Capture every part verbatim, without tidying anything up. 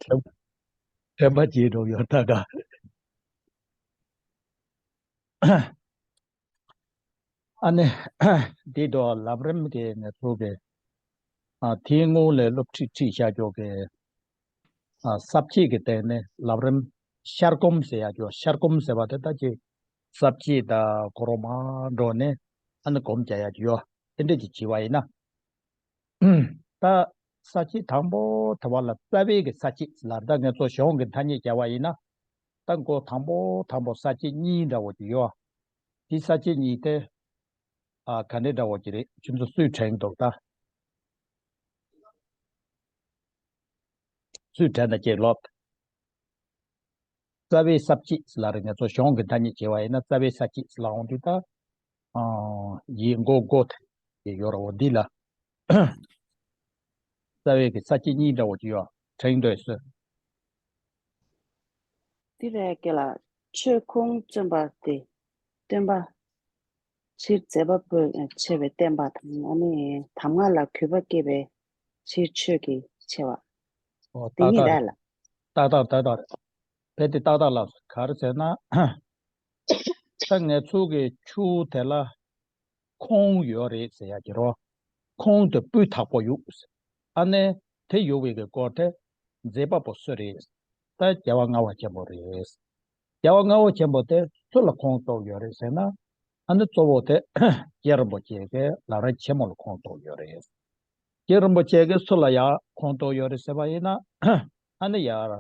དྲན་པ་བརྗེད་འགྲོ་ཡོད་ད་ག་ཨ་ནི། འདི་དུ་ལམ་རིམ་གྱི་ངེད་ཚོ་གི་ཨ་དེའི་སྔོན་ལས་སློབ་ཁྲིད་ཁྲིད་བྱ་རྒྱུ་གི་ཨ་ས་བཅད་ཀྱི་སྟེང་ནས་ལམ་རིམ་ཤར་སྒོམ་ཟེར་ཡ་རྒྱུ། ཤར་སྒོམ་ཟེར་བ་དེ་ད་ཅིག་ས་བཅད་དང་གོ་རོ་མ་འགྲོ་ནས་ཨ་ནི་སྒོམ་རྒྱག་ཡ་རྒྱུ་དེ་འདྲས་ཀྱི་བྱས་པ་ཡིན་ན། ད་ས་བཅད་དང་པོ་དེ་བ་ལ་རྩ་བའི་གི་ས་བཅད་ལ་ད་ངེད་ཚོ་གཞུང་གི་ཐ་སྙད་བྱ་བ་ཡིན་ན། ད་མགོ་དང་པོ་དང་པོ་ས་བཅད་གཉིས་འདྲ་བོ་ཅིག་ཡོད། དེ་ས་བཅད་གཉིས་དེ་ཨ་ག་འདྲ་འདྲ་བོ་ཅིག་རེད། ཁྱོད་ཚོ་སུས་དྲན་འདུག་ད། སུས་དྲན་ན་ཅེས་ལོབ། རྩ་བའི་ས་བཅད་ལ་རེད། ང་ཚོ་གཞུང་གི་ཐ་སྙད་བྱས་པ་ཡིན་ན་རྩ་བའི་ས་བཅད་ལ་འོང་དུས་ད། ཨ་ཡིག་མགོ་མགོ་དེ་ཡོད་ར་བོ་འདི་ལ། རྩ་བའི་གི་ས་བཅད་གཉིས་འདྲ་བོ་ཅིག་ཡོད། དྲན་འདོད་སོ། འདི་རེད་ཀྱེ་ལ། ཆོས་ཁུངས་བཙུན་པ་སྟེ། སྟོན་པ། ཕྱིར་མཛད་པ་པོས་ཆེ་བའི་བསྟན་པ་དང་ཨ་ནི་གདམས་ངག་ལ་གུས་པ་བསྐྱེད་པའི་ཕྱིར་ཆོས་ཀྱི་ཆེ་བ། ཨོ་དེ་ཏག་ཉིད་ཏག་རེད་རེད་ལ། ཏག་ཏག་ཏག་ཏག་རེད། དཔེ་དེ་ཏག་ཏག་ལབ་སོང་། ག་རེ་ཟེར་ན། ད་ངེད་ཚོ་གི་ཆོས་དེ་ལ་ཁུངས་ཡོད་རེད་ཟེར་ཡ་གི་རོ། ཁུངས་དེ་སྤུས་དག་པོ་ཡོད། ཨ་ནི་དེ་ཡོད་པའི་གི་སྐོར་དེ་མཛད་པ་པོ་སུ་རེད། ད་རྒྱལ་བ་ལྔ་པ་ཆེན་པོ་རེད། རྒྱལ་བ་ལྔ་པ་ཆེན་པོ་དེ་སུ་ལ་ཁུངས་གཏུགས་ཡོད་རེད་ཟེར་ན། ཨ་ནི་གཙོ་བོ་དེ་རྗེ་རིན་པོ་ཆེ་གི་ལམ་རིམ་ཆེན་མོ་ལ་ཁུངས་གཏུགས་ཡོད་རེད། རྗེ་རིན་པོ་ཆེ་གིས་སུ་ལ་ཡང་ཁུངས་གཏུགས་ཡོད་རེད་ཟེར་བ་ཡིན་ན། ཨ་ནི་ཡར་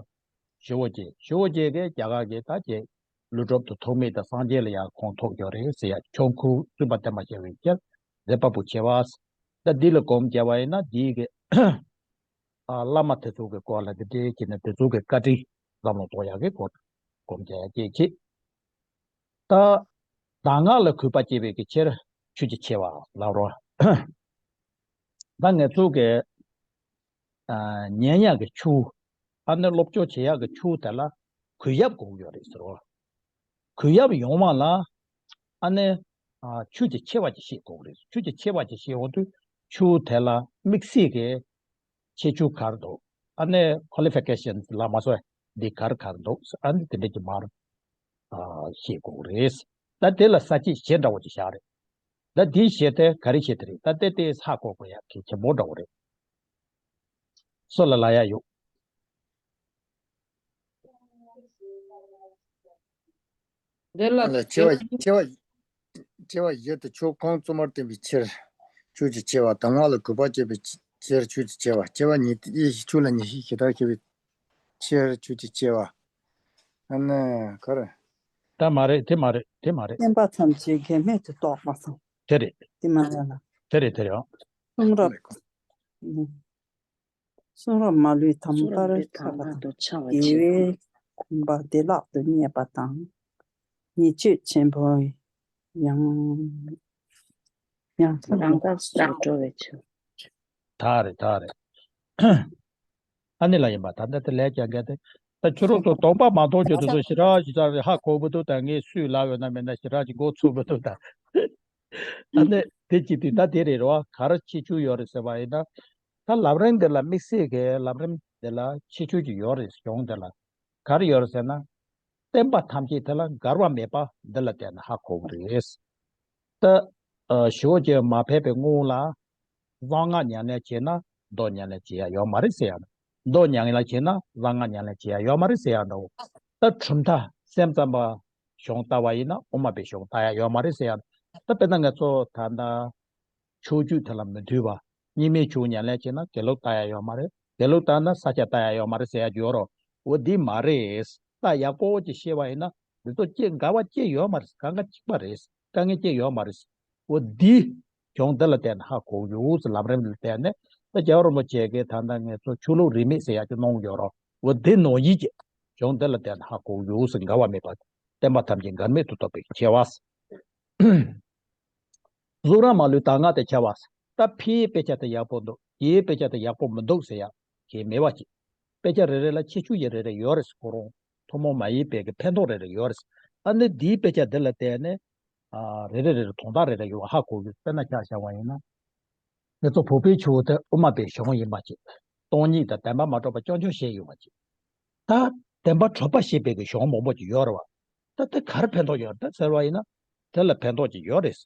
ཞི་བོ་རྗེ། ཞི་བོ་རྗེ་གིས་རྒྱ་གར་གྱི་ད་ཅིག་ཀླུ་སྒྲུབ་དང་ཐོགས་མེད་དང་སངས་རྒྱས་ལ་ཡང་ཁུངས་གཏུགས་ཡོད་རེད་ཟེར་ཡ། ཆོས་ཁུངས་བཙུན་པ་བསྟན་པ་ཆེ་བའི་ཕྱིར་མཛད་པ་པོ་ཆེ་བ། ད་འདི་ལ་སྒོམ་རྒྱག་པ་ཡིན་ན་འདི་གི་ཨ་བླ་མ་དེ་ཚོ་གི་སྐོར་ལ་དེ་འདྲའི་བྱས་ནས་དེ་ཚོ་གི་བཀའ་དྲིན་བསམ་བློ་གཏོང་ཡག་གི་སྐོར་སྒོམ་རྒྱག་ཡག་གི་ཆེད། ད་གདམས་ངག་ལ་གུས་པ་བསྐྱེད་པའི་གི་ཕྱིར་ཆོས་ཀྱི་ཆེ་བ་ལབ་རོགས། ད་ངེད་ཚོ་གི་ཨ་ཉན་ཡག་གི་ཆོས། ཨ་ནི་སློབ་སྦྱོང་བྱེད་ཡག་གི་ཆོས་དེ་ལ་གུས་ཡབ་དགོས་ཀྱི་ཡོད་རེད་ཟེར་རོ། གུས་ཡབ་ཡོང་བ་ལ་ཨ་ནི་ཨ་ཆོས་ཀྱི་ཆེ་བ་ཅིག་ཤེས་དགོས་རེད། ཆོས་ཀྱི་ཆེ་བ་ཅིག་ཤེས་འོང་དུས་ཆོས་དེ་ལ་དམིགས་བསལ་གྱི་ཁྱད་ཆོས་ག་རེ་འདུག། ཨ་ནི་ཁོ་ལི་ཕི་ཀེ་ཤན་ལ་མ་སོགས་འདི་ག་རེ་ག་རེ་འདུག། ཨ་ནི་དེ་འདྲ་ཅིག་མར་ཨ་ཤེས་དགོས་རེད། ད་དེ་ལ་ས་བཅད་གཞན་འདྲ་བོ་ཅིག་བཞག་རེད། ད་འདིའི་གཞན་དེ་ག་རེ་བྱེད་དེ་རེད། ད་དེ་དེ་ཧ་གོ་དགོས་ཡག་གི་ཆེན་པོ་འདྲ་བོ་རེད། སུ་ལ་ལབ་ཡག་ཡོད། འདི་ལ་ལ་ཆེ་བ་ཆེ་བ་ཆེ་བ་བཞི་དེ་ཆོས་ཁུངས་བཙུན་པར་བསྟན་པའི་ཕྱིར་ཆོས་ཀྱི་ཆེ་བ། གདམས་ངག་ལ་གུས་པ་བསྐྱེད་པའི་ཕྱིར་ཆོས་ཀྱི་ཆེ་བ། སྐྱེ་བ་ཉིད་དེ་ཆོས་ལ་ཉེར་ཞི་ཞི་དྲག་ཤེས་པའི་ཕྱིར་ཆོས་ཀྱི་ཆེ་བ། ཨ་ནི་ག་རེ། ད་མ་རེད། དེ་མ་རེད། དེ་མ་རེད། བསྟན་པ་ཐམས་ཅད་འགལ་མེད་དུ་རྟོགས་པ་སོགས། དེ་རེད། དེ་མ་རེད་ལ། དེ་རེད། དེ་རེད་ཨང་། གསུང་རབ། གསུང་རབ་མ་ལུས་དམ་པར་ཆགས་པ་དང་། དགེ་བའི་གོམས་པ་བདེ་བླག་ཏུ་རྙེད་པ་དང་། ཉེས་སྤྱོད་ཆེན་པོ་ཡང་ཡང་དག་ཏུ་འགྲོ་བའི་ཕྱིར། ད་རེད། ད་རེད། ཨ་ནི་ལ་ཡིན་པ་ད་ལྟ་དེ་ལས་ཀྱང་འགལ་ཏེ། ད་ཁྱོད་རང་ཚོ་གདོང་པ་མ་མཐོང་རྒྱུ་དེ་ཚོ་ཞེ་དྲག་ཞེ་དྲག་རེད། ཧ་གོ་མི་འདུག། ད་ངས་སུས་ལབ་ཡོད་ན་མེད་ན་ཞེ་དྲག་ཅིག་མགོ་ཚོས་མི་འདུག་ད། ཨ་ནི་དེ་ཅི་དུས་ད་དེ་རེད་རོ། ག་རེ་ཁྱད་ཆོས་ཡོད་རེད་ཟེར་བ་ཡིན་ན། ད་ལམ་རིམ་འདི་ལ་དམིགས་བསལ་གྱི་ལམ་རིམ་འདི་ལ་ཁྱད་ཆོས་ཅིག་ཡོད་རེད། གཞུང་འདི་ལ་ག་རེ་ཡོད་རེད་ཟེར་ན། བསྟན་པ་ཐམས་ཅད་དེ་ལ་འགལ་བ་མེད་པ་འདི་ལ་བརྟེན་ནས་ཧ་གོ་གི་རེད། ད་ཨ་ཞི་བ་རྗེ་མ་ཕེབས་པའི་སྔོན་ལ་གསང་སྔགས་ཉམས་ལེན་བྱས་ན་མདོ་ཉམས་ལེན་བྱེད་ཡ་ཡོད་མ་རེད་ཟེར་ཡ། མདོ་ཉམས་ལེན་བྱས་ན་གསང་སྔགས་ཉམས་ལེན་བྱེད་ཡ་ཡོད་མ་རེད་ཟེར་ཡ་འདྲ་བོ། ད་གྲུབ་མཐའ་སེམས་ཙམ་པ་གཞུང་ལྟ་བ་ཡིན་ན་དབུ་མ་པའི་གཞུང་ལྟ་ཡ་ཡོད་མ་རེད་ཟེར་ཡ། ད་དཔེར་ན་ང་ཚོ་ད་ལྟ་ཕྱོགས་བཅུ་དེ་ལ་མི་འདུས་པ། གཉིས་མེད་ཆོས་ཉམས་ལེན་བྱས་ན་དགེ་ལུགས་ལྟ་ཡ་ཡོད་མ་རེད། དགེ་ལུགས་ལྟ་ན་ས་སྐྱ་ལྟ་ཡ་ཡོད་མ་རེད་ཟེར་ཡ་ཡོད་རོ། འོ་འདི་མ་རེད། ད་ཡག་པོ་ཅིག་ཤེས་པ་ཡིན་ན་འདི་ཚོ་གཅིག་འགལ་བ་གཅིག་ཡོད་མ་རེད། གང་ག་གཅིག་པ་རེད། དཀའ་ངལ་གཅིག་ཡོད་མ་རེད། འོ་འདི་གཞུང་འདི་ལ་བརྟེན་ནས་ཧ་གོ་ཡོད་ཟེར། ལམ་རིམ་ལ་བརྟེན་ནས། ད་རྒྱལ་བ་རིན་པོ་ཆེ་གིས་ད་ལྟ་ངེད་ཚོ་ཆོས་ལུགས་རིས་མེད་ཟེར་ཡ་ཅིག་གནང་ཡོད་རོ། འོ་འདི་ནང་བཞིན་གྱི་གཞུང་འདི་ལ་བརྟེན་ནས་ཧ་གོ་ཡོད་ཟེར། འགལ་བ་མེད་པ། བསྟན་པ་ཐམས་ཅད་འགལ་མེད་དུ་རྟོགས་པའི་ཆེ་བ། གཟུགས་རབ་མ་ལུས་གདམས་ངག་དེ་ཁྱད་པར། ད་ཕའི་དཔེ་ཆ་དེ་ཡག་པོ་འདུག། རྒྱའི་དཔེ་ཆ་དེ་ཡག་པོ་མི་འདུག་ཟེར་ཡ་གང་ཡང་མེད་པ་ཅིག། དཔེ་ཆ་རེ་རེ་ལ་ཁྱད་ཆོས་ཡང་རེ་རེ་ཡོད་རེད། ཁོ་རང་ཐུན་མོང་མ་ཡིན་པའི་གི་ཕན་ཐོགས་རེ་རེ་ཡོད་རེད། ཨ་ནི་འདིའི་དཔེ་ཆ་འདི་ལ་བལྟས་ནས་ཨ་རེ་རེ་རེ་རེ་དོན་དག་རེ་རེ་ཡོད་པ་ཧ་གོ་གི། དཔེར་ན་ཆ་བཞག་པ་ཡིན་ན། ང་ཚོ་བོད་པའི་ཆོས་དེ་དབུ་མ་པའི་གཞུང་ཡིན་པ་ཅིག། སྟོང་ཉིད་དང་བདེན་པ་མ་གྲུབ་པ་རྐྱང་རྐྱང་བཤད་ཡོད་པ་ཅིག་ད་བདེན་པ་གྲུབ་པ་བཤད་པའི་གི་གཞུང་མང་པོ་ཅིག་ཡོད་རེད་བ། ད་དེ་ག་རེ་ཕན་ཐོགས་ཡོད་རེད་ད་ཟེར་བ་ཡིན་ན། དེ་ལ་ཕན་ཐོགས་ཅིག་ཡོད་རེད།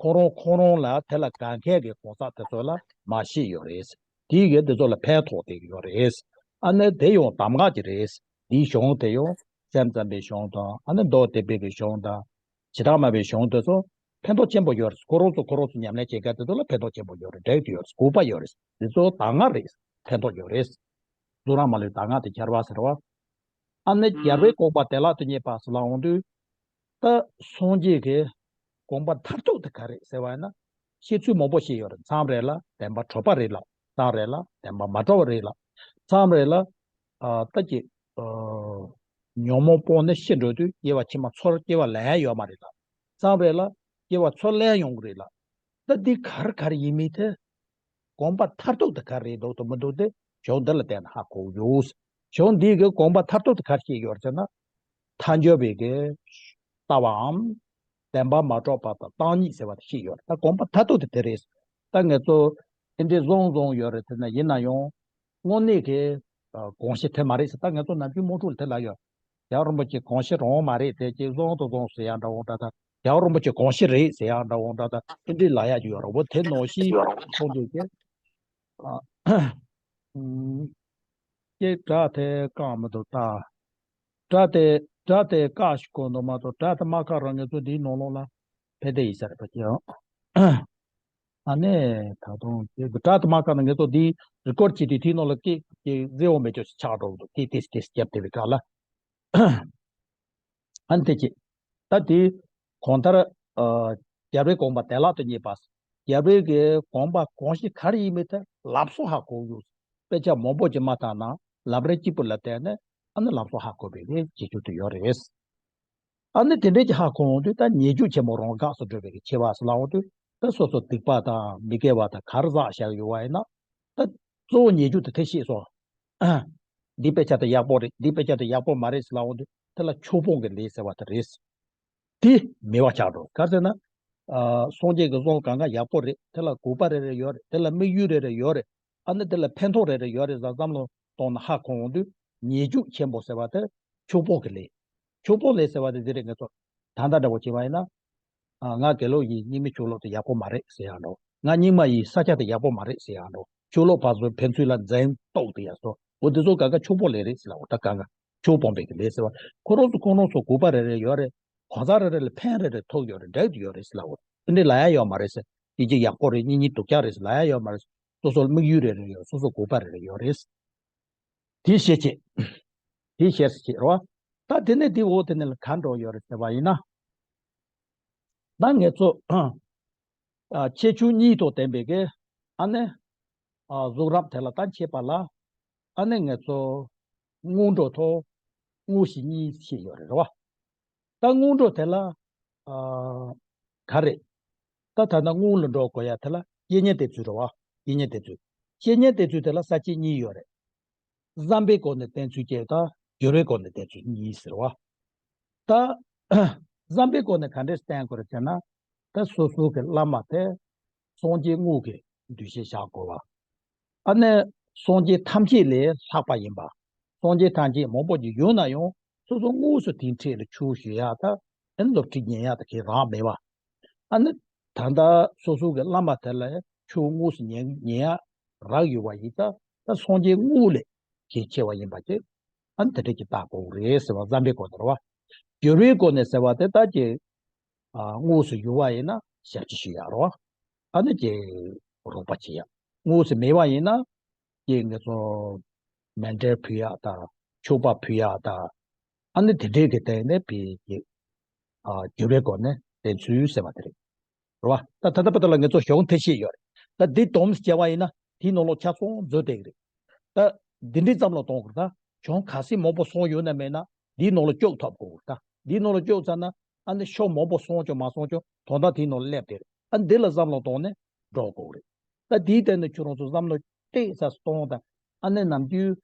ཁོ་རང་ཁོ་རང་ལ་དེ་ལ་དགའ་མཁན་གྱི་གང་ཟག་དེ་ཚོ་ལ་མ་བཤད་ཡོད་རེད། དེའི་གི་དེ་ཚོ་ལ་ཕན་ཐོགས་དེ་ཡོད་རེད། ཨ་ནི་དེ་ཡང་གདམས་ངག་ཅིག་རེད། འདིའི་གཞུང་དེ་ཡང་སེམས་ཙམ་པའི་གཞུང་དང་ཨ་ནི་མདོ་སྡེ་པའི་གི་གཞུང་དང་། ཇི་ལྟར་སྨྲ་བའི་གཞུང་དེ་ཚོ་ཕན་ཐོགས་ཆེན་པོ་ཡོད་རེད། ཁོ་རང་ཚོ་ཁོ་རང་ཚོ་ཉམས་ལེན་བྱེད་མཁན་དེ་ཚོ་ལ་ཕན་ཐོགས་ཆེན་པོ་ཡོད་རེད། འགྲིག་ཏུ་ཡོད་རེད། དགོས་པ་ཡོད་རེད། དེ་ཚོ་གདམས་ངག་རེད། ཕན་ཐོགས་ཡོད་རེད། གཙུག་རགས་མ་ལུས་གདམས་ངག་དེ་ཁྱད་པར་ཟེར་བ། ཨ་ནི་རྒྱལ་བའི་དགོངས་པ་བདེ་བླག་ཏུ་རྙེད་པ་ཟེར་ལ་འོང་དུས། ད་སངས་རྒྱས་ཀྱི་དགོངས་པ་མཐར་ཐུག་དེ་ག་རེད་ཟེར་བ་ཡིན་ན། བཤད་ཚུལ་མང་པོ་ཞིག་ཡོད་རེད། མཚམས་རེ་ལ་བདེན་པ་གྲུབ་པ་རེད་ལ། མཚམས་རེ་ལ་བདེན་པ་མ་གྲུབ་པ་རེད་ལ། མཚམས་རེ་ལ། ཨ་ད་ཅིག་ཨ་ཉོན་མོངས་སྤངས་ནས་ཤི་འགྲོ་དུས་སྐྱེ་བ་ཕྱི་མ་ཚུར་སྐྱེ་བ་ལེན་ཡ་ཡོད་མ་རེད་ལ། མཚམས་རེ་ལ་སྐྱེ་བ་ཚུར་ལེན་ཡོང་གི་རེད་ལ། ད་འདི་ག་རེ་ག་རེ་ཡིན་མིན་དེ། དགོངས་པ་མཐར་ཐུག་དེ་ག་རེ་འདུག་དང་མི་འདུག་དེ་གཞུང་འདི་ལ་བལྟས་ནས་ཧ་གོ་ཡོད། གཞུང་འདིའི་གི་དགོངས་པ་མཐར་ཐུག་དེ་ག་རེ་བཤད་ཡོད་ཟེར་ན། ཐལ་འགྱུར་བའི་གི་ལྟ་བའམ། བདེན་པ་མ་གྲུབ་པ་དང་སྟོང་ཉིད་ཟེར་བ་དེ་བཤད་ཡོད་རེད། ད་དགོངས་པ་མཐར་ཐུག་དེ་དེ་རེད། ད་ངེད་ཚོ་དེ་འདྲའི་བཟང་བཟང་ཡོད་རེད་དེ་ན་ཡིན་ན་ཡང་། དངོས་གནས་ཀྱི་ཨ་དགོངས་གཞི་དེ་མ་རེད་ཟེར། ད་ངེད་ཚོ་ནམ་རྒྱུན་དམག་འཁྲུག་ལ་དེ་ལ་ཡོད། རྒྱལ་བ་རིན་པོ་ཆེ་དགོངས་གཞི་རང་མ་རེད་དེ་ཅིག་བཟང་དུ་བཟང་ཟེར་ཡག་འདྲ་བོ་འདྲ་ད། རྒྱལ་བ་རིན་པོ་ཆེ་དགོངས་གཞི་རེད་ཟེར་ཡག་འདྲ་བོ་འདྲ་ད་དེ་འདྲའི་ལབ་ཡག་ཅིག་ཡོད་རེད། འོ་དེ་ནང་བཞིན་མཐོང་འདུག་གི། ཨ་ཨུམ། ཀྱེ་སྒྲ་དེ་བཀག་མི་འདུག་ད། སྒྲ་དེ་སྒྲ་དེ་བཀག་ཞིག་དགོས་འདུག་མ་གཏོགས་སྒྲ་དེ་མ་བཀག་རང་ངེད་ཚོ་འདིའི་ནང་ལོགས་ལ་ཕན་བདེ་ཡིན་ས་རེད་པ་ཀྱེ། ཨ་ནི་ད་དུང་དེ་སྒྲ་དེ་མ་བཀག་ན་ངེད་ཚོ་འདི་རི་ཀོར་བྱེད་དུས་དེའི་ནང་ལ་སྐད་ཀྱི་རྫི་བོ་མེད་ཅོག་ཆགས་འགྲོ་གི་འདུག་སྐད་ཏེས་ཏེས་བརྒྱབ་བསྡད་པའི་སྒང་ལ། ཨ་ནི་དེ་ཅི། ད་དེ་གང་ལྟར་ཨ་རྒྱལ་བའི་དགོངས་པ་བདེ་བླག་ཏུ་རྙེད་པ། རྒྱལ་བའི་གི་དགོངས་པ་དགོངས་གཞི་ག་རེ་ཡིན་མིན་དེ་ལབ་སོ་ཧ་གོ་ཡོད། དཔེ་ཆ་མང་པོ་ཅིག་མ་བལྟས་ན་ལམ་རིམ་གཅིག་པུ་ལ་བལྟས་ནས་ཨ་ནི་ལབ་སོ་ཧ་གོ་བའི་གི་བྱེད་རྒྱུ་དེ་ཡོད་རེད། ཨ་ནི་དེ་འདྲའི་ཅིག་ཧ་གོ་འོང་དུས་ད་ཉེས་འགྱུར་ཆེན་པོ་རང་འགགས་སུ་འགྲོ་བའི་གི་ཆེ་བ་ཟེར་ལ་འོང་དུས་ད་སོ་སོ་སྡིག་པ་དང་མི་དགེ་བ་དང་ག་རེ་བསགས་བཞག་ཡོད་པ་ཡིན་ན། ད་གཙོ་བོ་ཉེས་འགྱུར་དེ་དེ་ཤེས་སོང་། འདི་དཔེ་ཆ་དེ་ཡག་པོ་རེད། འདི་དཔེ་ཆ་དེ་ཡག་པོ་མ་རེད་ཟེར་ལ་འོང་དུས་དེ་ལ་ཕྱོགས་སྤོང་གི་ལས་ཟེར་བ་དེ་རེད། དེ་མེད་པ་ཆགས་འགྲོ། ག་རེ་ཟེར་ན། ཨ་སངས་རྒྱས་ཀྱི་གསུང་གང་ག་ཡག་པོ་རེད། དེ་ལ་དགོས་པ་རེ་རེ་ཡོད་རེད། དེ་ལ་དམིགས་ཡུལ་རེ་རེ་ཡོད་རེད། ཨ་ནི་དེ་ལ་ཕན་ཐོགས་རེ་རེ་ཡོད་རེད་ཟེར་བསམ་བློ་གཏོང་ན་ཧ་གོ་འོང་དུས་ཉེས་འགྱུར་ཆེན་པོ་ཟེར་བ་དེ་ཕྱོགས་སྤོང་གི་ལས། ཕྱོགས་སྤོང་ལས་ཟེར་བ་དེ་འདི་རེད། ངེད་ཚོ་ད་ལྟ་འདྲ་བོ་བྱས་པ་ཡིན་ན། ཨ་ང་དགེ་ལུགས་ཡིན། རྙིང་མའི་ཆོས་ལུགས་དེ་ཡག་པོ་མ་རེད་ཟེར་ཡག་འགྲོ། ང་རྙིང་མ་ཡིན། ས་ཆ་དེ་ཡག་པོ་མ་རེད་ཟེར་ཡག་འགྲོ། ཆོས་ལུགས་ཕར་ཚུར་ཕན་ཚུན་ལ་འཛིང་གཏུག་དེ་ཡག་སོ། འོ་དེ་ཚོ་གང་ག་ཕྱོགས་སྤོང་ལས་རེད་ཟེར་ལ་འོ་ད་གང་ག་ཕྱོགས་སྤོང་པའི་གི་ལས་ཟེར་བ། ཁོ་རང་ཚོ་ཁོ་རང་ཚོ་དགོས་པ་རེ་རེ་ཡོད་རེད། གང་ཟག་རེ་རེ་ལ་ཕན་རེ་རེ་ཐོགས་ཡོད་རེད། འགྲིག་ཡོད་རེད་ཟེར་ལ་འོ། དེ་འདྲའི་ལབ་ཡག་ཡོད་མ་རེད་ཟེར། དེ་གཅིག་ཡག་པོ་རེད། གཉིས་གཉིས་སྡུག་ཅག་རེད་ཟེར་ལབ་ཡག་ཡོད་མ་རེད་ཟེར། སོ་སོར་དམིགས་ཡུལ་རེ་རེ་ཡོད། སོ་སོ་དགོས་པ་རེ་རེ་ཡོད་རེད། དེ་ཤེས་བྱེད། དེ་ཤེས་བྱེད་རོ། ད་དེ་ནས་དེ་འོ་དེ་ནས་ལ་ག་འགྲོ་ཡོད་རེད་ཟེར་བ་ཡིན་ན། ད་ངེད་ཚོ་ཨ་ཁྱད་ཆོས་གཉིས་དང་ལྡན་པའི་གི་ཨ་ནི་ཨ་གཟུགས་རབ་དེ་ལ་ད་མཆེད་པ་ལ་ཨ་ནི་ངེད་ཚོ་སྔོན་འགྲོ་ཐོག་དངོས་གཞི་གཉིས་ཤེས་ཡོད་རེད་རོ། ད་སྔོན་འགྲོ་དེ་ལ་ཨ་ག་རེ། ད་ད་ལྟ་སྔོན་ལ་འགྲོ་དགོས་ཡ་དེ་ལ་བཤེས་གཉེན་བསྟེན་ཚུལ་རེད་བ། བཤེས་གཉེན་བསྟེན་ཚུལ། བཤེས་གཉེན་བསྟེན་ཚུལ་དེ་ལ་ས་བཅད་གཉིས་ཡོད་རེད། བསམ་པའི་སྒོ་ནས་བསྟེན་ཚུལ་གཅིག་དང་སྦྱོར་བའི་སྒོ་ནས་བསྟེན་ཚུལ་གཉིས་ཟེར་བ། ད་བསམ་པའི་སྒོ་ནས་ག་འདྲས་བསྟེན་དགོས་རེད་ཟེར་ན། ད་སོ་སོ་གི་བླ་མ་དེ་སངས་རྒྱས་དངོས་ཀྱི་འདུ་ཤེས་བཞག་དགོས་བ། ཨ་ནི་སངས་རྒྱས་ཐམས་ཅད་ལས་ལྷག་པ་ཡིན་པ། སངས་རྒྱས་ཐམས་ཅད་མང་པོ་ཅིག་ཡོད་ན་ཡང་སོ་སོ་དངོས་སུ་དེའི་འཕྲིན་ལས་ཆོས་ཞུ་ཡག་དང་ཨ་ནི་སློབ་ཁྲིད་ཉན་ཡག་དེ་གའི་རག་མེད་པ། ཨ་ནི་ད་ལྟ་སོ་སོ་གི་བླ་མ་དེ་ལ་ཆོས་དངོས་སུ་ཉན་ཉན་ཡག་རག་ཡོད་པ་ཡིན་ཙང་ད་སངས་རྒྱས་དངོས་ལས་གལ་ཆེ་བ་ཡིན་པ་ཅིག་ཨ་ནི་དེ་འདྲ་ཅིག་བལྟ་དགོས་རེད་ཟེར་བ་བསམ་པའི་སྒོ་ནས་རེད་བ། སྦྱོར་བའི་སྒོ་ནས་ཟེར་བ་དེ་ད་ཅིག་ཨ་དངོས་སུ་ཡོད་པ་ཡིན་ན་ཞབས་ཕྱི་ཞུ་ཡག་རོ། ཨ་ནི་ཅིག་རོགས་པ་བྱེད་ཡག་དངོས་སུ་མེད་པ་ཡིན་ན་ཅིག་ངེད་ཚོ་མཎྜལ་ཕུལ་ཡག་དང་མཆོད་པ་ཕུལ་ཡག་དང་ཨ་ནི་དེ་འདྲའི་གི་སྟེང་ནས་བི་ཅིག་ཨ་སྦྱོར་བའི་སྒོ་ནས་བསྟེན་ཚུལ་ཟེར་བ་དེ་རེད། རེད་བ། ད་ད་ལྟ་བར་དུ་ལ་ངེད་ཚོ་གཞུང་དེ་ཤེས་ཡོད་རེད། ད་འདི་སྡོམ་བྱས་པ་ཡིན་ན་དེའི་ནང་ལོགས་ཆ་ཚང་འཛུལ་བསྡད་ཀྱི་རེད། ད་འདི་འདྲའི་བསམ་བློ་གཏོང་དགོས་རེད། ད་གཞུང་ག་ཚད་མང་པོ་སོང་ཡོད་ན་མེད་ན་འདིའི་ནང་ལ་བཅུག་ཐུབ་དགོས་རེད། ད་འདིའི་ནང་ལ་བཅུག་ཚར་ན་ཨ་ནི་ཤོག་མང་པོ་སོང་ཀྱང་མ་སོང་ཀྱང་དོན་དག་དེའི་ནང་ལ་སླེབས་བསྡད་རེད། ཨ་འདི་ལ་བསམ་བློ་གཏོང་ནས་འགྲོ་དགོས་རེད། ད་དེའི་སྟེང་ནས་ཁྱོད་རང་ཚོ་བསམ་བློ་ཏོག་ཙམ་གཏོང་དང་། ཨ་ནི་ནམ་རྒྱུན་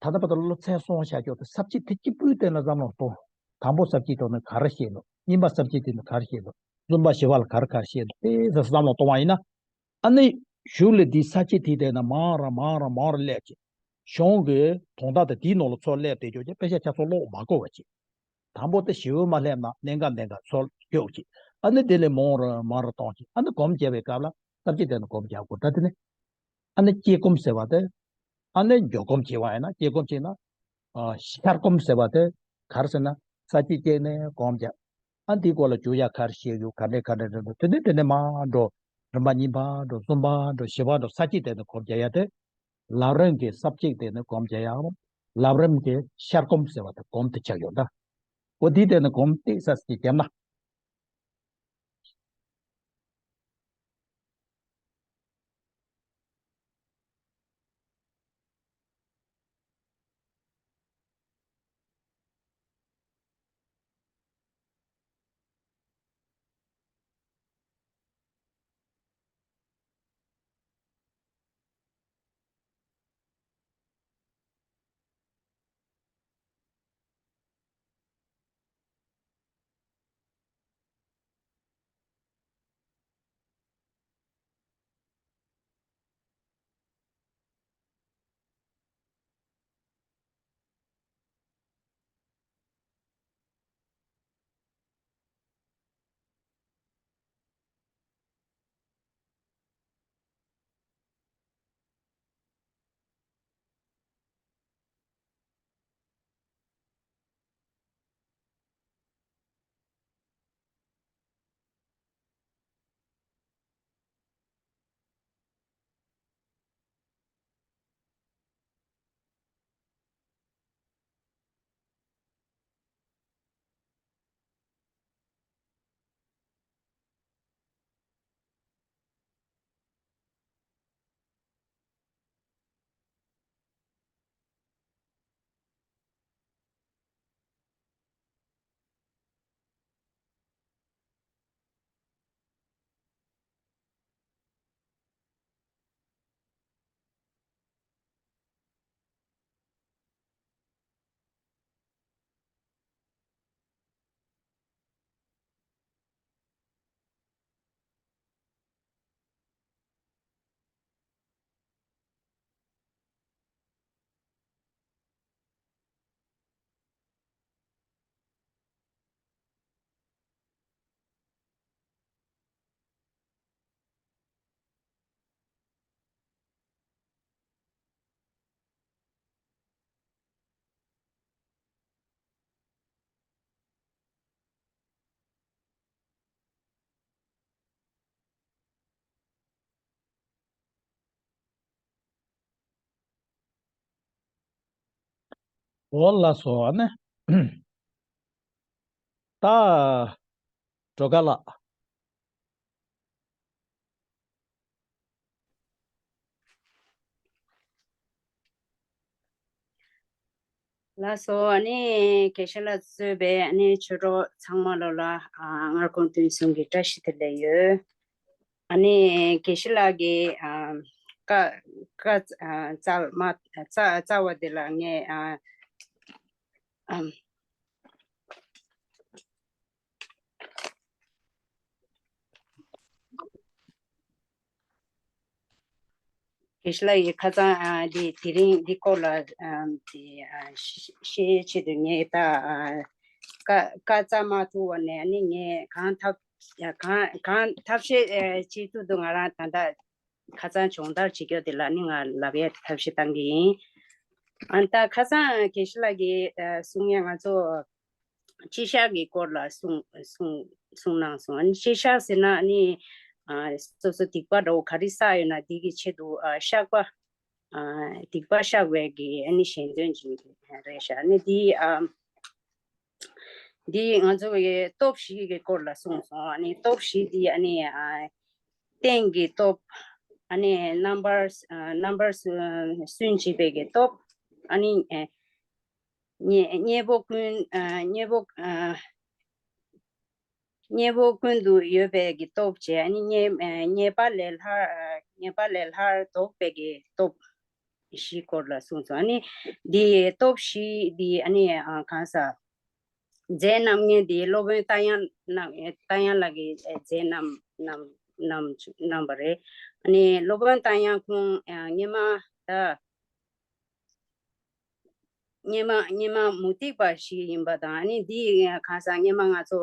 ད་ལྟ་བར་དུ་སློབ་ཚན་གསུམ་བཞག་ཆོག་དེ་ས་བཅད་དེ་གཅིག་པུའི་སྟེང་ལ་བསམ་བློ་གཏོང་། དང་པོ་ས་བཅད་དེ་ནི་ག་རེ་བཤད་འདུག་གཉིས་པ་ས་བཅད་དེ་ནི་ག་རེ་བཤད་འདུག་བཙུན་པ་བཞི་པ་ལ་ག་རེ་ག་རེ་བཤད་འདུག་དེ་ཚོ་བསམ་བློ་གཏོང་བ་ཡིན་ན། ཨ་ནི་ གཞུག་ལ་དེའི་ས་བཅད་དེའི་སྟེང་ན་མང་རུ་མང་རུ་མང་རུ་སླེབས་ཀྱི། གཞུང་གི་དོན་དག་དེ་དེའི་ནང་ལ་ཚུར་སླེབས་བསྡད་ཆོག་ཀྱི། དཔེ་ཆ་ཆ་ཚང་ཀློག་མ་དགོས་པ་བྱས། དང་པོ་དེ་ཞེ་པོ་མ་སླེབས་ན་གནད་འགག་གནད་འགག་ཚུར་སྐྱོག་ཅིག། ཨ་ནི་དེ་ལས་མང་རུ་མང་རུ་གཏོང་ཅིག། ཨ་ནི་སྒོམ་བྱེད་པའི་སྐབས་ལ་ས་བཅད་དེ་ནི་སྒོམ་བྱེད་དགོས། ད་དེ་ནི་ཨ་ནི་དཔྱད་སྒོམ་ཟེར་བ་དེ། ཨ་ནི་འཇོག་སྒོམ་བྱེད་པ་ཡིན་ན། དཔྱད་སྒོམ་བྱེད་ན། ཨ་ཤར་སྒོམ་ཟེར་བ་དེ་ག་རེ་ཟེར་ན། ས་བཅད་བཅད་ནས་སྒོམ་བྱེད། ཨ་འདིའི་སྐོར་ལ་བཅོས་ཡ་ག་རེ་བཤད་ཡོད། ག་འདྲས་ག་འདྲས་འདྲ་འདྲ། དེ་ནས་དེ་ནས་མར་འགྲོ། རིམ་པ་གཉིས་པ་འགྲོ། གསུམ་པ་འགྲོ། བཞི་པ་འགྲོ། ས་བཅད་དེ་ནི་སྒོམ་བྱེད་ཡ་དེ། ལམ་རིམ་གྱི་ས་བཅད་དེ་ནི་སྒོམ་བྱེད་ཡ། ལམ་རིམ་གྱི་ཤར་སྒོམ་ཟེར་བ་དེ་སྒོམ་དེ་ཆགས་ཡོད་ད། འོ་དེའི་སྟེང་ནས་སྒོམ་ཏོག་ཙམ་ཅིག་བརྒྱབ་ན། འོ་ལགས་སོ། ཨ་ནི། ད། སྒྲོལ་དཀར་ལགས། ལགས་སོ། ཨ་ནི་དགེ་བཤེས་ལགས་གཙོས་པའི་ཨ་ནི་ཆོས་གྲོགས་ཚང་མ་ལོ་ལ་ཨ་སྔར་དགོངས་དོན་གསུམ་གྱི་བཀྲ་ཤིས་བདེ་ལེགས་ཡོད། ཨ་ནི་དགེ་བཤེས་ལགས་ཀྱི་ཨ་བཀའ་བཀའ་ཨ་སྩལ་མ་སྩལ་སྩལ་བ་དེ་ལ་ངས་ཨ་ཨམ། དགེ་བཤེས་ལགས་ཀྱིས་ཁ་སང་ཨ་འདི་དེ་རིང་འདི་སྐོར་ལ་ཨ་འདི་ཨ་ཤེས་ཤེས་ཆེད་དུ་ངས་ད་ཨ་བཀའ་བཀའ་སྩལ་མ་ཐུབ་པ་ནས་ཨ་ནི་ངས་གང་ཐབས་གང་གང་ཐབས་ཤེས་ཨ་བྱེད་ཐུབ་འདུག། ང་རང་ད་ལྟ་ཁ་སང་སྦྱོང་བརྡར་བྱེད་རྒྱུ་དེ་ལ་ནི་ང་ལབ་ཡས་ཐབས་ཤེས་བཏང་གི་ཡིན། ཨ་ད་ཁ་སང་དགེ་བཤེས་ལགས་ཀྱིས་ཨ་གསུང་ཡས་ང་ཚོ་སྤྱི་བཤགས་ཀྱི་སྐོར་ལ་གསུང་གསུང་གསུང་གནང་སོང་། ཨ་ནི་སྤྱི་བཤགས་ཟེར་ན་ཨ་ནི་ཨ་སོ་སོ་སྡིག་པ་འདྲ་བོ་ག་རེ་བསགས་ཡོད་ན་དེ་གི་ཆེད་དུ་ཨ་བཤགས་པ། ཨ་སྡིག་པ་བཤགས་པའི་གི་ཨ་ནི་ཞལ་འདོན་ཅིག་རེད་ཤག། ཨ་ནི་དེ་ཨ། འདི་ང་ཚོ་གི་སྟོབས་བཞི་གི་སྐོར་ལ་གསུངས་སོང་། ཨ་ནི་སྟོབས་བཞི་འདི་ཨ་ནི་ཨ་རྟེན་གྱི་སྟོབས། ཨ་ནི་རྣམ་པར་ཨ་རྣམ་པར་སུན་སུན་འབྱིན་པའི་གི་སྟོབས། ཨ་ནི་ཨ་གཉེན་གཉེན་པོ་ཀུན་ཨ་གཉེན་པོ་ཨ་གཉེན་པོ་ཀུན་ཏུ་ཡོད་པའི་གི་སྟོབས་བྱས། ཨ་ནི་ཉེས་ཨ་ཉེས་པ་ལས་སླར་ཨ་ཉེས་པ་ལས་སླར་ལྡོག་པའི་གི་སྟོབས། བཞིའི་སྐོར་ལ་གསུངས་སོང་། ཨ་ནི་འདི་སྟོབས་བཞི་འདི་ཨ་ནི་ཨ་གང་ཟག་མཛད་རྣམ་ངན་འདི་སློབ་དཔོན་རྟ་དབྱངས་རྣམ་རྟ་དབྱངས་ལགས་ཀྱིས་མཛད་རྣམ་རྣམ་རྣམ་རྣམ་པ་རེད། ཨ་ནི་སློབ་དཔོན་རྟ་དབྱངས་ཁོང་ཨ་སྔོན་མ་ད་སྔོན་མ་སྔོན་མ་མུ་སྟེགས་པ་ཞིག་ཡིན་པ་དང་། ཨ་ནི་འདི་གང་ཟག་སྔོན་མ་ང་ཚོ་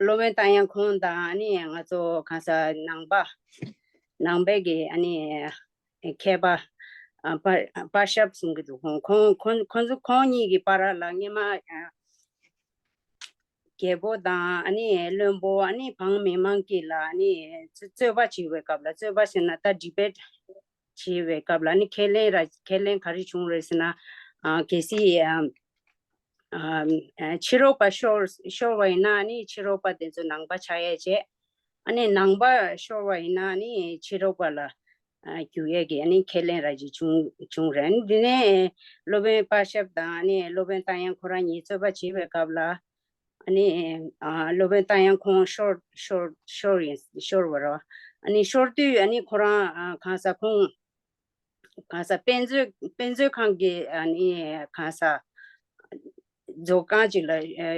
སློབ་དཔོན་རྟ་དབྱངས་ཁོང་དང་། ཨ་ནི་ང་ཚོ་གང་ཟག་ནང་པ་ནང་པའི་གི་ཨ་ནི་མཁས་པ་ཨ་པ་པ་ཤབ་གསུང་གི་འདུག་ཁོང་ཁོང་ཁོང་ཁོང་ཚོ་ཁོང་གཉིས་ཀྱི་བར་ལ་སྔོན་མ་ཨ་རྒྱལ་པོ་དང་ཨ་ནི་བློན་པོ། ཨ་ནི་འབངས་མི་མང་གི་ལ་ཨ་ནི་རྩོད་པ་བྱེད་པའི་སྐབས་ལ། རྩོད་པ་ཟེར་ན་ད་ཌི་བེཊ་བྱེད་པའི་སྐབས་ལ་ཨ་ནི་ཁས་ལེན་ར་ཁས་ལེན་ག་རེ་བྱུང་རེད་ཟེར་ན། ཨ་གལ་སྲིད་ཨ་ཨ་ཕྱི་རོལ་པ་ཤོར་ཤོར་བ་ཡིན་ན་ཨ་ནི་ཕྱི་རོལ་པ་དེ་ཚོ་ནང་པ་ཆགས་ཡས་བྱས། ཨ་ནི་ནང་པ་ཤོར་བ་ཡིན་ན་ཨ་ནི་ཕྱི་རོལ་པ་ལ་ཨ་རྒྱུག་ཡས་ཀྱི་ཨ་ནི་ཁས་ལེན་ར་ཅིག་བྱུང་བྱུང་རེད། ཨ་ནི་འདི་ནས་སློབ་དཔོན་པ་ཤབ་དང་ཨ་ནི་སློབ་དཔོན་རྟ་དབྱངས་ཁོ་རང་གཉིས་རྩོད་པ་བྱེད་པའི་སྐབས་ལ། ཨ་ནི་ཨ་སློབ་དཔོན་རྟ་དབྱངས་ཁོང་ཤོར་ཤོར་ཤོར་ཡིན་ཤོར་བ་རེད། ཨ་ནི་ཤོར་དུས་ཨ་ནི་ཁོ་རང་ཨ་གང་ཟག་ཁོང་གང་ཟག་དཔེ་མཛོད་དཔེ་མཛོད་ཁང་གི་ཨ་ནི་གང་ཟག་མཛོད་ཁང་ཅིག་ལ་ཨ་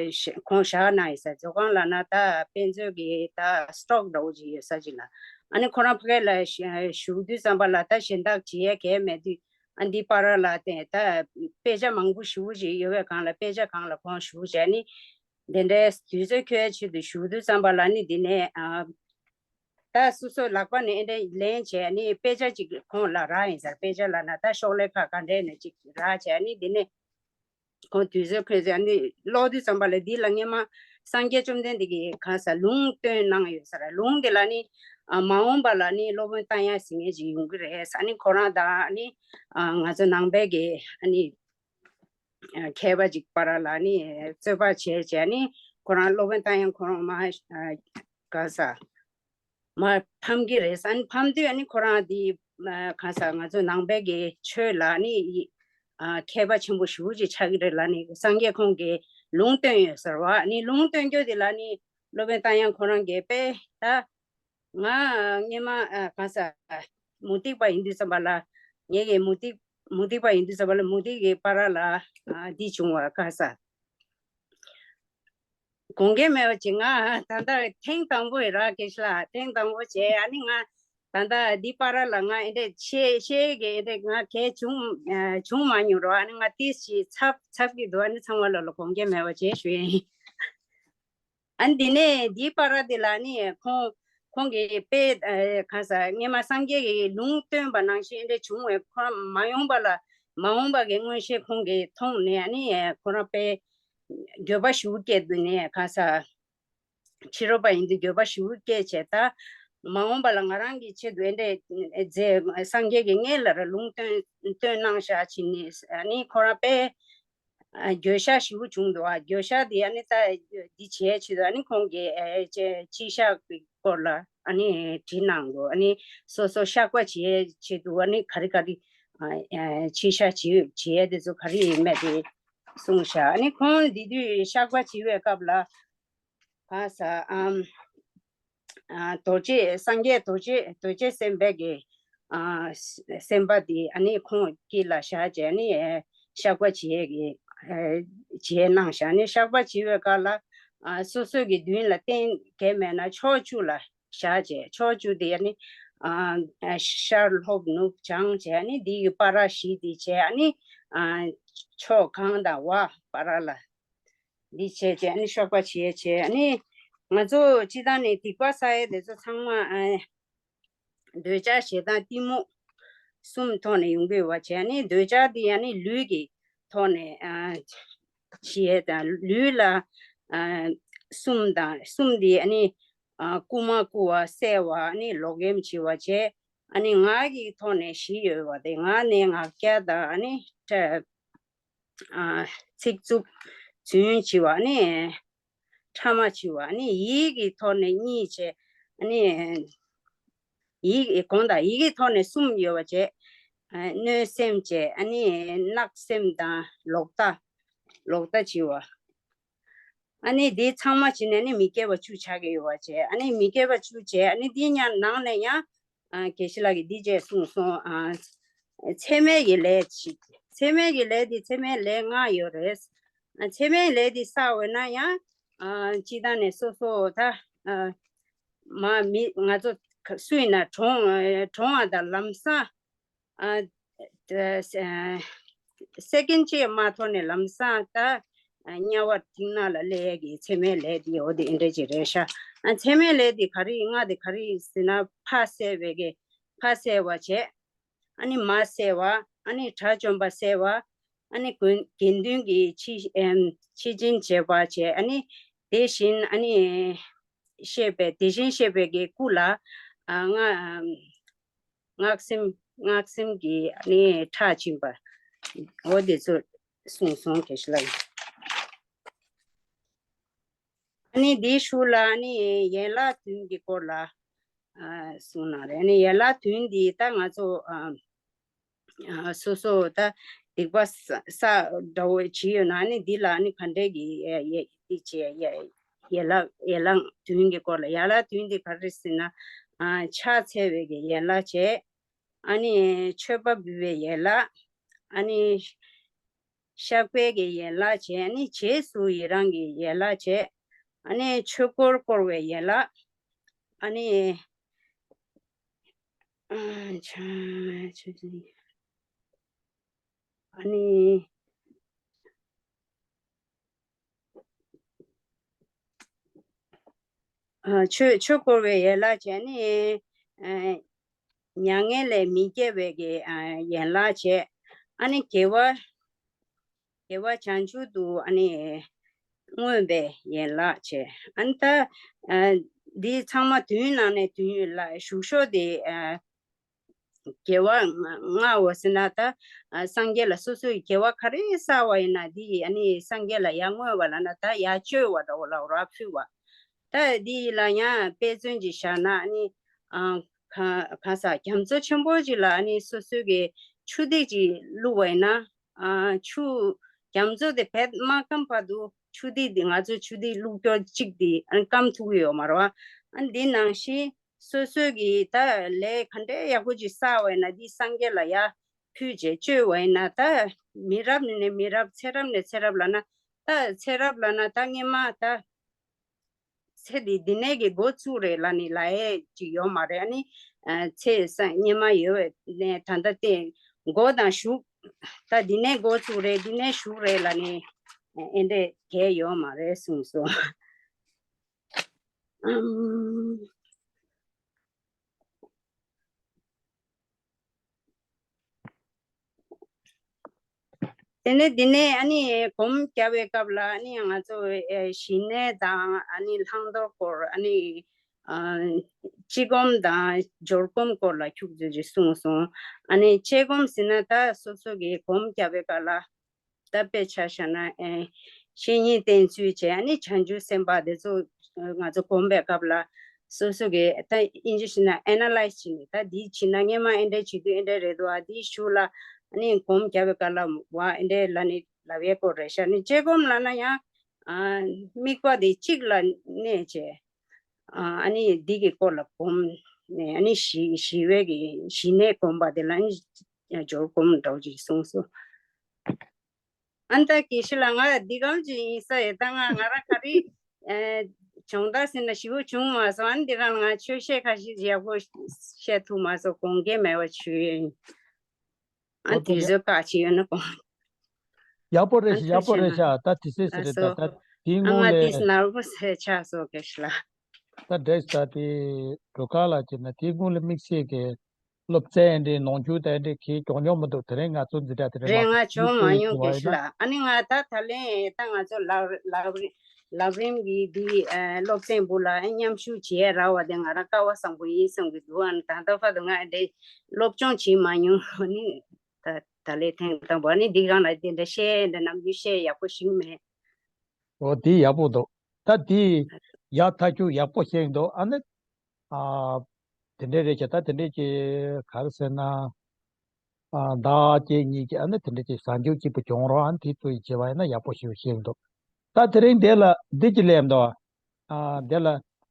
ཁོང་བཞག་གནང་ཡོད་ས། མཛོད་ཁང་ལབ་ན་ད་དཔེ་མཛོད་ཀྱི་ད་སི་ཊོག་འདྲ་བོ་ཅིག་ཡོད་ས་ཅིག་ལ། ཨ་ནི་ཁོ་རང་ཕ་གི་ལ་བཞུགས་དུས་ཙམ་པ་ལ་ད་གཞན་དག་བྱེད་ཡས་གང་ཡང་མེད་དུས། ཨ་འདི་བར་ལ་བརྟེན་ད་དཔེ་ཆ་མང་པོ་ཞེ་པོ་ཅིག་ཡོད་པའི་སྒང་ལ་དཔེ་ཆ་སྒང་ལ་ཁོང་བཞུགས་བྱས་ནས། དེ་འདྲའི་དུས་ཚོད་འཁྱོལ་ཆེད་དུ་བཞུགས་དུས་ཙམ་པ་ལ་ནི་འདི་ནས་ཨ་ད་སོ་སོ་ལག་པ་ནས་ཨེ་འདྲ་ལེན་བྱས་ནི་དཔེ་ཆ་ཅིག་ཁོང་ལ་རག་ཡིན་ཟེར། དཔེ་ཆ་ལབ་ན་ད་ཤོག་ལྷེ་ཁ་ག་འདྲས་ནས་ཅིག་རག་བྱས་ནི་འདི་ནས་ཁོང་དུས་ཚོད་འཁྱོལ་ཚེ་ནི་ཀློག་དུས་ཙམ་པ་ལ་འདི་ལ་སྔོན་མ་སངས་རྒྱས་བཅོམ་ལྡན་འདས་ཀྱིས་གང་ཟག་ལུང་སྟོན་གནང་ཡོད་ཟེར། ལུང་འདི་ལ་ནི་ཨ་མ་འོངས་པ་ལ་ནི་སློབ་དཔོན་རྟ་དབྱངས་ཟེར་མཁན་ཅིག་ཡོང་གི་རེད་ཟེར། ནི་ཁོ་རང་དང་ནི་ཨ་ང་ཚོ་ནང་པའི་གི་ཨ་ནི་མཁས་པ་ཅིག་བར་ལ་ནི་རྩོད་པ་བྱས་བྱས་ནི་ཁོ་རང་སློབ་དཔོན་རྟ་དབྱངས་ཁོ་རང་མ་ག་ས་མར་ཕམ་གྱི་རེད་ཟེར། ཨ་ནི་ཕམ་དུས་ཨ་ནི་ཁོ་རང་དེ་ག་ས་ང་ཚོ་ནང་པའི་གི་ཆོས་ལ་ནི་མཁས་པ་ཆེན་པོ་ཞེ་པོ་ཅིག་ཆགས་ཀྱི་རེད་ལ། ནི་སངས་རྒྱས་ཁོང་གིས་ལུང་སྟོན་ཡོད་ཟེར་བ། ནི་ལུང་སྟོན་རྒྱུ་དེ་ལ་ནི་སློབ་དཔོན་རྟ་དབྱངས་ཁོ་རང་གིས་དཔེ་ད། ང་སྔོན་མ་ཨ་གང་ཟག་མུ་སྟེགས་པ་ཡིན་དུས་ཙམ་པ་ལ། ངེད་ཀྱི་མུ་སྟེགས་མུ་སྟེགས་པ་ཡིན་དུས་ཙམ་པ་ལ་མུ་སྟེགས་ཀྱི་བར་ལ་ཨ་འདི་བྱུང་བ་གང་ཟག་དགོངས་འགལ་མེད་པ་ཅིག་ང་ད་ལྟ་ཐེངས་དང་པོ་ཡིན་ར་སྐད་ཆ་ལ་ཐེངས་དང་པོ་བྱས། ཨ་ནི་ང་ད་ལྟ་འདི་བར་ལ་ང་ཨེ་འདྲས་ཤེས་ཤེས་ཀྱི་ཨེ་འདྲས་ང་གལ་བྱུང་བྱུང་མ་མྱོང་རོགས། ཨ་ནི་ང་ཏིས་ཞིག་ཚབ་ཚབ་ཀྱི་འདུག་ཨ་ནི་ཚང་མ་ལ་ལ་དགོངས་འགལ་མེད་པ་བྱས་ཞུ་ཡིན། ཨ་ནི་འདི་ནས་འདིའི་བར་དེ་ལ་ནི་ཁོང་ཁོང་གིས་དཔེ་ཨ་གང་ཟག་སྔོན་མ་སངས་རྒྱས་ཀྱི་ལུང་སྟོན་པ་ནང་བཞིན་དེ་བྱུང་བས། ཁོ་རང་མ་འོངས་པ་ལ་མ་འོངས་པ་གི་མངོན་ཤེས་ཁོང་གིས་མཐོང་ནས། ཨ་ནི་ཁོ་རང་དཔེ་འགྱོད་པ་ཞེ་པོ་སྐྱེས་འདུག་ནས་གང་ཟག་ཕྱི་རོལ་པ་ཡིན་དུས་འགྱོད་པ་ཞེ་པོ་སྐྱེས་བྱས། ད་མ་འོངས་པ་ལ་ང་རང་གི་ཆེད་དུ་ཨེ་འདྲས་མཛད། སངས་རྒྱས་ཀྱིས་ངེད་ལ་ར་ལུང་སྟོན་སྟོན་གནང་ཤག་ཕྱིན་ནས། ཨ་ནི་ཁོ་རང་དཔེ་ཨ་འགྱོད་བཤགས་ཞེ་པོ་བྱུང་འདུག་ཨ་འགྱོད་བཤགས་དེ་ཨ་ནི་ད་འདི་བྱས་ཆེད་དུ་ཨ་ནི་ཁོང་གིས་ཨེ་ཅེ་སྤྱི་བཤགས་ཀྱི་སྐོར་ལ་ཨ་ནི་བྲིས་གནང་འདུག་ཨ་ནི་སོ་སོ་བཤགས་པ་བྱས་ཆེད་དུ་ཨ་ནི་ག་རེ་ག་རེ་ཨ་ཨ་སྤྱི་བཤགས་བྱས་བྱས་དེ་ཚོ་ག་རེ་ཡིན་མེད་དེ་གསུངས་ཤག་ཨ་ནི་ཁོང་འདི་དུས་བཤགས་པ་བྱེད་པའི་སྐབས་ལ་ག་ས་ཨམ། ཨ་རྡོ་རྗེ་སངས་རྒྱས་རྡོ་རྗེ་རྡོ་རྗེ་སེམས་དཔའ་གི་ཨ་སེམས་དཔའ་དེ་ཨ་ནི་ཁོང་དཀྱིལ་ལ་བཞག་བྱས་ནི་བཤགས་པ་བྱེད་ཀྱི་ཨ་བྱེད་གནང་བཞག་ནི་བཤགས་པ་བྱེད་པའི་སྐབས་ལ་ཨ་སོ་སོ་གི་མདུན་ལ་རྟེན་གང་མེད་ན་ཕྱོགས་བཅུ་ལ་བཞག་བྱས། ཕྱོགས་བཅུ་དེ་ཨ་ནི་ཨ་ཤར་ལྷོ་ནུབ་བྱང་བྱས་ནི་འདི་གི་བར་བཞི་དེ་བྱས། ཨ་ནི་ཨ་ཕྱོགས་གང་དང་བ་བར་ལ། འདི་བྱས་བྱས་ཨ་ནི་བཤགས་པ་བྱས་བྱས། ཨ་ནི་ང་ཚོ་སྤྱི་བཏང་ནས་སྡིག་པ་བསགས་ཡས་དེ་ཚོ་ཚང་མ་ཨ་འདོད་ཆགས་ཞེ་སྡང་གཏི་མུག་གསུམ་ཐོག་ནས་ཡོང་གི་ཡོད་པ་བྱས། ཨ་ནི་འདོད་ཆགས་འདི་ཨ་ནི་ལུས་ཀྱི་ཐོག་ནས་ཨ་བྱེད་ཡས་དང་། ལུས་ལ་ཨ་གསུམ་དང་། གསུམ་འདི་ཨ་ནི་ཨ་རྐུ་མ་རྐུ་བ། བསད་པ། ཨ་ནི་ལོག་གཡེམ་བྱེད་པ་བྱས། ཨ་ནི་ངག་གི་ཐོག་ནས་བཞི་ཡོད་པ་དེ་ངག་ནས་ངག་འཁྱལ་དང་། ཨ་ནི་ཨ་ཚིག་རྩུབ་རྫུན་བྱེད་པ། ཨ་ནི་ཕྲ་མ་བྱེད་པ། ཨ་ནི་ཡིད་ཀྱི་ཐོག་ནས་གཉིས་བྱས། ཨ་ནི་ཡིད་ཀྱི་གོང་དང་ཡིད་ཀྱི་ཐོག་ནས་གསུམ་ཡོད་པ་བྱས། ཨ་གནོད་སེམས་བྱས། ཨ་ནི་བརྣབ་སེམས་དང་ལོག་ལྟ། ལོག་ལྟ་བྱེད་པ། ཨ་ནི་འདི་ཚང་མ་བྱས་ནས་ནི་མི་དགེ་བ་བཅུ་ཆགས་ཀྱི་ཡོད་པ་བྱས། ཨ་ནི་མི་དགེ་བ་བཅུ་བྱས། ཨ་ནི་འདི་ཡང་ནང་ནས་ཡང་ཨ་དགེ་བཤེས་ལགས་ཀྱིས་འདི་བཅས་གསུངས་སོང་། ཨ་ཚད་མེད་ཀྱི་ལས་ཅིག་ཚད་མེད་ཀྱི་ལས་འདི་ཚད་མེད་ལས་ལྔ་ཡོད་རེད། ཨ་ཚད་མེད་ལས་འདི་བསགས་འོས་ན་ཡང་ཨ་སྤྱི་བཏང་ནས་སོ་སོ་ད་ཨ་ མ་མི་ང་ཚོ་སུ་ཡིན་ན་གྲོངས་གྲོངས་པ་དང་ལམ་སང་ཨ་ད་ཨ་སེ་ཀེན་གཅིག་མ་ཐོག་ནས་ལམ་སང་ད་དམྱལ་བ་མཐིང་ནག་ལ་སླེབས་ཡས་ཀྱི་མཚན་མའི་ལས་དེ་འོ་དེ་འདྲ་ཅིག་རེད་ཤག་ཨ་མཚན་མའི་ལས་དེ་ག་རེ་ཡིན་ང་དེ་ག་རེ་ཡིན་ཟེར་ན་ཕ་བསད་པའི་གི་ཕ་བསད་པ་བྱས། ཨ་ནི་མ་བསད་པ། ཨ་ནི་དགྲ་བཅོམ་པ་བསད་པ། ཨ་ནི་དགེ་དགེ་འདུན་གྱི་ཕྱི་ཨེམ་ཕྱི་བྱིན་བྱེད་པ་བྱས། ཨ་ནི་དེ་བཞིན་ཨ་ནི་བཤད་པའི་དེ་བཞིན་གཤེགས་པའི་གི་སྐུ་ལ་ཨ་སྔགས་སྔགས་སེམས་སྔགས་སེམས་ཀྱི་ཨ་ནི་ཁྲག་བྱིན་པ། འོ་དེ་ཚོ་གསུངས་སོང་། དགེ་བཤེས་ལགས། ཨ་ནི་འདིའི་གཞུག་ལ་ཨ་ནི་ཡན་ལག་བདུན་གྱི་སྐོར་ལ་ཨ་གསུངས་གནང་རེད། ཨ་ནི་ཡན་ལག་བདུན་འདི་ད་ང་ཚོ་ཨ་ཨ་སོ་སོ་ད་སྡིག་པ་བསགས་བསགས་འདྲ་བོ་བྱས་ཡོད་ན་ཨ་ནི་འདི་ལ་ཨ་ནི་ག་འདྲས་ཀྱི་ཡ་ཡ་འདི་བྱས་ཡ་ཡན་ལག་ཡན་ལག་བདུན་གྱི་སྐོར་ལ་ཡན་ལག་བདུན་འདི་ག་རེ་ཟེར་ན་ཨ་ཕྱག་འཚལ་བའི་གི་ཡན་ལག་བྱས། ཨ་ནི་མཆོད་པ་འབུལ་བའི་ཡན་ལག་ཨ་ནི་བཤགས་པའི་གི་ཡན་ལག་བྱས། ཨ་ནི་རྗེས་སུ་ཡི་རང་གི་ཡན་ལག་བྱས། ཨ་ནི་ཆོས་འཁོར་བསྐོར་བའི་ཡན་ལག་ཨ་ནི་ཨ་ཆ་ཆ་ཨ་ནི་ཨ་ཆོས་ཆོས་འཁོར་བའི་ཡན་ལག་བྱས། ཨ་ནི་ཨ་མྱ་ངན་ལས་མི་སྐྱེ་བའི་གི་ཨ་ཡན་ལག་བྱས། ཨ་ནི་དགེ་བ་དགེ་བ་བྱང་ཆུབ་ཏུ་ཨ་ནི་བསྔོས་པའི་ཡན་ལག་བྱས། ཨ་ནི་ད་ཨ་འདི་ཚང་མ་བདུན་ནང་ནས་བདུན་ལ་ཞུགས་ཤོག་དེ་ཨ་དགེ་བ་ལྔ་བ་ཟེར་ན་ད་ཨ་སངས་རྒྱས་ལ་སོ་སོའི་དགེ་བ་ག་རེ་བསགས་པ་ཡིན་ན་འདི་ཨ་ནི་སངས་རྒྱས་ལ་ཡར་བསྔོས་པ་ལབ་ན་ད་ཡར་བཅོལ་བ་འདྲ་བོ་ལབ་ར་ཕུལ་བ། ད་འདི་ལ་ཡང་དཔེ་མཚོན་ཅིག་བཞག་ན་ཨ་ནི་ཨ་ག་ག་ས་རྒྱ་མཚོ་ཆེན་པོ་ཅིག་ལ་ཨ་ནི་སོ་སོའི་གི་ཆུ་ཐིགས་ཅིག་བླུགས་པ་ཡིན་ན་ཨ་ཆུ་རྒྱ་མཚོ་དེ་བེད་མ་སྐམ་བར་དུ་ཆུ་ཐིགས་དེ་ང་ཚོ་ཆུ་ཐིགས་བླུགས་རྒྱུ་གཅིག་དེ་ཨ་ནི་སྐམ་ཐུབ་ཀྱི་ཡོད་མ་རེད་བ། ཨ་ནི་འདི་ནང་བཞིན་སོ་སོའི་གི་ད་ལས་ག་འདྲའི་ཡག་པོ་ཅིག་བསགས་པ་ཡིན་ན་འདི་སངས་རྒྱས་ལ་ཡར་ཕུལ་བྱས་བཅོལ་བ་ཡིན་ན་ད་མི་རབས་ནས་མི་རབས་ཚེ་རབས་ནས་ཚེ་རབས་ལབ་ན་ད་ཚེ་རབས་ལབ་ན་ད་སྔོན་མ་ད། ཚེ་འདི་འདི་ནས་ཀྱི་འགོ་བཙུགས་རེད་ལབ་ནི་ལབ་ཡས་ཅིག་ཡོད་མ་རེད། ཨ་ནི་ཨ་ཚེ་སྔོན་མ་ཡོད་པའི་ནས་ད་ལྟ་དེ་འགོ་དང་གཞུག་ད་འདི་ནས་འགོ་བཙུགས་རེད་འདི་ནས་གཞུག་རེད་ལབ་ནི་ཨེ་འདྲས་གས་ཡོད་མ་རེད་གསུངས་སོང་། ཨམ། དེ་ནས་འདི་ནས་ཨ་ནི་སྒོམ་རྒྱག་པའི་སྐབས་ལ་ཨ་ནི་ང་ཚོ་ཨེ་ཞི་གནས་དང་ཨ་ནི་བླང་དོར་སྐོར་ཨ་ནི་ཨ་དཔྱད་སྒོམ་དང་སྦྱོར་སྒོམ་སྐོར་ལ་ཁྱུག་ཙམ་ཅིག་གསུངས་སོང་། ཨ་ནི་དཔྱད་སྒོམ་ཟེར་ན་ད་སོ་སོ་གི་སྒོམ་རྒྱག་པའི་སྐབས་ལ་ད་དཔེ་ཆ་བཞག་ན་ཨེ་བཤེས་གཉེན་བསྟེན་ཚུལ་བྱས་ཨ་ནི་བྱང་ཆུབ་སེམས་དཔའ་དེ་ཚོ་ང་ཚོ་སྒོམ་པའི་སྐབས་ལ་སོ་སོ་གི་ད་ཨིན་ཇི་བྱས་ན་ཨེ་ན་ལའི་ཛི་བྱས་ནས་ད་འདི་བྱས་ན་སྔོན་མ་ཨེ་འདྲ་བྱེད་དུས་ཨེ་འདྲ་རེད་འདུག་ཨ་འདིའི་གཞུག་ལ་ཨ་ནི་སྒོམ་རྒྱག་པའི་སྐབས་ལ་བ་ཨེ་འདྲ་ལབ་ནི་ལབ་ཡས་སྐོར་རེད་ཤག་ཨ་ནི་དཔྱད་སྒོམ་ལབ་ན་ཡང་ཨ་དམིགས་པ་དེ་གཅིག་ལ་གནས་བྱས་ཨ་ཨ་ནི་འདི་གི་སྐོར་ལ་སྒོམ་ནས་ཨ་ནི་ཞི་ཞི་བའི་གི་ཞི་གནས་སྒོམ་པ་དེ་ལ་ཨ་ནི་སྦྱོར་སྒོམ་འདྲ་བོ་ཅིག་གསུངས་སོང་། ཨ་ནི་ད་དགེ་བཤེས་ལགས་ང་འདི་གམ་ཅིག་ཡིན་ས་ཡོད་ད་ང་ང་རང་ག་རེ་ཨེ་སྦྱོང་བརྡར་ཟེར་ན་ཞེ་པོ་བྱུང་མ་སོང་། ཨ་ནི་འདི་ག་ང་ཆོས་བཤད་ཁ་ཤས་ཡག་པོ་བཤད་ཐུབ་མ་སོང་། དགོངས་འགལ་མེད་པ་ཞུ་ཡིན། ཨ་འོ་དེ་ཚོ་བཀག་ཅིག་ཡོད་ན་དགོངས། ཡག་པོ་རེད་ཨ་ཤག་ཡག་ཐུགས་པོ་རྗེ་རེད་གནང་། ཤག་ད་དེ་སེ་སེ་ཨ་རེད་ད། སོ། ད་དེའི་ཨ་སྔོན་ང་ལས། ཏིས་ནར་བོ་སེ་ཆགས་སོང་དགེ་བཤེས་ལགས། ད་འདྲས་ད་དེ་འགྲོ་ཁ་ལ་བྱས་ན་དེའི་སྔོན་ལ་དམིགས་བསལ་གྱི་སློབ་ཚན་འདྲའི་ནང་ཆོས་དེ་འདྲའི་གི་གྱོང་མྱོང་མི་འདུག་དེ་རིང་ང་ཚོ་འཛིན་གྲྭ་དེ་རིང་རེད་མ་ང་གྱོང་མ་མྱོང་དགེ་བཤེས་ལགས། ཨ་ནི་ང་ད་ད་ལན་ད་ང་ཚོ་ལག་ལག་རིམ་ལག་རིམ་གྱི་འདི་ཨ་སློབ་ཚན་བུ་ལ་མཉམ་ཞུགས་བྱེད་ཡ་རག་པ་དེ་ང་རང་སྐལ་བ་བཟང་པོ་ཡིན་བསམ་གྱི་འདུག་ཨ་ནི་ད་ལྟ་བར་དུ་ང་འདྲའི་སློབ་སྦྱོང་བྱེད་མ་མྱོང་། ཨ་ནི་ད་ད་ལན་ཐེངས་དང་པོ་ཨ་ནི་འདི་སྒང་ལ་དེ་འདྲ་བཤད་འདྲ་ནམ་རྒྱུན་བཤད་ཡག་པོ་ཞིག་མེད། འོ་དེ་ཡག་པོ་འདུག་ད་དེ་ཡག་ཐག་ཆོད་ཡག་པོ་བཤད་འདུག་ཨ་ནི་ཨ་དེ་འདྲས་རེད་ཀྱི་ད་དེ་འདྲས་ཀྱི་ག་རེ་ཟེར་ན། ཨ་ཟླ་གཅིག་གཉིས་ཀྱི་ཨ་ནི་དེ་འདྲས་ཀྱི་གཟའ་མཇུག་གཅིག་པུ་གྱོང་རོགས་ཨ་ནི་དེ་ཚོ་ཡི་བྱེད་པ་ཡིན་ན་ཡག་པོ་ཞིག་བཤད་འདུག་ད་དེ་རིང་དེ་ལ་འདི་ཅི་སླེབས་འདུག་ཨ་དེ་ལ་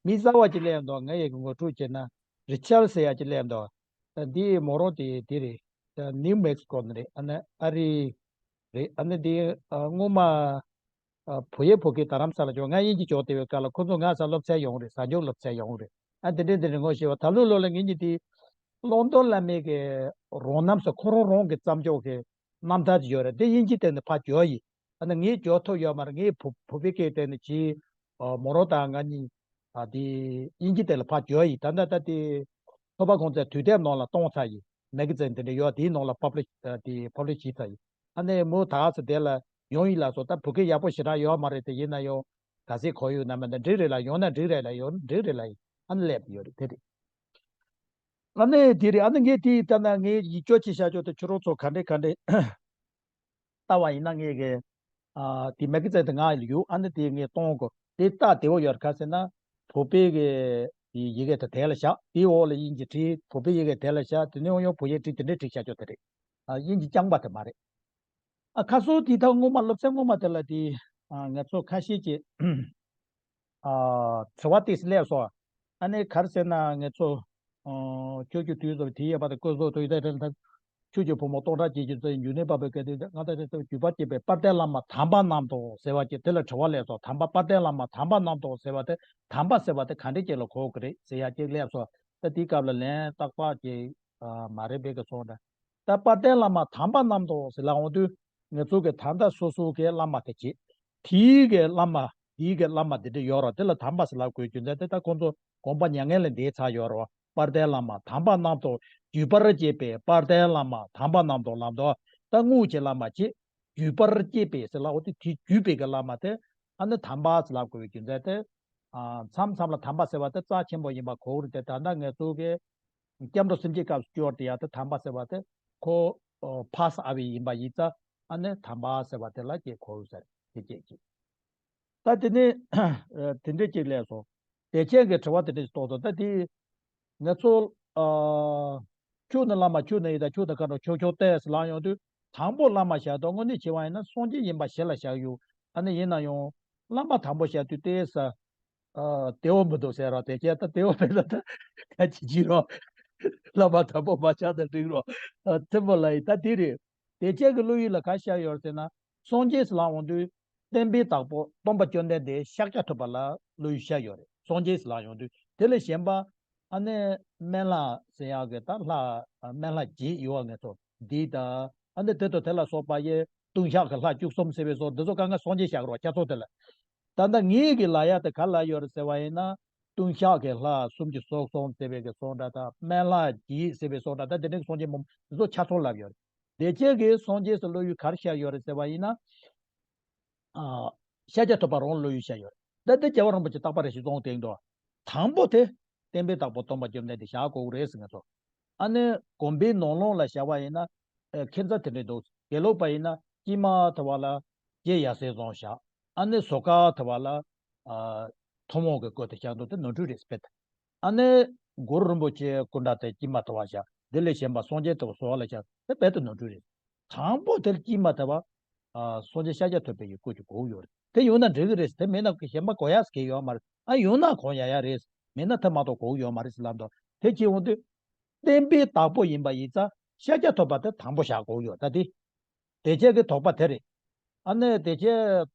མི་གསར་བ་ཅིག་སླེབས་འདུག་ང་ཡི་གི་ངོ་སྤྲོད་བྱས་ན་རི་ཆར་ཟེར་ཡ་ཅིག་སླེབས་འདུག་ད་འདི་མོ་རང་དེ་དེ་རེད། ད་ནིའུ་མེག་སི་ཀོ་ནས་རེད། ཨ་ནི་ཨ་རི་རེད། ཨ་ནི་འདི་ཨ་སྔོན་མ་ཨ་བུ་ཡས་བུ་གི་རྡ་རམ་ས་ལ་འབྱོར། ང་དབྱིན་ཇི་སྦྱོང་བསྡད་པའི་སྐབས་ལ་ཁོ་ཚོ་ང་ས་སློབ་ཚན་ཡོང་རེད། གཟའ་མཇུག་སློབ་ཚན་ཡོང་རེད། ཨ་དེ་འདྲས་དེ་འདྲས་ངོ་ཤེས་པ། ད་ལོ་ལོ་ལ་ངེད་གཉིས་དེ་ཀློང་རྡོལ་བླ་མའི་གི་རང་རྣམ་སོགས་ཁོ་རང་རང་གི་བརྩམས་ཆོས་ཀྱི་རྣམ་ཐར་ཅིག་ཡོད་རེད། དེ་དབྱིན་ཇི་སྟེང་ནས་ཕར་བསྒྱུར་ཡིན། ཨ་ནི་ངས་བསྒྱུར་ཐུབ་ཡོད་མ་རེད། ངས་བོད་བོད་པའི་སྐད་སྟེང་ནས་བྱས། ཨ་མོ་རང་དང་ང་གཉིས་ཨ་དེ་དབྱིན་ཇི་སྟེང་ལ་ཕར་བསྒྱུར་ཡིན། ད་ལྟ་ད་དེ་ཚོགས་པ་གོང་ཚད་དུས་དེབ་ནང་ལ་གཏོང་ཚར་ཡིན། མེ་ག་ཛིན་དེ་འདྲ་ཡོད། དེའི་ནང་ལ་པབ་ལི་ཤི་ཨ་དེ་པབ་ལི་ཤི་བྱས་ཚར་ཡིན། ཨ་ནི་མོ་ད་ག་ཚོད་དེ་ལ་ཡོང་ཡིན་ལགས་སོ། ད་བོད་སྐད་ཡག་པོ་ཞེ་དྲག་ཡོད་མ་རེད། དེ་ཡིན་ན་ཡང་ག་ཚོད་གོ་ཡོད་ན་མིན་ད་འགྲིག་རེད་ལ། ཡོང་ན་འགྲིག་རེད་ལ། ཡོང་འགྲིག་རེད་ལ་ཡིན། ཨ་ནི་སླེབས་ཡོད་རེད། དེ་རེད། ཨ་ནི་དེ་རེད། ཨ་ནི་ངས་དེ་ལྟ་ན་ངས་ཡིག་སྐྱོར་བྱས་བཞག་ཆོག་དེ་ཁྱོད་རང་ཚོ་ག་འདྲས་ག་འདྲས་ལྟ་བ་ཡིན་ན། ངས་གི་ཨ་དེ་མེ་ག་ཛིན་དེ་ང་ལ་ཡོད། ཨ་ནི་དེ་ངས་གཏོང་དགོས། དེ་ལྟ་བདེ་བོ་ཡོད་ག་ཟེར་ན། བོད་པའི་གི་དེ་ཡི་གེ་དེ་དེ་ལ་བཞག་དེའི་འོག་ལ་དབྱིན་ཇི་བྲིས། བོད་པའི་ཡི་གེ་དེ་ལ་བཞག་དེ་ནས་ཡང་བོད་ཡིག་བྲིས། དེ་འདྲས་བྲིས་བཞག་ཆོག་དེ་རེད། ཨ་དབྱིན་ཇི་རྐྱང་པ་དེ་མ་རེད། ཨ་ཁ་སང་དེ་ད་སྔོན་མ་སློབ་ཚན་སྔོན་མ་དེ་ལ་དེ་ཨ་ང་ཚོ་ཁ་ཤས་ཀྱིས་ཨ་དྲི་བ་དེ་སླེབས་སོང་། ཨ་ནི་ག་རེ་ཟེར་ན། ང་ཚོ་ཨ་ཁྱོད་ཀྱི་དུས་ཚོད་དེ་ཡས་པ་དེ་བཀོད་བཟོ་དུས་དེ་རེད། ད་ཁྱོད་ཀྱི་བུ་མོ་སྟོང་ཕྲག་གཅིག་གི་ཚེ་འཇུག་གནས་པ་བོད་སྐད་དེ་ང་ད་དེ་བརྒྱུད་པ་བྱས་པའི་དཔལ་ལྡན་བླ་མ་དམ་པ་རྣམས་དང་ཟེར་བ་ཅིག་དེ་ལ་དྲི་བ་སླེབས་སོང་། དམ་པ་དཔལ་ལྡན་བླ་མ་དམ་པ་རྣམས་དང་ཟེར་བ་དེ། དམ་པ་ཟེར་བ་དེ་ག་འདྲས་ཅིག་ལ་གོ་གི་རེད་ཟེར་ཡ་ཅིག་སླེབས་སོང་། ད་དེའི་སྐབས་ལ་ལན་ཏག་ཏག་ཅིག་ཨ་མ་རེད་པས་གི་སོང་འདྲ། ད་དཔལ་ལྡན་བླ་མ་དམ་པ་རྣམས་དང་ཟེར་ལབ་འོང་དུས། ང་ཚོ་གི་ད་ལྟ་སོ་སོ་གི་བླ་མ་དེ་བྱེད། དེའི་གི་བླ་མ། དེའི་གི་བླ་མ་དེ་འདྲ་ཡོད་རེད། དེ་ལ་དམ་པ་ཟེར་ལབ་དགོས་རྒྱུ་མཚན་དེ། ད་ཁོང་ཚོ་དགོངས་པ་མྱ་ངན་ལས་འདས་ཚར་ཡོད་རེད་བ། དཔལ་ལྡན་བླ་མ་དམ་པ་རྣམས་དང་། བརྒྱུད་པར་བཅས་པའི་དཔལ་ལྡན་བླ་མ་དམ་པ་རྣམས་དང་ལབ་འདུག་ད་དངོས་ཀྱི་བླ་མ་བྱེད། བརྒྱུད་པར་བཅས་པའི་ཟེར་ལབ་འོང་དུས། དེ་བརྒྱུད་པའི་གི་བླ་མ་དེ་ཨ་ནི་དམ་པ་ཟེར་ལབ་དགོས་པའི་རྒྱུ་མཚན་དེ། ཨ་མཚམས་མཚམས་ལ་དམ་པ་ཟེར་བ་དེ་རྩ་ཆེན་པོ་ཡིན་པ་གོ་གི་རེད་དེ། ད་ལྟ་ང་ཚོ་གི་སྐྱབས་འགྲོ་སེམས་བསྐྱེད་སྐབས་སུ་སྐྱོར་དེ་ཡ་དེ་དམ་པ་ཟེར་བ་དེ་ཁོ་ཨོ་ཕ་ས་ཨ་བི་ཡིན་པ་ཡིན་ཙང་། ཨ་ནི་དམ་པ་ཟེར་བ་དེ་ལ་ཅིག་གོ་ཟེར་དེ་སྐད་ཅིག་ད་དེ་ནས་དེ་འདྲས་ཅིག་སླེབས་སོང་། དེ་ཁྱེད་ཀྱི་དྲི་བ་དེ་འདྲས་གཏོང་སོང་། ད་དེ་ང་ཚོ་ཨ་ཁྱོད་ནི་བླ་མ་ཁྱོད་ནི་ཡིན། ད་ཁྱོད་དང་མཁའ་འགྲོ་ཁྱོད་ཁྱོད་བལྟས་ཟེར་ལབ་ཡོང་དུས། དང་པོ་བླ་མ་བཞག་དང་། དངོས་གནས་བྱས་པ་ཡིན་ན་སངས་རྒྱས་ཡིན་པ་ཞེ་ལ་བཞག་ཡོད། ཨ་ནི་ཡིན་ན་ཡང་བླ་མ་དང་པོ་བཞག་དུས་དེ་ས། ཨ་བདེ་བོ་མི་འདུག་ཟེར་རོགས། དེ་ཁྱེད་ད་བདེ་བོ་མེད་ན་ད་ད་ཅི་བྱེད་རོགས། བླ་མ་དང་པོ་མ་བཞག་ན་འགྲིག་རོགས། ཨ་ཐེ་མོ་ལ་ཡིན། ད་དེ་རེད། དེ་ཁྱེད་ཀྱི་བློ་ཡུལ་ལ་ག་བཞག་ཡོད་ཟེར་ན། སངས་རྒྱས་ལབ་འོང་དུས་བསྟན་པའི་བདག་པོ་སྟོན་པ་བཅོམ་ལྡན་འདས་ཤཱཀྱ་ཐུབ་པ་ལ་བློ་ཡུལ་བཞག་ཡོད་རེད། སངས་རྒྱས་ལབ་ཡོང་དུས་དེ་ལས་གཞན་པ། ཨ་ནི་སྨན་བླ་ཟེར་ཡག་གི་ད་ལྷ། སྨན་བླ་བརྒྱད་ཡོད་པ་ང་ཚོ་འདི་དང་། ཨ་ནི་དེ་དང་དེ་ལ་སོགས་པ་ཡི་ལྟུང་བཤགས་ཀྱི་ལྷ་བཅུ་གསུམ་ཟེར་བའི་སོགས་འདི་ཚོ་གང་ག་སངས་རྒྱས་བཞག་རོགས་ཁྱ་ཚོ་དེ་ལ། ད་ལྟ་ངེད་ཀྱི་ལ་ཡ་དེ་ག་ལ་ཡོད་རེད་ཟེར་བ་ཡིན་ན། ལྟུང་བཤགས་ཀྱི་ལྷ་སུམ་ཅུ་སོ་གསུམ་ཟེར་བའི་གི་སོགས་འདྲ་དང་། སྨན་བླ་བརྒྱད་ཟེར་བའི་སོགས་འདྲ་དང་། དེ་འདྲའི་སངས་རྒྱས་མང་པོ་འདི་ཚོ་ཆ་ཚང་ལབ་ཡོད་རེད། དེ་ཁྱེད་ཀྱི་སངས་རྒྱས་སུ་བློ་ཡུལ་ག་རེ་བཞག་ཡོད་རེད་ཟེར་བ་ཡིན་ན། ཨ་ཤཱཀྱ་ཐུབ་པ་རང་བློ་ཡུལ་བཞག་ཡོད་རེད། ད་དེ་རྒྱལ་བ་རིན་པོ་ཆེ་རྟག་པ་རེ་ཞིག་གསུངས་བསྡད་འདུག་དང་པོ་དེ་བསྟན་པའི་བདག་པོ་སྟོན་པ་བཅོམ་ལྡན་འདས་བཞག་དགོས་རེད་ཟེར་ང་ཚོ། ཨ་ནི་དགོན་པའི་ནང་ལོགས་ལ་བཞག་པ་ཡིན་ན། ཨེ་ཁྱད་མཚར་དེ་འདྲ་འདུག་དགེ་ལུགས་པ་ཡིན་ན་དཀྱིལ་མ་དེ་བ་ལ་རྗེ་ཡབ་སྲས་བཟང་བཞག་ཨ་ནི་ཟུར་ཁ་དེ་བ་ལ་ཨ་ཐུན་མོང་གི་སྐོར་དེ་བཞག་འདུག་དེ་ནོར་འཁྲུལ་རེད་ཟེར་བས། ཨ་ནི་གུ་རུ་རིན་པོ་ཆེ་སྐུ་འདྲ་དེ་དཀྱིལ་མ་དེ་བ་བཞག་དེ་ལས་གཞན་པ་སངས་རྒྱས་དེ་བ་ཟུར་བ་ལ་བཞག་དེ་རྦད་དེ་ནོར་འཁྲུལ་རེད། དང་པོ་དེར་དཀྱིལ་མ་དེ་བ། ཨ་སངས་རྒྱས་ཤཱཀྱ་ཐུབ་པའི་ཡི་སྐུ་ཅིག་དགོས་ཡོད་རེད། དེ་ཡོད་ན་འགྲིག་གི་རེད། དེ་མེད་ན་གཞན་པ་དགོས་ཡག་གི་ཡོད་མ་རེད། ཨ་ཡོད་ན་གོན་ཡག་ཡག་རེད། མེད་ན་དེ་མ་གཏོགས་དགོས་ཡོད་མ་རེད་ཟེར་ལབ་འདུག་དེ་བྱེད་འོང་དུས། བསྟན་པའི་བདག་པོ་ཡིན་པ་ཡིན་ཙང་ཤཱཀྱ་ཐུབ་པ་དེ་དང་པོ་བཞག་དགོས་ཡོད། ད་དེ། དེ་ཁྱེད་ཀྱི་དོགས་པ་དེ་རེད། ཨ་ནི་དེ་ཁྱེད་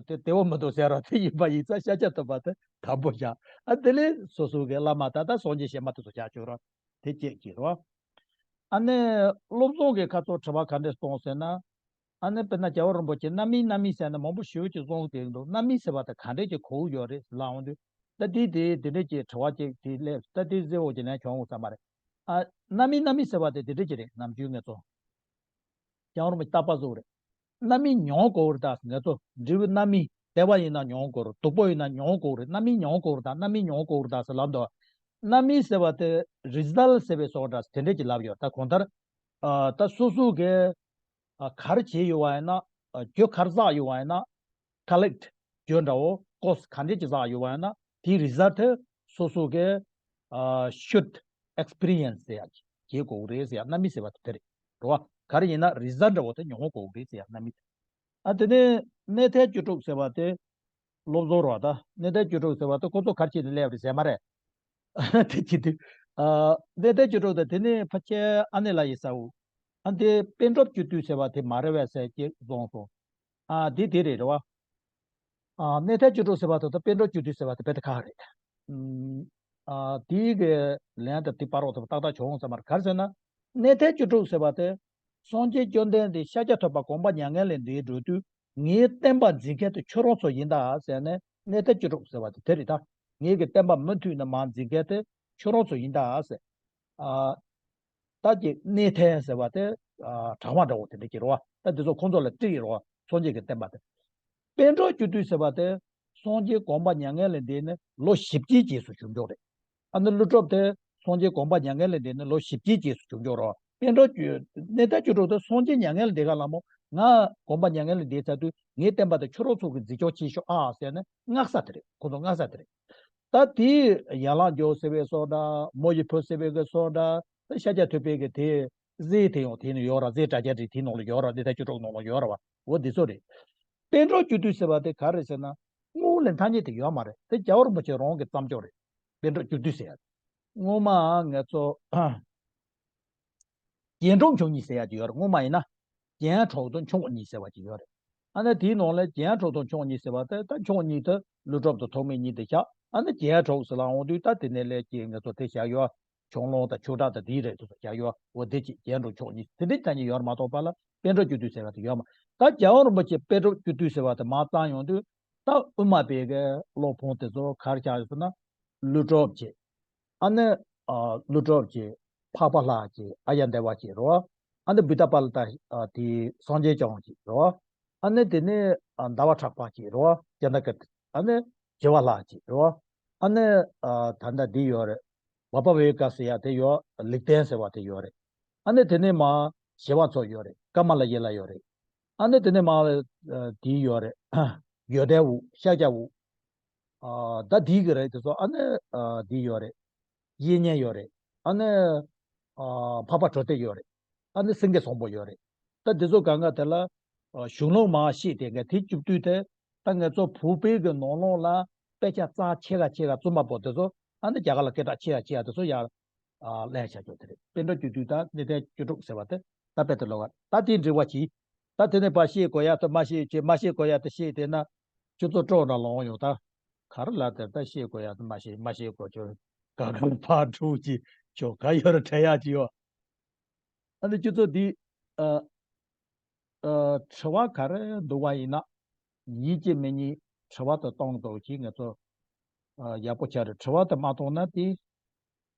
དེ་དེ་བོ་མི་འདུག་ཟེར་རོགས། དེ་ཡིན་པ་ཡིན་ཙང་ཤཱཀྱ་ཐུབ་པ་དེ་དང་པོ་བཞག་ཨ་དེ་ལས་སོ་སོ་གི་བླ་མ་ད་ལྟ་སངས་རྒྱས་གཞན་མ་དེ་ཚོ་བཞག་ཆོག་རོགས། དེ་ཁྱེད་ཀྱི་རོགས། ཨ་ནི་བློ་བཟང་གི་ཁ་ཚོ་དྲི་བ་ག་འདྲས་གཏོང་ཟེར་ན། ཨ་ནི་དཔེར་ན་རྒྱལ་བ་རིན་པོ་ཆེ་རྣམ་སྨིན་རྣམ་སྨིན་ཟེར་ནས་མང་པོ་ཞེ་པོ་ཅིག་གསུངས་བསྡད་འདུག་རྣམ་སྨིན་ཟེར་བ་དེ་ག་འདྲས་ཀྱི་གོ་ཡོད་རེད་ལབ་འོང་དུས། ད་དེ་དེ་དེ་འདྲས་ཀྱི་དྲི་བ་ཅིག་དེ་སླེབས། ད་དེ་གཟི་འོག་གི་ནས་བྱུང་འོང་ས་མ་རེད། ཨ་རྣམ་སྨིན་རྣམ་སྨིན་ཟེར་བ་དེ་དེ་འདྲས་ཀྱི་རེད། ནམ་རྒྱུན་ངས་ཚོ་རྒྱལ་བ་རིན་པོ་ཆེ་རྟག་པར་གསུངས་རེད། རྣམ་སྨིན་མྱོང་དགོས་རེད་ད། ང་ཚོ་འབྲས་བུ་རྣམ་སྨིན། བདེ་བ་ཡིན་ན་མྱོང་དགོས་རེད། སྡུག་པོ་ཡིན་ན་མྱོང་དགོས་རེད། རྣམ་སྨིན་མྱོང་དགོས་རེད་ད། རྣམ་སྨིན་མྱོང་དགོས་རེད་ད་ཟེར་ལབ་འདུག་རྣམ་སྨིན་ཟེར་བ་དེ་རི་ཛལ་ཟེར་བའི་སོགས་འདྲ་དེ་འདྲས་ཀྱི་ལབ་ཡོད། ད་གང་ལྟར། ཨ་ད་སོ་སོ་གི་ཨ་ག་རེ་བྱས་ཡོད་པ་ཡིན་ན། ཨ་རྒྱུ་ག་རེ་བསགས་ཡོད་པ་ཡིན་ན། ཀ་ལེག་ཊི་རྒྱུ་འདྲ་བོ་ཀོ་སི་ག་འདྲས་ཀྱི་བསགས་ཡོད་པ་ཡིན་ན། དེའི་རི་ཛལ་ཊི་སོ་སོ་གི་ཨ་ཤུཌ་ཨེག་སི་པི་རི་ཡན་སི་ཟེར་ཡག་བྱེད་དགོས་རེད་ཟེར་ཡག་རྣམ་སྨིན་ཟེར་བ་དེ་དེ་རེད། རེད་བ། ག་རེ་ཡིན་ན་རི་ཛལ་ཊི་འདྲ་བོ་དེ་མྱོང་དགོས་རེད་ཟེར་ཡག་རྣམ་སྨིན། ཨ་དེ་ནས་གནས་བརྟན་བཅུ་དྲུག་ཟེར་བ་དེ། བློ་བཟང་རོ་ད་གནས་བརྟན་བཅུ་དྲུག་ཟེར་བ་དེ་ཁོ་ཚོ་ག་རེ་བྱས་ནས་སླེབས་རེད་ཟེར་མ་རེད། དེ་བྱེད་དུས། ཨ་གནས་བརྟན་བཅུ་དྲུག་དང་དེ་ནས་ཕ་ཁྱེད་ཨ་ནེ་ལགས་ཡིན་ས་འོ། ཨ་འདི་པཎ་གྲུབ་བཅུ་བདུན་ཟེར་བ་དེ་མ་རེད་པས་ཟེར་ཅིག་གསུངས་སོང་། ཨ་འདི་དེ་རེད། རེད་བ། ཨ་གནས་བརྟན་བཅུ་དྲུག་ཟེར་བ་དེ་དང་པཎ་གྲུབ་བཅུ་བདུན་ཟེར་བ་དེ་དཔེ་དེ་ཁག་རེད། ཨུམ། ཨ་དེའི་གི་ལན་དེ་དེ་སྤར་རོགས་ཐུབ་ཏག་ཏག་བྱུང་ཟེར་མ་རེད། ག་རེ་ཟེར་ན། གནས་བརྟན་བཅུ་དྲུག་ཟེར་བ་དེ། སངས་རྒྱས་བཅོམ་ལྡན་འདས་ཤཱཀྱ་ཐུབ་པ་གོམ་པ་མྱ་ངན་ལས་འདས་འགྲོ་དུས་ངའི་བསྟན་པ་འཛིན་མཁན་དེ་ཁྱོད་རང་ཚོ་ཡིན་ད་ཟེར་ནས་གནས་བརྟན་བཅུ་དྲུག་ཟེར་བ་དེ་དེ་རེད་ད། ངའི་གི་བསྟན་པ་མུ་མཐུད་ནས་མར་འཛིན་མཁན་དེ་ཁྱོད་རང་ཚོ་ཡིན་ད་ཟེར། ཨ། ད་ཀྱི་གནས་བརྟན་ཟེར་བ་དེ། ཨ། གྲྭ་པ་འདྲ་བོ་དེ་འདྲ་ཀྱི་རེད་བ། ད་དེ་ཚོ་ཁོང་ཚོ་ལ་སྤྲད་ཡོད་རེད་བ། སངས་རྒྱས་ཀྱི་བསྟན་པ་དེ། པཎ་གྲུབ་བཅུ་དུས་ཟེར་བ་དེ། སངས་རྒྱས་གོམ་པ་མྱ་ངན་ལས་འདས་ནས་ལོ་བཞི་བཅུའི་རྗེས་སུ་བྱུང་ཆོག་རེད། ཨ་ནི་ཀླུ་སྒྲུབ་དེ་སངས་རྒྱས་གོམ་པ་མྱ་ངན་ལས་འདས་ནས་ལོ་བཞི་བཅུའི་རྗེས་སུ་བྱུང་ཆོག་རེད་བ། པཎ་གྲུབ་བཅུ། གནས་བརྟན་བཅུ་དྲུག་དེ་སངས་རྒྱས་མྱ་ངན་ལས་འདས་ག་ལ་མོ། ང་གོམ་པ་མྱ་ངན་ལས་འདས་ཚར་དུས་ངའི་བསྟན་པ་དེ་ཁྱོད་རང་ཚོ་གིས་འཛིན་སྐྱོང་བྱེད་ཤོག་ཨ་ཟེར་ནས་མངགས་ས་དེ་རེད། ཁོང་ཚོ་མངགས་ས་དེ་རེད། ད་དེའི་ཡན་ལག་འཇོག་ཟེར་བའི་སོགས་འདྲ། མོ་ཡི་བུ་ཟེར་བའི་གི་སོགས་འདྲ། ད་ཤཱཀྱ་ཐུབ་པའི་གི་དེ་རྫས་དེ་ཡང་དེ་ནི་ཡོད་ར། རྫས་དྲ་རྒྱ་རིགས་དེའི་ནང་ལ་ཡོད་ར། འདི་ལྟར་བཅུ་དྲུག་ནང་ལ་ཡོད་ར་བ། འོ་འདི་ཚོ་རེད། པཎ་གྲུབ་བཅུ་དུས་ཟེར་བ་དེ་ག་རེ་ཟེར་ན། སྔོན་ལ་ཐ་སྙད་དེ་ཡོད་མ་རེད། དེ་རྒྱལ་བ་རིན་པོ་ཆེ་རང་གི་བརྩམས་ཆོས་རེད། པཎ་གྲུབ་བཅུ་དུས་ཟེར་ཡ། སྔོན་མ་ང་ཚོ། རྒྱན་དྲུག་མཆོག་གཉིས་ཟེར་ཡ་ཅིག་ཡོད་རེད། སྔོན་མ་ཡིན་ན། རྒྱན་དྲུག་དང་མཆོག་གཉིས་ཟེར་བ་ཅིག་ཡོད་རེད། ཨ་ནི་དེའི་ནང་ལ་རྒྱན་དྲུག་དང་མཆོག་གཉིས་ཟེར་བ་དེ། ད་མཆོག་གཉིས་དེ་ཀླུ་སྒྲུབ་དང་ཐོགས་མེད་གཉིས་དེ་བཞག་ཨ་ནི་རྒྱན་དྲུག་ཟེར་ལ་འོང་དུས་ད་དེ་ནས་ལས་ཀྱི་ང་ཚོ་དེ་བཞག་ཡོད། ཆོས་ལོངས་དང་ཆོས་གྲགས་དང་དེའི་རེད་དེ་ཚོ་བཞག་ཡོད། འོ་དེ་ཅིག་རྒྱན་དྲུག་མཆོག་གཉིས་དེ་འདྲའི་ཐ་སྙད་ཡོད་མ་གཏོགས་པ་ལ་པཎ་གྲུབ་བཅུ་དུས་ཟེར་བ་དེ་ཡོད་མ། ད་རྒྱལ་བ་རིན་པོ་ཆེ་པཎ་གྲུབ་བཅུ་དུས་ཟེར་བ་དེ་མར་བརྩམས་ཡོང་དུས། ད་དབུ་མ་པའི་གི་སློབ་དཔོན་དེ་ཚོ་ག་རེ་ཆགས་ཡོད་ཟེར་ན། ཀླུ་སྒྲུབ་ཅིག་ཨ་ནི། ཨ། ཀླུ་སྒྲུབ་ཅིག་འཕགས་པ་ལྷ་ཅིག་ཨཱརྱ་དེ་བ་ཅིག་རེད་བ། ཨ་ནི་བུདྡྷ་པཱ་ལི་ཏ། ཨ། དེ་སངས་རྒྱས་བསྐྱངས་ཅིག་རེད་བ། ཨ་ནི་དེ་ནས། ཨ། ཟླ་བ་གྲགས་པ་ཅིག་རེད་བ། ཀྱནྟ་ཀ་ཏི། ཨ་ནི་ཞི་བ་ལྷ་ཅིག་རེད་བ། ཨ་ནི། ཨ། ད་ལྟ་འདི་ཡོད་རེད། བ་པ་བེ་ཀ་ཟེར་ཡ་དེ་ཡོད། ལེགས་ལྡན་ཟེར་བ་དེ་ཡོད་རེད། ཨ་ནི་དེ་ནས་མར་ཞི་བ་འཚོ་ཡོད་རེད། ཀ་མ་ལ་ཡེ་ལ་ཡོད་རེད། ཨ་ནི་དེ་ནས་མར། ཨ། དེ་ཡོད་རེད། ཡོན་ཏན་དབུ། ཤཱཀྱ་དབུ། ཨ། ད་འདི་གི་རེད་དེ་ཚོ། ཨ་ནི། ཨ། འདི་ཡོད་རེད། གཡས་གཉེན་ཡོད་རེད། ཨ་ནི། ཨ། འཕགས་པ་གྲོལ་སྡེ་ཡོད་རེད། ཨ་ནི་སེང་གེ་བཟང་པོ་ཡོད་རེད། ད་འདི་ཚོ་གང་ག་དེ་ལ། ཨ། གཞུང་ལུགས་མར་བཤད་དེ་ག་དེ་བཅུ་བདུན་དེ། ད་ང་ཚོ་བོད་པའི་གི་ནང་ལོགས་ལ་དཔེ་ཆ་རྩ་ཆེ་ག་ཆེ་ག་བཙུན་མ་པོ་དེ་ཚོ། ཨ་ནི་རྒྱ་གར་ལ་སྐད་གྲགས་ཆེ་ག་ཆེ་ག་དེ་ཚོ་ཡར། ཨ། ལེན་བྱ་རྒྱུ་དེ་རེད། པཎ་གྲུབ་བཅུ་དུས་དང་གནས་བརྟན་བཅུ་དྲུག་ཟེར་བ་དེ། ད་དཔེ་དེ་ལོག་ག་ད་དེའི་འགྲེལ་བ་གྱིས། ད་དེ་ནས་ཕར་བཤད་དགོས་ཡ་དེ་མ་བཤད་བྱས། མ་བཤད་དགོས་ཡ་དེ་བཤད་དེ་ན། ཁྱོད་ཚོ་སྤྲོ་འདྲ་ལོང་ཡོང་ད། ག་རེ་ལ་དེ་ད་བཤད་དགོས་ཡ་དེ་མ་བཤད། མ་བཤད་དགོས་ཁྱོད། ག་ག་ལ་ཕར་འགྲོ་གྱིས། ཁྱོད་ག་ཡོད་ར་དྲན་ཡ་ཅིག་ཡོད། ཨ་ནི་ཁྱོད་ཚོ་འདི། ཨ། ཨ། དྲི་བ་ག་རེ་འདུག་པ་ཡིན་ན། ཡིན་གཅིག་མིན་གཉིས་དྲི་བ་དེ་གཏོང་རོགས་གྱིས། ང་ཚོ། ཨ། ཡག་པོ་ཆགས་རེད། དྲི་བ་དེ་མ་གཏོང་ན་དེ།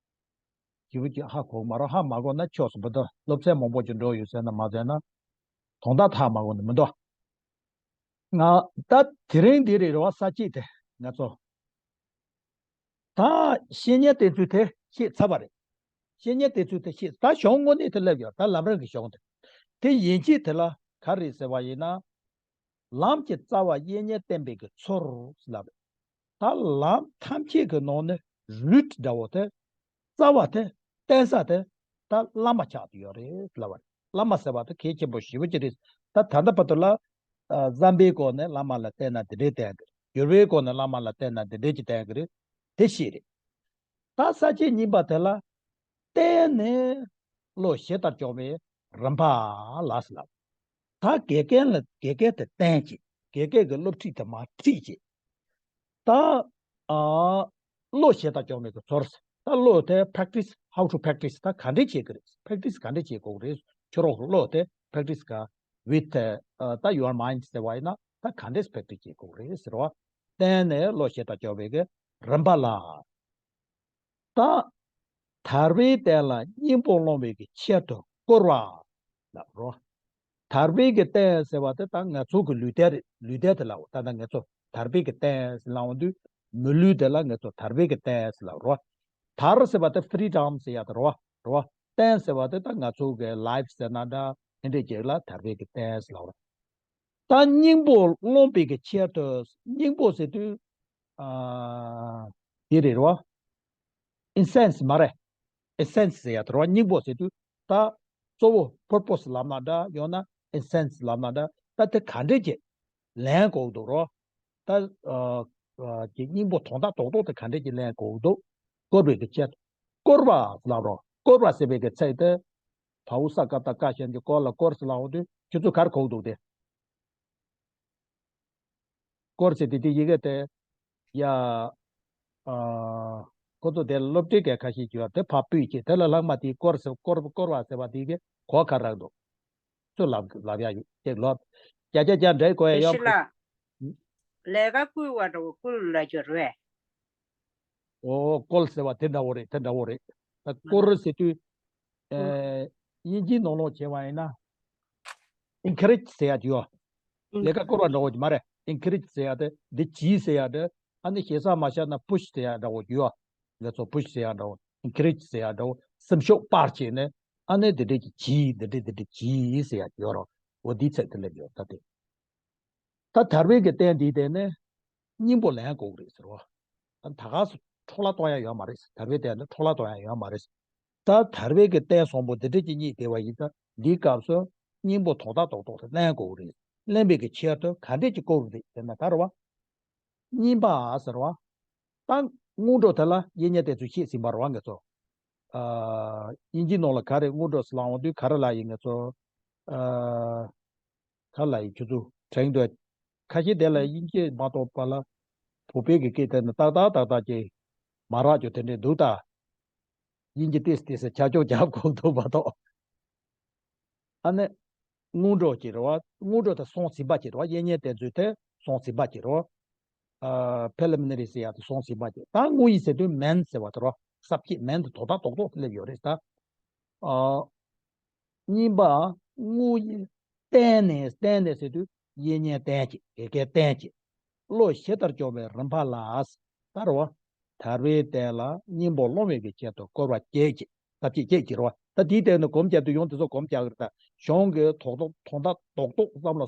ཞེ་པོ་ཅིག་ཧ་གོ་མ་རེད། ཧ་མ་གོ་ན་ཆོག་སུ་མི་འདུག་སློབ་ཚན་མང་པོ་ཅིག་འགྲོ་ཡོད་ཟེར་ན་མ་ཟེར་ན། དོན་དག་ཧ་མ་གོ་ནི་མི་འདུག་ང་ད་དེ་རིང་འདི་རེད་རེད་བ། ས་བཅད་དེ་ང་ཚོ། ད་བཤེས་གཉེན་བསྟེན་ཚུལ་དེ་བཤད་ཚར་བ་རེད། བཤེས་གཉེན་བསྟེན་ཚུལ་དེ་བཤད། ད་གཞུང་དངོས་གནས་དེ་སླེབས་ཡོད། ད་ལམ་རིམ་གྱི་གཞུང་དེ། དེ་ཡན་ཆད་དེ་ལ་ག་རེ་ཟེར་བ་ཡིན་ན། ལམ་གྱི་རྩ་བ་གཡས་གཉེན་བསྟེན་པའི་གི་ཚུལ་ལབ་རེད། ད་ལམ་ཐམས་ཅད་ཀྱི་ནང་ནས་རུཊ་འདྲ་བོ་དེ། རྩ་བ་དེ། བརྟེན་ས་དེ། ད་བླ་མ་ཆགས་ཏེ་ཡོད་རེད་ལབ་པ་རེད། བླ་མ་ཟེར་བ་དེ་གལ་ཆེན་པོ་ཞེ་པོ་ཅིག་རེད། ད་ད་ལྟ་བར་དུ་ལ། ཨ། བསམ་པའི་སྒོ་ནས་བླ་མ་ལ་བརྟེན་ན་འདི་འདྲའི་བརྟེན་གི་རེད། སྦྱོར་བའི་སྒོ་ནས་བླ་མ་ལ་བརྟེན་ན་འདི་འདྲའི་ཅིག་བརྟེན་གི་རེད། དེ་བཤད་རེད། ད་ས་བཅད་གཉིས་པ་དེ་ལ། བརྟེན་ནས་བློ་ཞི་དྲག་སྦྱོང་བའི་རིམ་པ་ལ་ཟེར་ལབ། ད་དགེ་རྒན་ལ་དགེ་རྒན་དེ་བསྟེན་བྱས། དགེ་རྒན་གྱི་སློབ་ཁྲིད་དེ་མར་ཁྲིད་བྱས། ད། ཨ། བློ་ཞི་དྲག་སྦྱོང་བའི་གི་ཚུལ། ད་བློ་དེ་practice, how to practice. ད་ག་འདྲས་བྱེད་ཀྱི་རེད། practice ག་འདྲས་བྱེད་དགོས་ཀྱི་རེད། ཁྱོད་རང་གི་བློ་དེ་practice ག with, ཨ། ད་your mind ཟེར་བ་ཡིན་ན། ད་ག་འདྲས་practice བྱེད་དགོས་ཀྱི་རེད་ཟེར་བ། བརྟེན་ནས་བློ་ཞི་དྲག་སྦྱོང་བའི་གི་རིམ་པ་ལ། ད། ཐར་པའི་རྟེན་ལ་སྙིང་པོ་སློང་བའི་གི་ཆེད་དུ་བསྐུར་བ་ལབ་རོ། ཐར་པའི་གི་རྟེན་ཟེར་བ་དེ་ད་ང་ཚོ་གི་ལུས་རྟེན་རེད། ལུས་རྟེན་དེ་ལབ། ད་ལྟ་ང་ཚོ་ཐར་པའི་གི་རྟེན་ཟེར་ལབ་དུས། མི་ལུས་དེ་ལ་ང་ཚོ་ཐར་པའི་གི་རྟེན་ཟེར་ལབ་རོ། ཐར་ཟེར་བ་དེ་freedom ཟེར་ཡ་དེ་རོ། རོ། རྟེན་ཟེར་བ་དེ་ད་ང་ཚོ་གི་life ཟེར་ན་འདྲ། དེ་འདྲས་ཅིག་ལ་ཐར་པའི་གི་རྟེན་ཟེར་ལབ་རོ། ད་སྙིང་པོ་སློང་བའི་གི་ཆེད་དུ། སྙིང་པོ་ཟེར་དུས། ཨ། དེ་རེད་རོ། essence མ་རེད། essence ཟེར་ཡ་དེ་རོ། སྙིང་པོ་ཟེར་དུས། ད་གཙོ་བོ་purpose ལབ་ན་འདྲ། ཡང་ན་essence ལབ་ན་འདྲ། ད་དེ་ག་འདྲས་ཀྱི་ལེན་དགོས་འདུག་རོ། ད། ཨ། ཨ། ཀྱི་སྙིང་པོ་དོན་དག་རྡོག་རྡོག་དེ་ག་འདྲས་ཀྱི་ལེན་དགོས་འདུག་བསྐུར་བའི་གི་ཆེད་དུ་བསྐུར་བ་ལབ་རོ། བསྐུར་བ་ཟེར་བའི་གི་ཚིག་དེ། བའོ་ས་ཀ་བཏགས་སྐ་ཞབས་ཀྱུ་བསྐོར་ལ་བསྐུར་ཟེར་ལབ་འོང་དུས། ཁྱོད་ཚོ་ག་རེ་གོ་གི་འདུག་སྟེ། བསྐུར་ཟེར་དེ་དེ་ཡི་གེ་དེ། ཡ། ཨ། ཁོ་ཚོ་དེ་སློབ་ཁྲིད་གས་ཁ་ཤས་ཀྱི་བ་དེ་ཕར་སྤུས་ཀྱི་དེ་ལ་ལྷག་མ་དེའི་སྐོར་ཟེར་སྐོར་སྐོར་བ་ཟེར་བ་དེ་གི་གོ་ཁ་རག་འདུག་ཚུར་ལབ་ལབ་ཡ་ཡོད་ཅེས་ལོ། བརྒྱ་ཆ་བརྒྱ་འདྲའི་གོ་ཡ་དེ་ཡོད་ཤི་ལ། ལས་ཀ་བསྐུལ་བ་འདྲ་བོ་བསྐུལ་ལ་སྦྱོར་བས། ཨོ་བསྐོལ་ཟེར་བ་དེ་འདྲ་བོ་རེད། དེ་འདྲ་བོ་རེད། ད་བསྐོལ་ཟེར་དུས་ཨེ་དབྱིན་ཇིའི་ནང་ལོགས་བྱས་པ་ཡིན་ན་encourage་ཟེར་ཡ་ཅིག་ཡོད། ལས་ཀ་བསྐོར་བ་འདྲ་བོ་ཅིག་མ་རེད། encourage་ཟེར་ཡ་དེ་འདི་གྱིས་ཟེར་ཡ་དེ་ཨ་ནི་ཞེ་ས་མ་བཞག་ན་push་ཟེར་ཡ་འདྲ་བོ་ཅིག་ཡོད། ང་ཚོ་push་ཟེར་ཡ་འདྲ་བོ་encourage་ཟེར་ཡ་འདྲ་བོ་སེམས་ཤུགས་སྤར་བྱས་ནས་ཨ་ནི་འདི་འདྲས་ཀྱི་གྱིས་འདི་འདྲས་འདི་འདྲས་གྱིས་ཟེར་ཡ་ཅིག་ཡོད་རོགས། འོ་འདིའི་ཚད་དུ་སླེབས་ཡོད་ད་དེ། ད་དར་བའི་གི་རྟེན་འདིའི་སྟེང་ནས་སྙིང་པོ་ལེན་དགོས་ཀྱི་རེད་ཟེར་བ། ད་ག་སུ་འཕྲོ་བརླག་གཏོང་ཡ་ཡོད་མ་རེད། དར་བའི་རྟེན་ནི་འཕྲོ་བརླག་གཏོང་ཡ་ཡོད་མ་རེད། ད་དར་བའི་གི་རྟེན་བཟང་པོ་འདི་འདྲ་ཅིག་རྙེད་བསྡད་པ་ཡིན་ཙང་འདིའི་སྐབས་སུ་སྙིང་པོ་དོན་དག་རྡོག་རྡོག་དེ་ལེན་དགོས་ཀྱི་རེད། ལེན་པའི་གི་ཆེད་དུ་ག་འདྲས་ཅིག་བསྐོར་བ་རེད་ཟེར་ན་ད་རེད་བ། སྙིང་པ་ཟེར་བ། ད་སྔོན་འགྲོ་དེ་ལ་གཡས་གཉེན་བསྟེན་ཚུལ་བཤད་ཟིན་པ་རེད་བ་ང་ཚོ། ཨ་དབྱིན་ཇིའི་ནང་ལ་ག་རེ་སྔོན་འགྲོ་ཟེར་ལབ་ཡོང་དུས་ག་རེ་ལབ་ཡིན་ང་ཚོ། ཨ་ག་ལབ་ཡིན་ཁྱོད་ཚོ་དྲན་འདུག་ཁ་ཤས་དེ་ལ་དབྱིན་ཇི་མ་གཏོགས་པ་ལ་བོད་པའི་གི་སྐད་དེ་ནི་ཏག་ཏག་ཏག་ཏག་ཅིག་མ་རག་རྒྱུ་དེ་འདྲས་འདུག་ད། དབྱིན་ཇི་ཏོག་ཙམ་ཏོག་ཙམ་ཆ་འཇོག་རྒྱབ་དགོས་འདུག་མ་གཏོགས། ཨ་ནི་སྔོན་འགྲོ་ཅིག་རེད་བ། སྔོན་འགྲོ་དེ་སོང་ཟིན་པ་ཅིག་རེད་བ། གཡས་གཉེན་བསྟེན་ཚུལ་དེ་སོང་ཟིན་པ་ཅིག་རེད་བ། ཨ་preliminary་ཟེར་ཡ་དེ་སོང་ཟིན་པ་ཅིག་ད་དངོས་ཡིན་ཟེར་དུས་main་ཟེར་བ་དེ་རེད་བ། ས་བཅད་main་དེ་དོན་དག་རྡོག་རྡོག་སླེབས་ཡོད་རེད་ད། ཨ་གཉིས་པ་དངོས་ཡིན་བསྟེན་ནས་བསྟེན་ནས་ཟེར་དུས་གཡས་གཉེན་བསྟེན་ཅིག་དགེ་རྒན་བསྟེན་ཅིག་བློ་ཞི་དྲག་སྐྱོང་བའི་རིམ་པ་ལ། ད་རེད་བ། དར་བའི་རྟེན་ལ་སྙིང་པོ་སློང་བའི་གི་ཆེད་དུ་བསྐོར་བ་བསྐྱེད་ཅིག་ད་ཅིག་བསྐྱེད་ཅིག་རེད་བ། ད་དེའི་སྟེང་ནས་སྒོམ་བརྒྱབ་དུས་ཡང་དེ་ཚོ་སྒོམ་རྒྱག་གི་རེད་ད། གཞུང་གི་དོན་དག་དོན་དག་རྡོག་རྡོག་བསམ་བློ་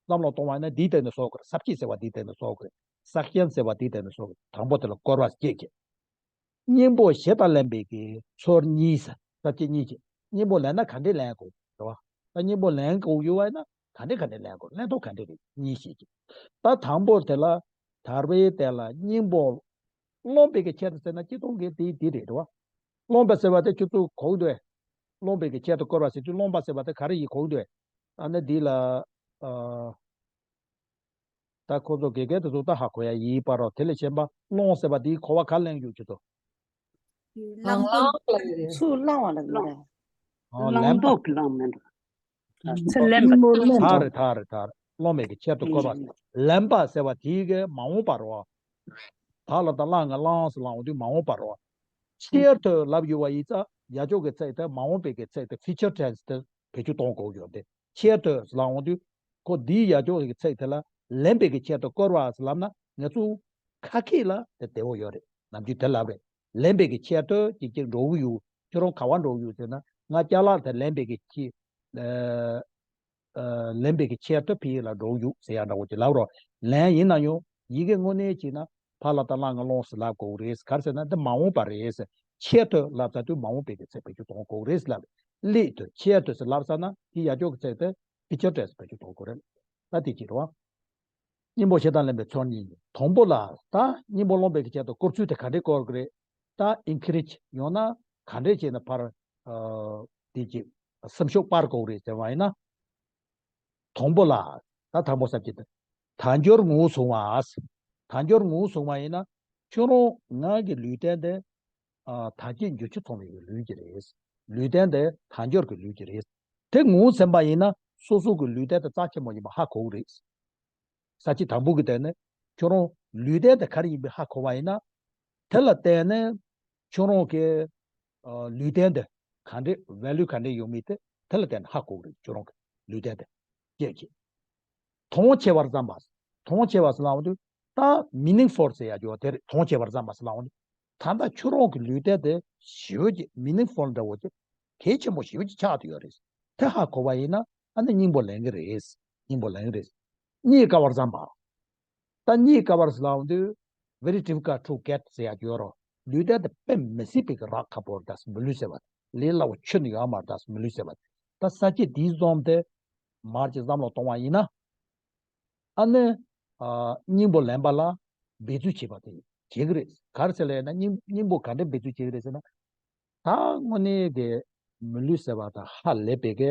བསམ་བློ་གཏོང་བ་ཡིན་ན་དེའི་སྟེང་ནས་བཟོ་དགོས་རེད། ས་བཅད་ཟེར་བ་དེའི་སྟེང་ནས་བཟོ་དགོས་རེད། ས་ཞིང་ཟེར་བ་དེའི་སྟེང་ནས་བཟོ་དགོས་རེད། དང་པོ་དེ་ལ་བསྐོར་བ་བསྐྱེད་ཅིག་སྙིང་པོ་ཞེ་དྲག་ལེན་པའི་གི་ཚུལ་གཉིས་ཟེར། ས་བཅད་གཉིས་ཀྱི་སྙིང་པོ་ལེན་ན་ག་འདྲས་ལེན་དགོས་རེད་བ། ད་སྙིང་པོ་ལེན་དགོས་ཡོད་བ་ཡིན་ན་ག་འདྲས་ག་འདྲས་ལེན་དགོས། ལེན་ཐོག་ག་འདྲས་རེད་གཉིས་ཤེས་ཀྱི། ད་དང་པོ་དེ་ལ་དར་བའི་རྟེན་ལ་སྙིང་པོ་སློང་བའི་གི་ཆེད་དུ་ཟེར་ན་སྤྱིར་བཏང་གི་དེ་དེ་རེད་བ། སློང་བ་ཟེར་བ་དེ་ཁྱོད་ཚོ་གོ་གི་འདུག་སློང་བའི་གི་ཆེད་དུ་བསྐོར་བ་ཟེར་དུས་སློང་བ་ཟེར་བ་དེ་ག་རེ་ཡིན་གོ་གི་འདུག་ཨ་ནི་འདི་ལ་ཨ། ད་ཁོ་ཚོ་དགེ་རྒན་དེ་ཚོ་ད་ཧ་གོ་ཡ་ཡིན་པ་རོ། དེ་ལས་གཞན་པ་སློང་ཟེར་བ་དེའི་གོ་བ་ག་ལེན་རྒྱུ་ཁྱོད་ཚོ། ལང་ལང་ལ་ཡོད་རེད། ཚུར་བླང་བ་ལ་ཡོད་རེད། ཨོ་ལེན་པ། ལྡོག་གི་ལང་མིན་འགྲོ། ཚུར་ལེན་པ། ཐག་རེད་ཐག་རེད་ཐག་རེད། སློང་བའི་གི་ཆེད་དུ་བསྐོར་བ། ལེན་པ་ཟེར་བ་དེའི་གི་མ་འོངས་པ་རོ། བག་ལ་ད་བླང་ང་བླང་ཟེར་ལབ་ཡོང་དུས་མ་འོངས་པ་རོ། ཆེད་དུ་ལབ་ཡོད་བ་ཡིན་ཙང་ཡ་ཅོག་གི་ཚིག་དེ་མ་འོངས་པའི་གི་ཚིག་དེ་future tense་དེ་བེད་སྤྱོད་གཏོང་དགོས་ཡོད་དེ། ཆེད་དུ་ལབ་ཡོང་དུས་ཁོ་འདིའི་ཡ་ཅོག་གི་ཚིག་དེ་ལ་ལེན་པའི་གི་ཆེད་དུ་བསྐོར་བ་ཟེར་ལབ་ན་ང་ཚོ་ཁ་སྐད་ལ་དེ་བདེ་བོ་ཡོད་རེད། ནམ་རྒྱུན་དེ་ལབ་རེད། ལེན་པའི་གི་ཆེད་དུ་ཅིག་ཅིག་འགྲོ་གི་ཡོད། ཁྱོད་རང་ག་བ་འགྲོ་གི་ཡོད་ཟེར་ན་ང་ཅ་ལག་དེ་ལེན་པའི་གི་ཆེད། ཨ་ལེན་པའི་གི་ཆེད་དུ་ཕ་གི་ལ་འགྲོ་གི་ཡོད་ཟེར་ཡ་འདྲ་བོ་ཅིག་ལབ་རོགས། ལན་ཡིན་ན་ཡང་ཡི་གེ་དངོས་གནས་བྱས་ན་ཕ་ལ་ད་བླང་ང་བླང་ཟེར་ལབ་དགོས་རེད། ག་རེ་ཟེར་ན་འདི་མ་འོངས་པ་རེད། ཆེད་དུ་ལབ་ཚར་དུས་མ་འོངས་པའི་གི་ཚིག་བེད་སྤྱོད་གཏོང་དགོས་རེད་ལབ། སླད་དུ་ཆེད་དུ་ཟེར་ལབ་ཚར་ན་དེ་ཡ་ཅོག་གི་ཚིག་དེ་future tense་བེད་སྤྱོད་གཏོང་དགོས་རེད། ད་དེ་ཅིག་རེད་བ། སྙིང་པོ་ཞེ་དྲག་ལེན་པའི་ཚུལ་གཉིས། དང་པོ་ལ་ད་སྙིང་པོ་སློང་བའི་གི་ཆེད་དུ་བསྐོར་ཚུལ་དེ་ག་འདྲས་བསྐོར་གི་རེད། ད་encourage་ཡང་ན་ག་འདྲས་བྱས་ན་ཕར་ཨ་དེ་ཅིག་སེམས་ཤུགས་སྤར་དགོས་རེད་ཟེར་བ་ཡིན་ན། དང་པོ་ལ་ད་དང་པོ་ས་བཅད་དེ། དལ་འབྱོར་ངོ་བོ་བཟུང་བ། དལ་འབྱོར་ངོ་བོ་བཟུང་བ་ཡིན་ན་ཁྱོད་རང་ང་གི་ལུས་རྟེན་དེ་ཨ་དལ་བྱེད་འབྱོར་བྱེད་ཚང་བའི་ལུས་ཀྱི་རེད། ལུས་རྟེན་དེ་དལ་འབྱོར་གྱི་ལུས་ཀྱི་རེད། དེ་ངོ་བོ་ཟིན་པ་ཡིན་ན་སོ་སོ་གི་ལུས་རྟེན་དེ་རྩ་ཆེན་པོ་ཡིན་པ་ཧ་གོ་གི་རེད། ས་བཅད་དང་པོ་གི་སྟེང་ནས་ཁྱོད་རང་ལུས་རྟེན་དེ་ག་རེ་ཡིན་པའི་ཧ་གོ་བ་ཡིན་ན། དེ་ལ་བརྟེན་ནས་ཁྱོད་རང་གི་ཨ་ལུས་རྟེན་དེ་ག་འདྲས་value་ག་འདྲས་ཡོད་མེད་དེ་དེ་ལ་བརྟེན་ནས་ཧ་གོ་གི་རེད། ཁྱོད་རང་གི་ལུས་རྟེན་དེ་སྐད་ཀྱིས། དོན་ཆེ་བར་བསམ་པ། དོན་ཆེ་བ་ཟེར་ལབ་དུས་ད་meaningful་ཟེར་ཡ་ཅིག་ཡོད་དེ་རེད། དོན་ཆེ་བར་བསམ་པ་ཟེར་ལབ་དུས་ད་ལྟ་ཁྱོད་རང་གི་ལུས་རྟེན་དེ་ཞེ་པོ་ཅིག་meaningful་འདྲ་བོ་ཅིག་གལ་ཆེན་པོ་ཞེ་པོ་ཅིག་ཆགས་བསྡད་ཡོད་རེད། དེ་ཧ་གོ་བ་ཡིན་ན་ཨ་ནི་སྙིང་པོ་ལེན་གི་རེད། སྙིང་པོ་ལེན་གི་རེད། རྙེད་དཀའ་བར་བསམ་པ། ད་རྙེད་དཀའ་བར་ཟེར་ལབ་དུས་very difficult to get་ཟེར་ཡ་ཅིག་ཡོད་རེད། ལུས་རྟེན་དེ་དཔེ་མི་སྲིད་པའི་གི་རག་ཁག་པོ་རེད། ད་མི་ལུས་ཟེར་བ་ལས་སླ་བོ་ཁྱོན་ནས་ཡོད་མ་རེད། ད་མི་ལུས་ཟེར་བ་ད་ས་བཅད་འདིའི་བཟུང་སྟེ་མར་ཅིག་བསམ་བློ་གཏོང་བ་ཡིན་ན། ཨ་ནི་ཨ་སྙིང་པོ་ལེན་པ་ལ་འབད་རྩོལ་བྱེད་པ་དེ་བྱེད་ཀྱི་རེད། ག་རེ་ཟེར་ལབ་ན་སྙིང་སྙིང་པོ་ག་འདྲ་འབད་རྩོལ་བྱེད་ཀྱི་རེད་ཟེར་ན། ད་དངོས་གནས་དེ་མི་ལུས་ཟེར་བ་དང་ཧ་ལས་པའི་གི་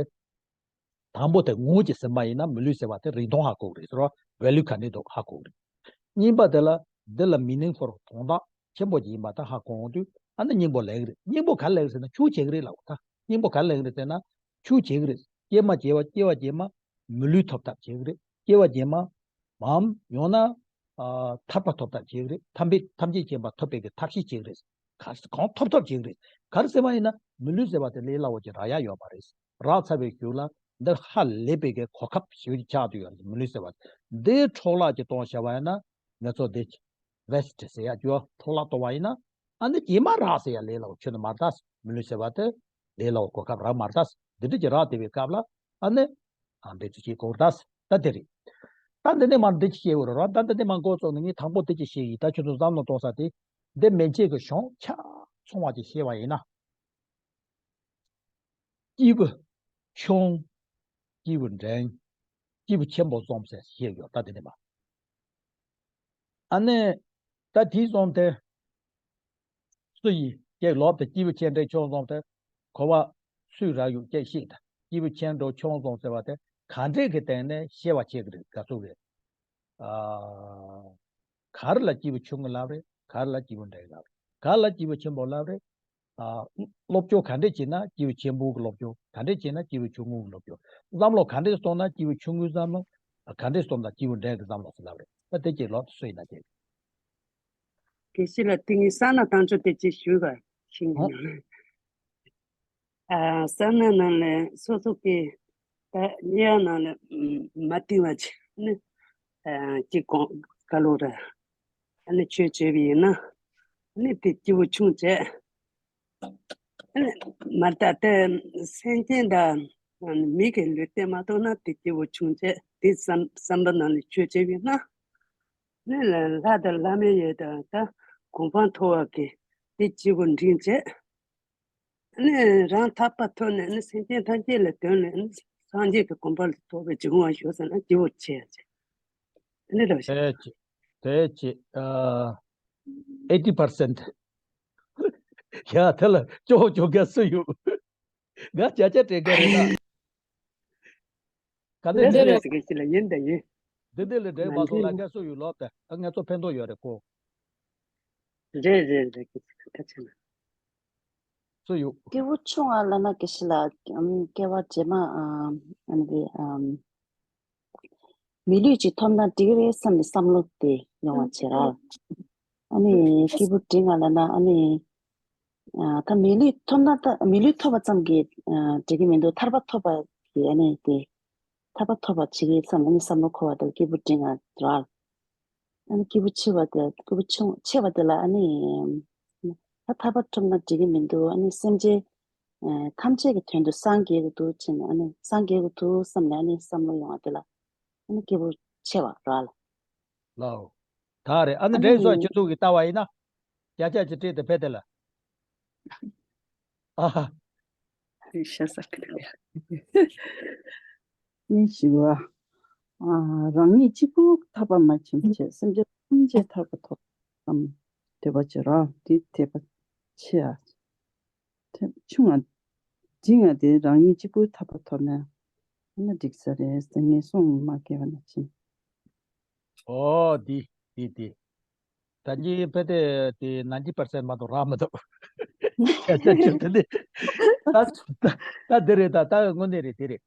དང་པོ་དེ་ངོ་བོ་ཅིག་ཟིན་པ་ཡིན་ན་མི་ལུས་ཟེར་བ་དེ་རིན་ཐང་ཧ་གོ་གི་རེད་ཟེར་བ། value་ག་འདྲས་འདུག་ཧ་གོ་གི་རེད། གཉིས་པ་དེ་ལ་འདི་ལ་meaningful་དོན་དག་ ཆེན་པོ་ཅིག་ཡིན་པ་ད་ཧ་གོ་འོང་དུས་ཨ་ནི་སྙིང་པོ་ལེན་གི་རེད། སྙིང་པོ་ག་རེ་ལེན་གི་རེད་ཟེར་ན་ཆུ་བྱེད་ཀྱི་རེད་ལབ་ད། སྙིང་པོ་ག་རེ་ལེན་གི་རེད་ཟེར་ན་ཆུ་བྱེད་ཀྱི་རེད། སྐྱེས་མ་བྱེད་པ་སྐྱེ་བ་སྐྱེས་མ་མི་ལུས་ཐོབ་ཐབས་བྱེད་ཀྱི་རེད། སྐྱེ་བ་སྐྱེས་མ་མམ་ཡང་ན་ཨ་ཐར་པ་ཐོབ་ཐབས་བྱེད་ཀྱི་རེད། ཐམས་ཅད་ཐམས་ཅད་མཁྱེན་པ་ཐོབ་པའི་གི་ཐབས་ཤེས་བྱེད་ཀྱི་རེད། ག་གང་ཐོབ་ཐབས་བྱེད་ཀྱི་རེད། ག་རེ་ཟེར་བ་ཡིན་ན་མི་ལུས་ཟེར་བ་དེ་ལས་སླ་བོ་ཅིག་རག་ཡ་ཡོད་མ་རེད། རག་ཚར་བའི་གཞུག་ལ་འདིར་ཧ་ལས་པའི་གི་གོ་སྐབས་ཞེ་པོ་ཅིག་ཆགས་བསྡད་ཡོད་རེད། མི་ལུས་ཟེར་བ་འདི་འཕྲོ་བརླག་ཅིག་གཏོང་བྱས་པ་ཡིན་ན་ང་ཚོ་འདི་ཝེ་སི་ཊི་ཟེར་ཡ་ཅིག་ཡོད། འཕྲོ་བརླག་གཏོང་བ་ཡིན་ན་ཨ་ནི་རྗེས་མ་རག་ཟེར་ཡ་ལས་སླ་བོ་ཁྱོན་ནས་མ་རེད་ད། མི་ལུས་ཟེར་བ་དེ་ལས་སླ་བོ་གོ་སྐབས་རག་མ་རེད་ད། འདི་འདྲ་ཅིག་རག་བསྡད་པའི་སྐབས་ལ་ཨ་ནི་ཨ་འབད་རྩོལ་བྱེད་དགོས་རེད་ད། ད་དེ་རེད། ད་འདི་ནས་མར་འདི་ཅིག་བཤད་དགོས་རེད་ར། ད་འདི་ནས་མར་འགོ་བཙུགས་ནས་ངས་དང་པོ་འདི་ཅིག་བཤད་ཡིན། ད་ཁྱོད་ཚོ་བསམ་བློ་གཏོང་ས་དེ་འདི་མན་ཆད་ཀྱི་གཞུང་ཆ་ཚང་བ་ཅིག་བཤད་པ་ཡིན་ན། སྐྱེས་བུ་ཆུང་། སྐྱེས་བུ་འབྲིང་། སྐྱེས་བུ་ཆེན་པོ་གསུམ་ཟེར་བཤད་ཡོད། ད་དེ་ནས་མར་ཨ་ནི་ད་དེ་གསུམ་དེ་སུ་ཡིས་ཀྱེ་ལོག་སྟེ་སྐྱེས་བུ་ཆེ་འབྲིང་ཆུང་གསུམ་དེ་གོ་བ་སུས་རག་ཡོད་ཀྱེ་ཤེས་དང་། སྐྱེས་བུ་ཆེ་འབྲིང་ཆུང་གསུམ་ཟེར་བ་དེ་ག་འདྲས་ཀྱི་སྟེང་ནས་བཤད་པ་བྱེད་ཀྱི་རེད། ག་ཚོད་རེད། ཨ། ག་རེ་ལ་སྐྱེས་བུ་ཆུང་ངུ་ལབ་རེད། ག་རེ་ལ་སྐྱེས་བུ་འབྲིང་ལབ་རེད། ག་རེ་ལ་སྐྱེས་བུ་ཆེན་པོ་ལབ་རེད། ཨ། སློབ་སྦྱོང་ག་འདྲས་བྱས་ན་སྐྱེས་བུ་ཆེན་པོ་གི་སློབ་སྦྱོང་། ག་འདྲས་བྱས་ན་སྐྱེས་བུ་ཆུང་ངུ་གི་སློབ་སྦྱོང་། བསམ་བློ་ག་འདྲས་གཏོང་ན་སྐྱེས་བུ་ཆུང་ངུའི་བསམ་བློ། ག་འདྲས་གཏོང་ན་སྐྱེས་བུ་འབྲིང་གི་བསམ་བློ་ཟེར་ལབ་རེད། ད་དེ་ཀྱེ་ལོག་སྟེ་སུ་ཡིན་ན་ཀྱེ། དགེ་བཤེས་ལགས་དེ་ངས་ས་ན་བཏང་ཆོག་དེ་ཅིག་ཞུས་ག་ཤིང་གི་ཨོ། ནང་ལ། ཨ། ས་ན་ནང་ལ་སོ་སོ་གི་ད་དམྱལ་བ་ནང་ལ་མ་བཏིང་བ་ཅིག་ནི། ཨ། ཅིག་གོང་ག་ལོ་ར། ཨ་ནི་ཆོས་བྱས་པ་ཡིན་ན། ཨ་ནི་དེ་སྐྱེས་བུ་ཆུང་བྱས། ཨ་ནི་མ་ད་ལྟ་སེམས་ཅན་དང་མི་གི་ལུས་རྟེན་མ་གཏོགས་ན་དེ་སྐྱེས་བུ་ཆུང་བྱས། དེ་བསམ་བསམ་པ་ནང་ལ་ཆོས་བྱས་པ་ཡིན་ན། ནི་ལ་ལྷ་དང་ལྷ་མིན་ཡོད་དང་ད་གོ་འཕང་ཐོབ་པ་གི་དེ་སྐྱེས་བུ་འབྲིང་བྱས། ནི་རང་ཐར་པ་ཐོབ་ནས་ནི་སེམས་ཅན་ཐམས་ཅད་ལ་དོན་ལ་ནི་སངས་རྒྱས་ཀྱི་གོ་འཕང་ལ་ཐོབ་པའི་འབྱུང་བ་ཞུགས་ཟེར་ན་སྐྱེས་བུ་ཆེ་ཡ་ཆེ། ནི་རེད་ཤག་དེ་ཅི་དེ་ཅི་ཨ་ཨེ་ཊི་པར་སེན་ཊི། ཡ་དེ་ལ་ཅོག་ཅོག་ག་སུ་ཡོད། ང་བྱ་བྱ་སྤྲད་ག་རེད་ད། ག་འདྲ་འདི་རེད། རེད་ཟེར་གི་ཅི་ལ་ཡིན་ད་ཡིན། འདི་འདི་ལ་འགྲེལ་མ་སོང་ལ་ང་སུ་ཡོད་ལོག་ད། ཨ་ང་ཚོ་ཕན་ཐོགས་ཡོད་རེད་ཀོ། རེད་རེད་རེད་གི་ཅི་ད་ཆ་ན། སུ་ཡོད། སྐྱེས་བུ་ཆུང་བ་ལབ་ན་དགེ་བཤེས་ལགས། ཨམ། སྐྱེ་བ་རྗེས་མ་ཨམ། ཨ་ནི་དེ་ཨམ། མི་ལུས་ཅིག་ཐོབ་ན་འགྲིག་གི་རེད་བསམ་ནས་བསམ་བློ་དེ་ཡོང་བ་བྱེད་ར། ཨ་ནི་སྐྱེས་བུ་འབྲིང་བ་ལབ་ན་ཨ་ནི། ཨ། ད་མི་ལུས་ཐོབ་ན་ད་མི་ལུས་ཐོབ་པ་ཙམ་གྱིས་ཨ་འགྲིག་གི་མི་འདུག་ཐར་པ་ཐོབ་པ་གི་ཨ་ནི་དེ། ཐར་པ་ཐོབ་པ་བྱེད་ཀྱི་བསམ་ཨ་ནི་བསམ་བློ་འཁོར་བ་དེ་སྐྱེས་བུ་འབྲིང་བ་ར། ཨ་ནི་སྐྱེས་བུ་ཆེ་བ་དེ་སྐྱེས་བུ་ཆུང་ཆེ་བ་དེ་ལ་ཨ་ནི། ད་ཐར་པ་ཐོབ་ན་འགྲིག་གི་མི་འདུག་ཨ་ནི་སེམས་ཅན་ཨ་ཐམས་ཅད་ཀྱི་དོན་དུ་སངས་རྒྱས་ཀྱི་འདུག་བྱས་ནས་ཨ་ནི་སངས་རྒྱས་ཀྱི་འདུག་བསམ་ནས་ཨ་ནི་བསམ་བློ་ཡོང་བ་དེ་ལ་ཨ་ནི་སྐྱེས་བུ་ཆེ་བ་ར། ལའོ། ད་རེད། ཨ་ནི་ཨ་འདྲེན་སོགས་ནི་ཁྱེད་ཚོ་གི་ལྟ་བ་ཡིན་ན། བརྒྱ་ཆ་ཅིག་སྤྲད་དེ་ཕེབས་དེ་ལ། ཨ་ཧ། ཤ་ས་ཀི་ནི་ཡ། ཉིན་ཞིག་བ། ཨ། རང་ཉིད་གཅིག་པུ་ཐར་པ་མ་ཕྱིན་བྱས་སེམས་ཅན་ཐམས་ཅད་ཐར་པ་ཐོབ་བསམ་འདོད་པ་བྱེད་རོགས། དེ་འདོད་པ་ཆེ་ཨ། ཆུང་ང་། འབྲིང་ང་དེ་རང་ཉིད་གཅིག་པུའི་ཐར་པ་ཐོབ་ན་ཨ་ན་འགྲིག་ས་རེད་ཟེར་ངན་སོང་མ་སྐྱེ་བ་ན་ཕྱིན། ཨོ་དེ་དེ་དེ། ད་གིན་ཕེ་ཏེ་དེ་ནན་ཊི་པར་སེན་ཊི་མ་གཏོགས་རག་མི་འདུག་བྱས་ཙང་ཅིག་དེ་ནི་ད་ད་དེ་རེད། ད་ད་དངོས་གནས་རེད། དེ་རེད།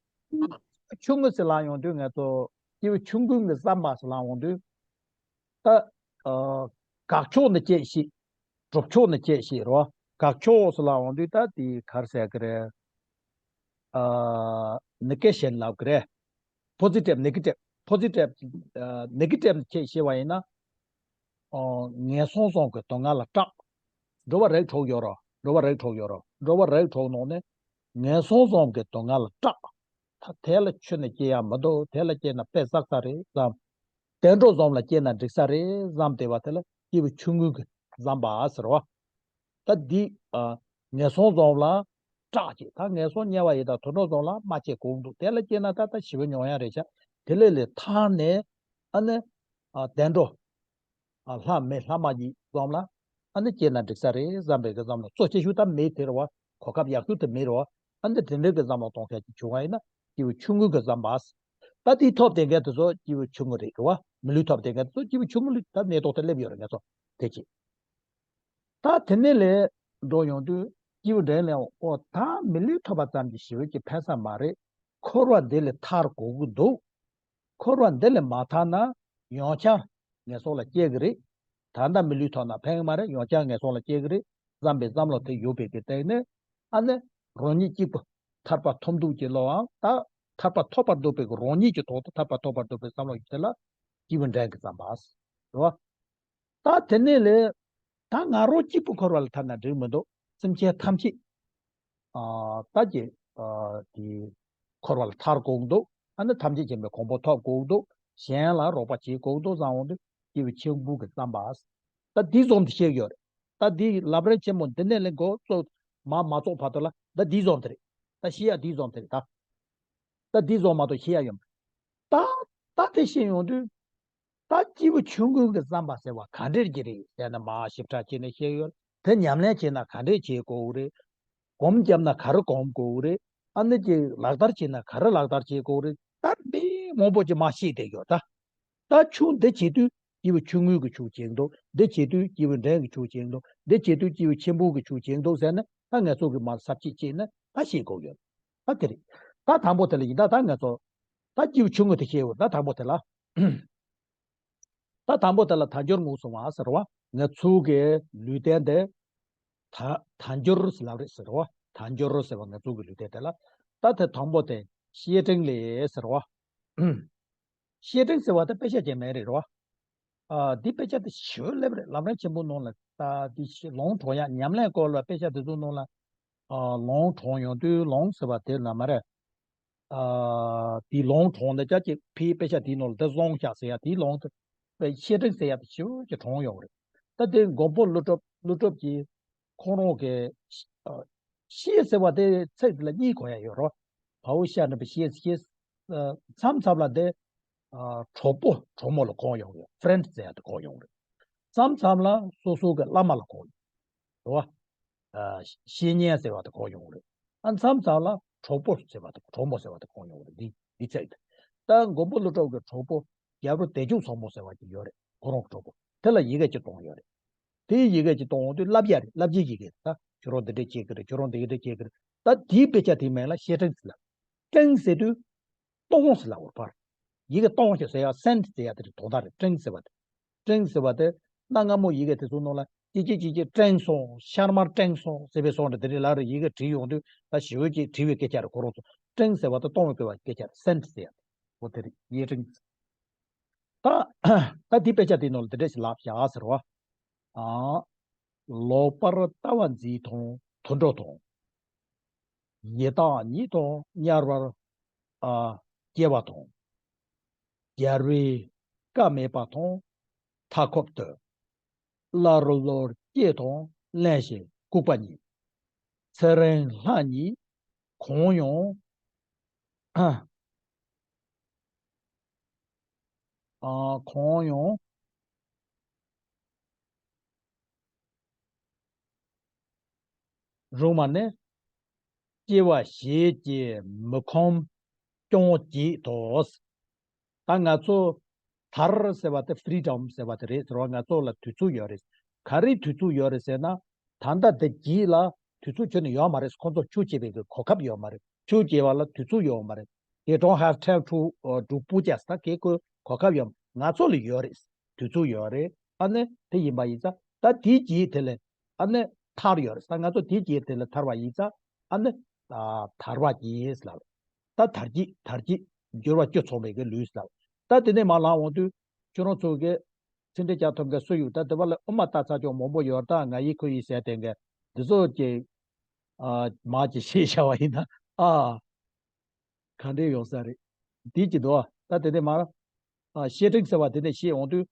ཆུང་ངུ་ཟེར་ལབ་ཡོང་དུས་ང་ཚོ་སྐྱེས་བུ་ཆུང་ཀུན་གྱི་བསམ་པ་ཟེར་ལབ་ཡོང་དུས། ད། ཨ། དགག་ཕྱོགས་ནས་དཔྱད་ཤེས། གྲུབ་ཕྱོགས་ནས་དཔྱད་ཤེས་རོ། དགག་ཕྱོགས་སུ་ལ་འོང་དུས་ད་དེ་ག་རེ་ཟེར་གི་རེད། ཨ། ནེ་གེ་ཤན་ལབ་གི་རེད། པོ་ཟི་ཊིབ་ནེ་གེ་ཊིབ། པོ་ཟི་ཊིབ། ཨ། ནེ་གེ་ཊིབ་ནས་དཔྱད་ཤེས་པ་ཡིན་ན། ཨ། ངན་སོང་གསུམ་གྱི་སྡུག་བསྔལ་ལ་སྐྲག་འགྲོ་བ་རིགས་དྲུག་ཡོད་རོ། འགྲོ་བ་རིགས་དྲུག་ཡོད་རོ། འགྲོ་བ་རིགས་དྲུག་ནང་ནས་ངན་སོང་གསུམ་གྱི་སྡུག་བསྔལ་ལ་སྐྲག་ད་དེ་ལ་ཁྱོན་ནས་སྐྱེ་ཡ་མི་འདུག་དེ་ལ་སྐྱེས་ན་དཔེ་བསགས་ས་རེད་བསམ། དུད་འགྲོ་གསུམ་ལ་སྐྱེས་ན་འགྲིག་ས་རེད་བསམ་བསྡད་པ་དེ་ལ་སྐྱེས་བུ་ཆུང་ངུ་གི་བསམ་པ་ཟེར་བ། ད་འདི། ཨ། ངན་སོང་གསུམ་ལ་སྐྲག་ཅིག་ད་ངན་སོང་དམྱལ་བ་ཡི་དྭགས་དུད་འགྲོ་གསུམ་ལ་མ་སྐྱེ་གོང་འདུག་དེ་ལ་སྐྱེས་ན་ད་ལྟ་ཞི་བ་མྱོང་ཡ་རེད་ཤག་དེ་ལས་ལས་ཐར་ནས་ཨ་ནི། ཨ། དུད་འགྲོ། ཨ། ལྷ་མི་ལྷ་མ་ཡིན་གསུམ་ལ་ཨ་ནི་སྐྱེས་ན་འགྲིག་ས་རེད་བསམ་པའི་གི་བསམ་བློ་གཙོ་ཆེ་ཤོས་ད་མི་དེ་རེད་བ། གོ་སྐབས་ཡག་ཤོས་དེ་མི་རེད་བ། ཨ་ནི་དེ་འདྲའི་གི་བསམ་བློ་གཏོང་ཤེས་ཀྱི་བྱུང་བ་ཡིན་ན་སྐྱེས་བུ་ཆུང་ངུ་གི་བསམ་པ། ད་དེའི་ཐོབ་བསྡད་མཁན་དེ་ཚོ་སྐྱེས་བུ་ཆུང་ངུ་རེད་གི་བ། མི་ལུས་ཐོབ་བསྡད་མཁན་དེ་ཚོ་སྐྱེས་བུ་ཆུང་ངུ་ལུས་ད་གནས་ཐོག་ཏུ་སླེབས་ཡོད་རེད་ང་ཚོ་དེ་ཅི། ད་དེ་ནས་ལས་འགྲོ་ཡོང་དུས་སྐྱེས་བུ་འབྲིང་ལས་འོ་ད་མི་ལུས་ཐོབ་པ་ཙམ་གྱིས་ཞི་བའི་གི་ཕན་ས་མ་རེད། འཁོར་བ་འདི་ལས་ཐར་དགོས་ཀྱི་འདུག་འཁོར་བ་འདི་ལས་མ་ཐར་ན་ཡང་བསྐྱར་ངན་སོང་ལ་སྐྱེ་གི་རེད། ད་ལྟ་མི་ལུས་ཐོབ་ན་ཕན་གི་མ་རེད། ཡང་བསྐྱར་ངན་སོང་ལ་སྐྱེ་གི་རེད་བསམ་པའི་བསམ་བློ་དེ་ཡོད་པའི་གི་སྟེང་ནས་ཨ་ནི་རང་ཉིད་གཅིག་པུ་ཐར་པ་ཐོབ་འདུག་ཅེས་བློའང་ད་ཐར་པ་ཐོབ་པར་འདོད་པའི་གི་རང་ཉིད་ཀྱི་ཐོག་ཏུ་ཐར་པ་ཐོབ་པར་འདོད་པའི་བསམ་བློ་ཡོད་དེ་ལ་སྐྱེས་བུ་འབྲིང་གིས་བརྩམས་པ་རེད་བ། ད་དེ་ནས་ལས་ད་ང་རང་གཅིག་པུ་འཁོར་བ་ལ་ཐར་ན་འགྲིག་མི་འདུག་སེམས་ཅན་ཐམས་ཅད་ཨ་ད་ཀྱི་ཨ་དེ་འཁོར་བ་ལ་ཐར་དགོས་འདུག་ཨ་ནི་ཐམས་ཅད་མཁྱེན་པའི་གོ་འཕང་ཐོབ་དགོས་འདུག་གཞན་ལ་རོགས་པ་བྱེད་དགོས་འདུག་བསམ་འོང་དུས་སྐྱེས་བུ་ཆེན་པོ་གིས་བརྩམས་པ། ད་འདི་བཟུང་སྟེ་བཤད་ཡོད་རེད། ད་འདི་ལམ་རིམ་ཆེན་མོ་འདི་ནས་ལས་འགོ་ཚུགས་མ་མ་རྫོགས་བར་དུ་ལ་ད་འདི་བཟུང་དེ་རེད། ད་ཤེས་ཡ་འདི་བཟུང་དེ་རེད་ད། ད་འདི་བཟུང་མ་གཏོགས་ཤེས་ཡ་ཡོད་མ་རེད། ད་ད་དེ་ཤེས་ཡོང་དུས། ད་སྐྱེས་བུ་ཆུང་ཀུན་གྱིས་བརྩམས་པ་ཟེར་བ་ག་འདྲས་ཀྱི་རེད་ཟེར་ན་མར་ཞིབ་ཕྲ་བྱས་ནས་བཤད་ཡོད། དེ་ཉམས་ལེན་བྱས་ན་ག་འདྲས་བྱེད་དགོས་རེད། སྒོམ་བརྒྱབ་ན་ག་རེ་སྒོམ་དགོས་རེད། ཨ་ནི་ཀྱི་ལག་བསྟར་བྱས་ན་ག་རེ་ལག་བསྟར་བྱེད་དགོས་རེད། ད་མི་མང་པོ་ཅིག་མར་བཤད་བསྡད་ཡོད་ད། ད་ཆོས་འདི་བྱེད་དུས་སྐྱེས་བུ་ཆུང་ངུ་གི་ཆོས་བྱེད་འདུག་འདི་བྱེད་དུས་སྐྱེས་བུ་འབྲིང་གི་ཆོས་བྱེད་འདུག་འདི་བྱེད་དུས་སྐྱེས་བུ་ཆེན་པོ་གི་ཆོས་བྱེད་འདུག་ཟེར་ནས་ད་ངས་ཚོ་གི་མར་ས་བཅད་བྱས་ནས་ད་བཤད་དགོས་ཡོད། ད་དེ་རེད། ད་དང་པོ་དེ་ལ་ཡིན་ད་ད་ངས་ཚོ། ད་སྐྱེས་བུ་ཆུང་ངུ་དེ་བཤད་ཡོད་ད་དང་པོ་དེ་ལ། ད་དང་པོ་དེ་ལ་དལ་འབྱོར་ངོ་བོ་ཟེར་བ་ཟེར་བ་ང་ཚོ་གི་ལུས་རྟེན་དེ། ད་དལ་འབྱོར་ཟེར་ལབ་རེད་ཟེར་བ། དལ་འབྱོར་ཟེར་བ་ང་ཚོ་གི་ལུས་རྟེན་དེ་ལ། ད་དེ་དང་པོ་དེ་བཤེས་སྤྲིང་ལས་ཟེར་བ། བཤེས་སྤྲིང་ཟེར་བ་དེ་དཔེ་ཆ་ཅན་མེད་རེད་རོ། ཨ་འདི་དཔེ་ཆ་དེ་ཞེ་པོ་སླེབས་རེད། ལམ་རིམ་ཆེན་པོ་ནང་ལ་ད་འདི་ལོང་དྲོང་ཡག་ཉམས་ལེན་སྐོར་ལ་དཔེ་ཆ་དེ་ཚོ་ནང་ལ། ཨ་ལོང་དྲོང་ཡོང་དུས་ལོང་ཟེར་བ་དེ་ལ་མ་རེད། ཨ་དེ་ལོང་དྲོང་ནས་ཅག་ཅིག་ཕའི་དཔེ་ཆ་དེའི་ནང་ལ་དེ་བཟུང་བཞག་ཟེར་ཡ་དེའི་ལོང་དེ། དཔེ་བཤེས་སྤྲིང་ཟེར་ཡ་དེ་ཞེ་པོ་ཅིག་དྲོང་ཡོང་རེད། ད་དེ་མགོན་པོ་ཀླུ་སྒྲུབ་ཀླུ་སྒྲུབ་ཀྱིས་ཁོང་རང་གི་ཨ་བཤེས་ཟེར་བ་དེ་ཚིག་དེ་ལ་གཉིས་གོ་ཡ་ཡོད་རོ། བའོ་ཤ་ན་པའི་བཤེས་བཤེས། ཨ་མཚམས་མཚམས་ལ་དེ་ཨ་གྲོགས་པོ་གྲོགས་མོ་ལ་གོ་ཡོང་ཡོད། ཕྲེན་ཌི་ཟེར་ཡ་དེ་གོ་ཡོང་རེད། མཚམས་མཚམས་ལ་སོ་སོ་གི་བླ་མ་ལ་གོ་ཡོང་རེད་བ། ཨ་བཤེས་གཉེན་ཟེར་བ་དེ་གོ་ཡོང་རེད། ཨ་མཚམས་མཚམས་ལ་གྲོགས་པོ་ཟེར་བ་དེ་གྲོགས་མོ་ཟེར་བ་དེ་གོ་ཡོང་རེད། འདི་འདི་ཚིག་དེ། ད་མགོན་པོ་ཀླུ་སྒྲུབ་ཀྱི་གྲོགས་པོ་རྒྱལ་པོ་བདེ་སྤྱོད་མཚོ་མོ་ཟེར་བ་ཅིག་ཡོད་རེད། ཁོ་རང་གི་གྲོགས་པོ་དེ་ལ་ཡི་གེ་གཅིག་གཏོང་ཡོད་རེད། དེའི་ཡི་གེ་གཅིག་གཏོང་འོང་དུས་བསླབ་ཡ་རེད། བསླབ་བྱའི་ཡི་གེ་རེད། ད་ཁྱོད་རང་འདི་འདྲས་བྱེད་ཀྱི་རེད། ཁྱོད་རང་འདི་འདྲས་བྱེད་ཀྱི་རེད། ད་དེའི་དཔེ་ཆ་དེའི་མིང་ལ་བཤེས་སྤྲིང་ཟེར་ལབ། སྤྲིང་ཟེར་དུས་གཏོང་ཟེར་ལབ་པར། ཡི་གེ་གཏོང་ཞེས་ཟེར་ཡ་སེན་ཌི་ཟེར་ཡ་དེ་རེད། དོན་དག་རེད། སྤྲིང་ཟེར་བ་དེ། སྤྲིང་ཟེར་བ་དེ་གནའ་སྔ་མོ་ཡི་གེ་དེ་ཚོའི་ནང་ལ་ཅི་ཅི་ཅི་ཅི་སྤྲིང་སོང་། ཤར་མར་སྤྲིང་སོང་ཟེར་བའི་སོང་རེད། དེ་རིང་ལ་རེ་ཡི་གེ་བྲིས་ཡོང་དུས་ད་ཞི་བའི་ཅིག་བྲིས་པའི་སྐད་ཆ་རེད། ཁོ་རང་ཚོ་སྤྲིང་ཟེར་བ་དེ་གཏོང་བའི་སྐད་ཆ་རེད། སེན་ཌི་ཟེར་ཡ་དེ། འོ་དེ་རེད། ཡིག་སྤྲིང་། ད་ད་འདི་དཔེ་ཆ་དེའི་ནང་ལ་འདི་འདྲ་ཞིག་ལབ་བཞག་ཟེར་བ། ཨ། ལོག་པར་ལྟ་བ་མཛེས་དང་དུད་འགྲོ་དང་། ཡི་དྭགས་ཉིད་དང་དམྱལ་བར་ཨ་སྐྱེ་བ་དང་། རྒྱལ་བའི་བཀའ་མེད་པ་དང་མཐའ་འཁོབ་ཏུ། བླ་རོ་ལོར་སྐྱེས་དང་གླེན་ཞིང་ལྐུགས་པ་ཉིད། ཚེ་རིང་ལྷ་ཉིད་གང་ཡང་ཨ་གང་ཡང་རུང་བ་ནི། སྐྱེ་བ་ཞེས་ཀྱི་མི་ཁོམ་ཀྱང་བགྱིད་དོ། ད་ང་ཚོ་ཐར་ཟེར་བ་དེ་ཕི་རི་ཌམ་ཟེར་བ་དེ་རེད་ཟེར་བ། ང་ཚོ་ལ་དུས་ཚོད་ཡོད་རེད། ག་རེ་དུས་ཚོད་ཡོད་རེད་ཟེར་ན། ད་ལྟ་དེ་བགྱིད་ལ་དུས་ཚོད་ཁྱོན་ནས་ཡོད་མ་རེད། ཁོང་ཚོ་ཆོས་བྱེད་པའི་གི་གོ་སྐབས་ཡོད་མ་རེད། ཆོས་བྱེད་པ་ལ་དུས་ཚོད་ཡོད་མ་རེད། They don't have time to, uh, do pujas. ད་གེ་ཁོ་གོ་སྐབས་ཡོད། ང་ཚོ་ལ་ཡོད་རེད། དུས་ཚོད་ཡོད་རེད། ཨ་ནི་དེ་ཡིན་པ་ཡིན་ཙང་ད་དེའི་རྗེས་དེ་ལ་ཨ་ནི་ཐར་ཡོད་རེད། ད་ང་ཚོ་དེའི་རྗེས་དེ་ལ་ཐར་བ་ཡིན་ཙང་ཨ་ནི་ཨ་ཐར་པ་ཡིན་ལབ། ད་དལ་བགྱིད་དལ་བགྱིད་འགྱུར་བ་བཅུ་ཚང་བའི་གི་ལུས་ལབ། ད་དེ་ནས་མར་ལངས་འོང་དུས་ཁྱོད་རང་ཚོ་གི་ཚིག་འགྲེལ་རྒྱག་ཐུབ་མཁན་སུ་ཡོད། ད་དེ་བ་ལ་དབུ་མ་ལྟ་ཚར་ཅོག་མང་པོ་ཡོད། ད་ང་ཡི་ཁོ་ཡི་ཟེར་དེ་འགའ་འདི་ཚོ་ཀྱི་ཨ་མ་ཀྱི་ཤེས་བྱ་བ་ཡིན་ན་ཨ། ག་འདྲས་ཡོང་ས་རེད། འདི་ཅི་འདུག་ད་དེ་ནས་མར། ཨ་བཤེས་སྤྲིང་ཟེར་བ་དེ་ནས་བཤད་འོང་དུས།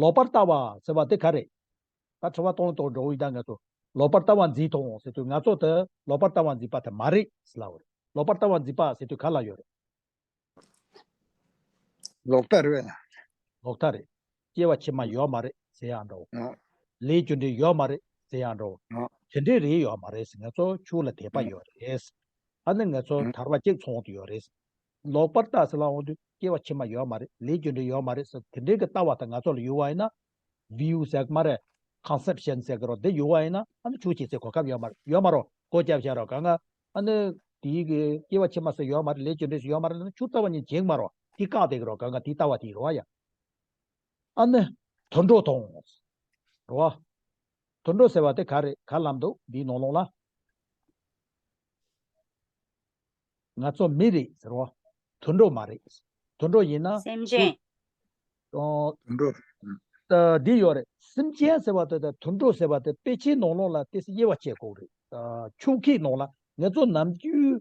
ལོག་པར་ལྟ་བ་ཟེར་བ་དེ་ག་རེད། ད་དྲི་བ་གཏོང་གཏོང་འགྲོ་འོང་ཡིན་ད་ང་ཚོ། ལོག་པར་ལྟ་བ་མཛེས་དང་ཟེར་དུས་ང་ཚོ་དེ་ལོག་པར་ལྟ་བ་མཛེས་པ་དེ་མ་རེད་ཟེར་ལབ་པ་རེད། ལོག་པར་ལྟ་བ་མཛེས་པ་ཟེར་དུས་ག་ལ་ཡོད་རེད། ལོག་ལྟ་རེད། ལོག་ལྟ་རེད། སྐྱེ་བ་ཕྱི་མ་ཡོད་མ་རེད་ཟེར་ཡང་འགྲོ། ཨ། ལས་རྒྱུ་འབྲས་ཡོད་མ་རེད་ཟེར་ཡང་འགྲོ། ཨ། དེ་འདྲས་རེད་ཡོད་མ་རེད་ཟེར། ང་ཚོ་ཆོས་ལ་དད་པ་ཨ། ཡོད་རེད། ཨ་ནི་ང་ཚོ་ཨ། ཐར་པ་གཅིག་ཚོང་དུ་ཡོད་རེད། ལོག་པར་ལྟ་ཟེར་ལ་འོང་དུས་སྐྱེ་བ་ཕྱི་མ་ཡོད་མ་རེད། ལས་རྒྱུ་འབྲས་ཡོད་མ་རེད་ཟེར། དེ་འདྲས་ཀྱི་ལྟ་བ་དང་ང་ཚོ་ལ་ཡོད་པ་ཡིན་ན། བིའུ་ཟེར་གི་མ་རེད། ཁོན་སེབ་ཤན་ཟེར་གི་རོ། དེ་ཡོད་པ་ཡིན་ན་ཨ་ནི་ཆོས་བྱེད་སའི་གོ་སྐབས་ཡོད་མ་རེད། ཡོད་མ་རོ། སྒོ་བརྒྱབ་བཞག་རོ། གང་ག་ཨ་ནི་དེའི་གི་སྐྱེ་བ་ཕྱི་མ་སུ་ཡོད་མ་རེད། ལས་ཅི་འདྲ་ཞིག་ཡོད་མ་རེད་ལ་ཆུ་རྩ་བ་ཉིད་འཇིག་མ་རོ། དེ་བཀག་དེ་གི་རོ། གང་ག་དེ་ལྟ་བ་དེ་རོ་ཡ། ཨ་ནི་དུད་འགྲོ་དང་། རོ། དུད་འགྲོ་ཟེར་བ་དེ་ག་རེད། ག་ལམ་འདུག་འདིའི་ནང་ལོགས་ལ། ང་ཚོ་མི་རེད་ཟེར་བ། དུད་འགྲོ་མ་རེད། དུད་འགྲོ་ཡིན་ན། སེམས་ཅན། ཨོ། དུད་འགྲོ། ད་འདི་ཡོད་རེད། སེམས་ཅན་ཟེར་བ་དེ་དང་དུད་འགྲོ་ཟེར་བ་དེ་དཔེ་ཆའི་ནང་ལོགས་ལ་དེ་སྲིད་དབྱེ་བ་ཕྱེ་དགོས་རེད། ཨ། ཆོས་ཁས་ནང་ལ་ང་ཚོ་ནམ་རྒྱུན་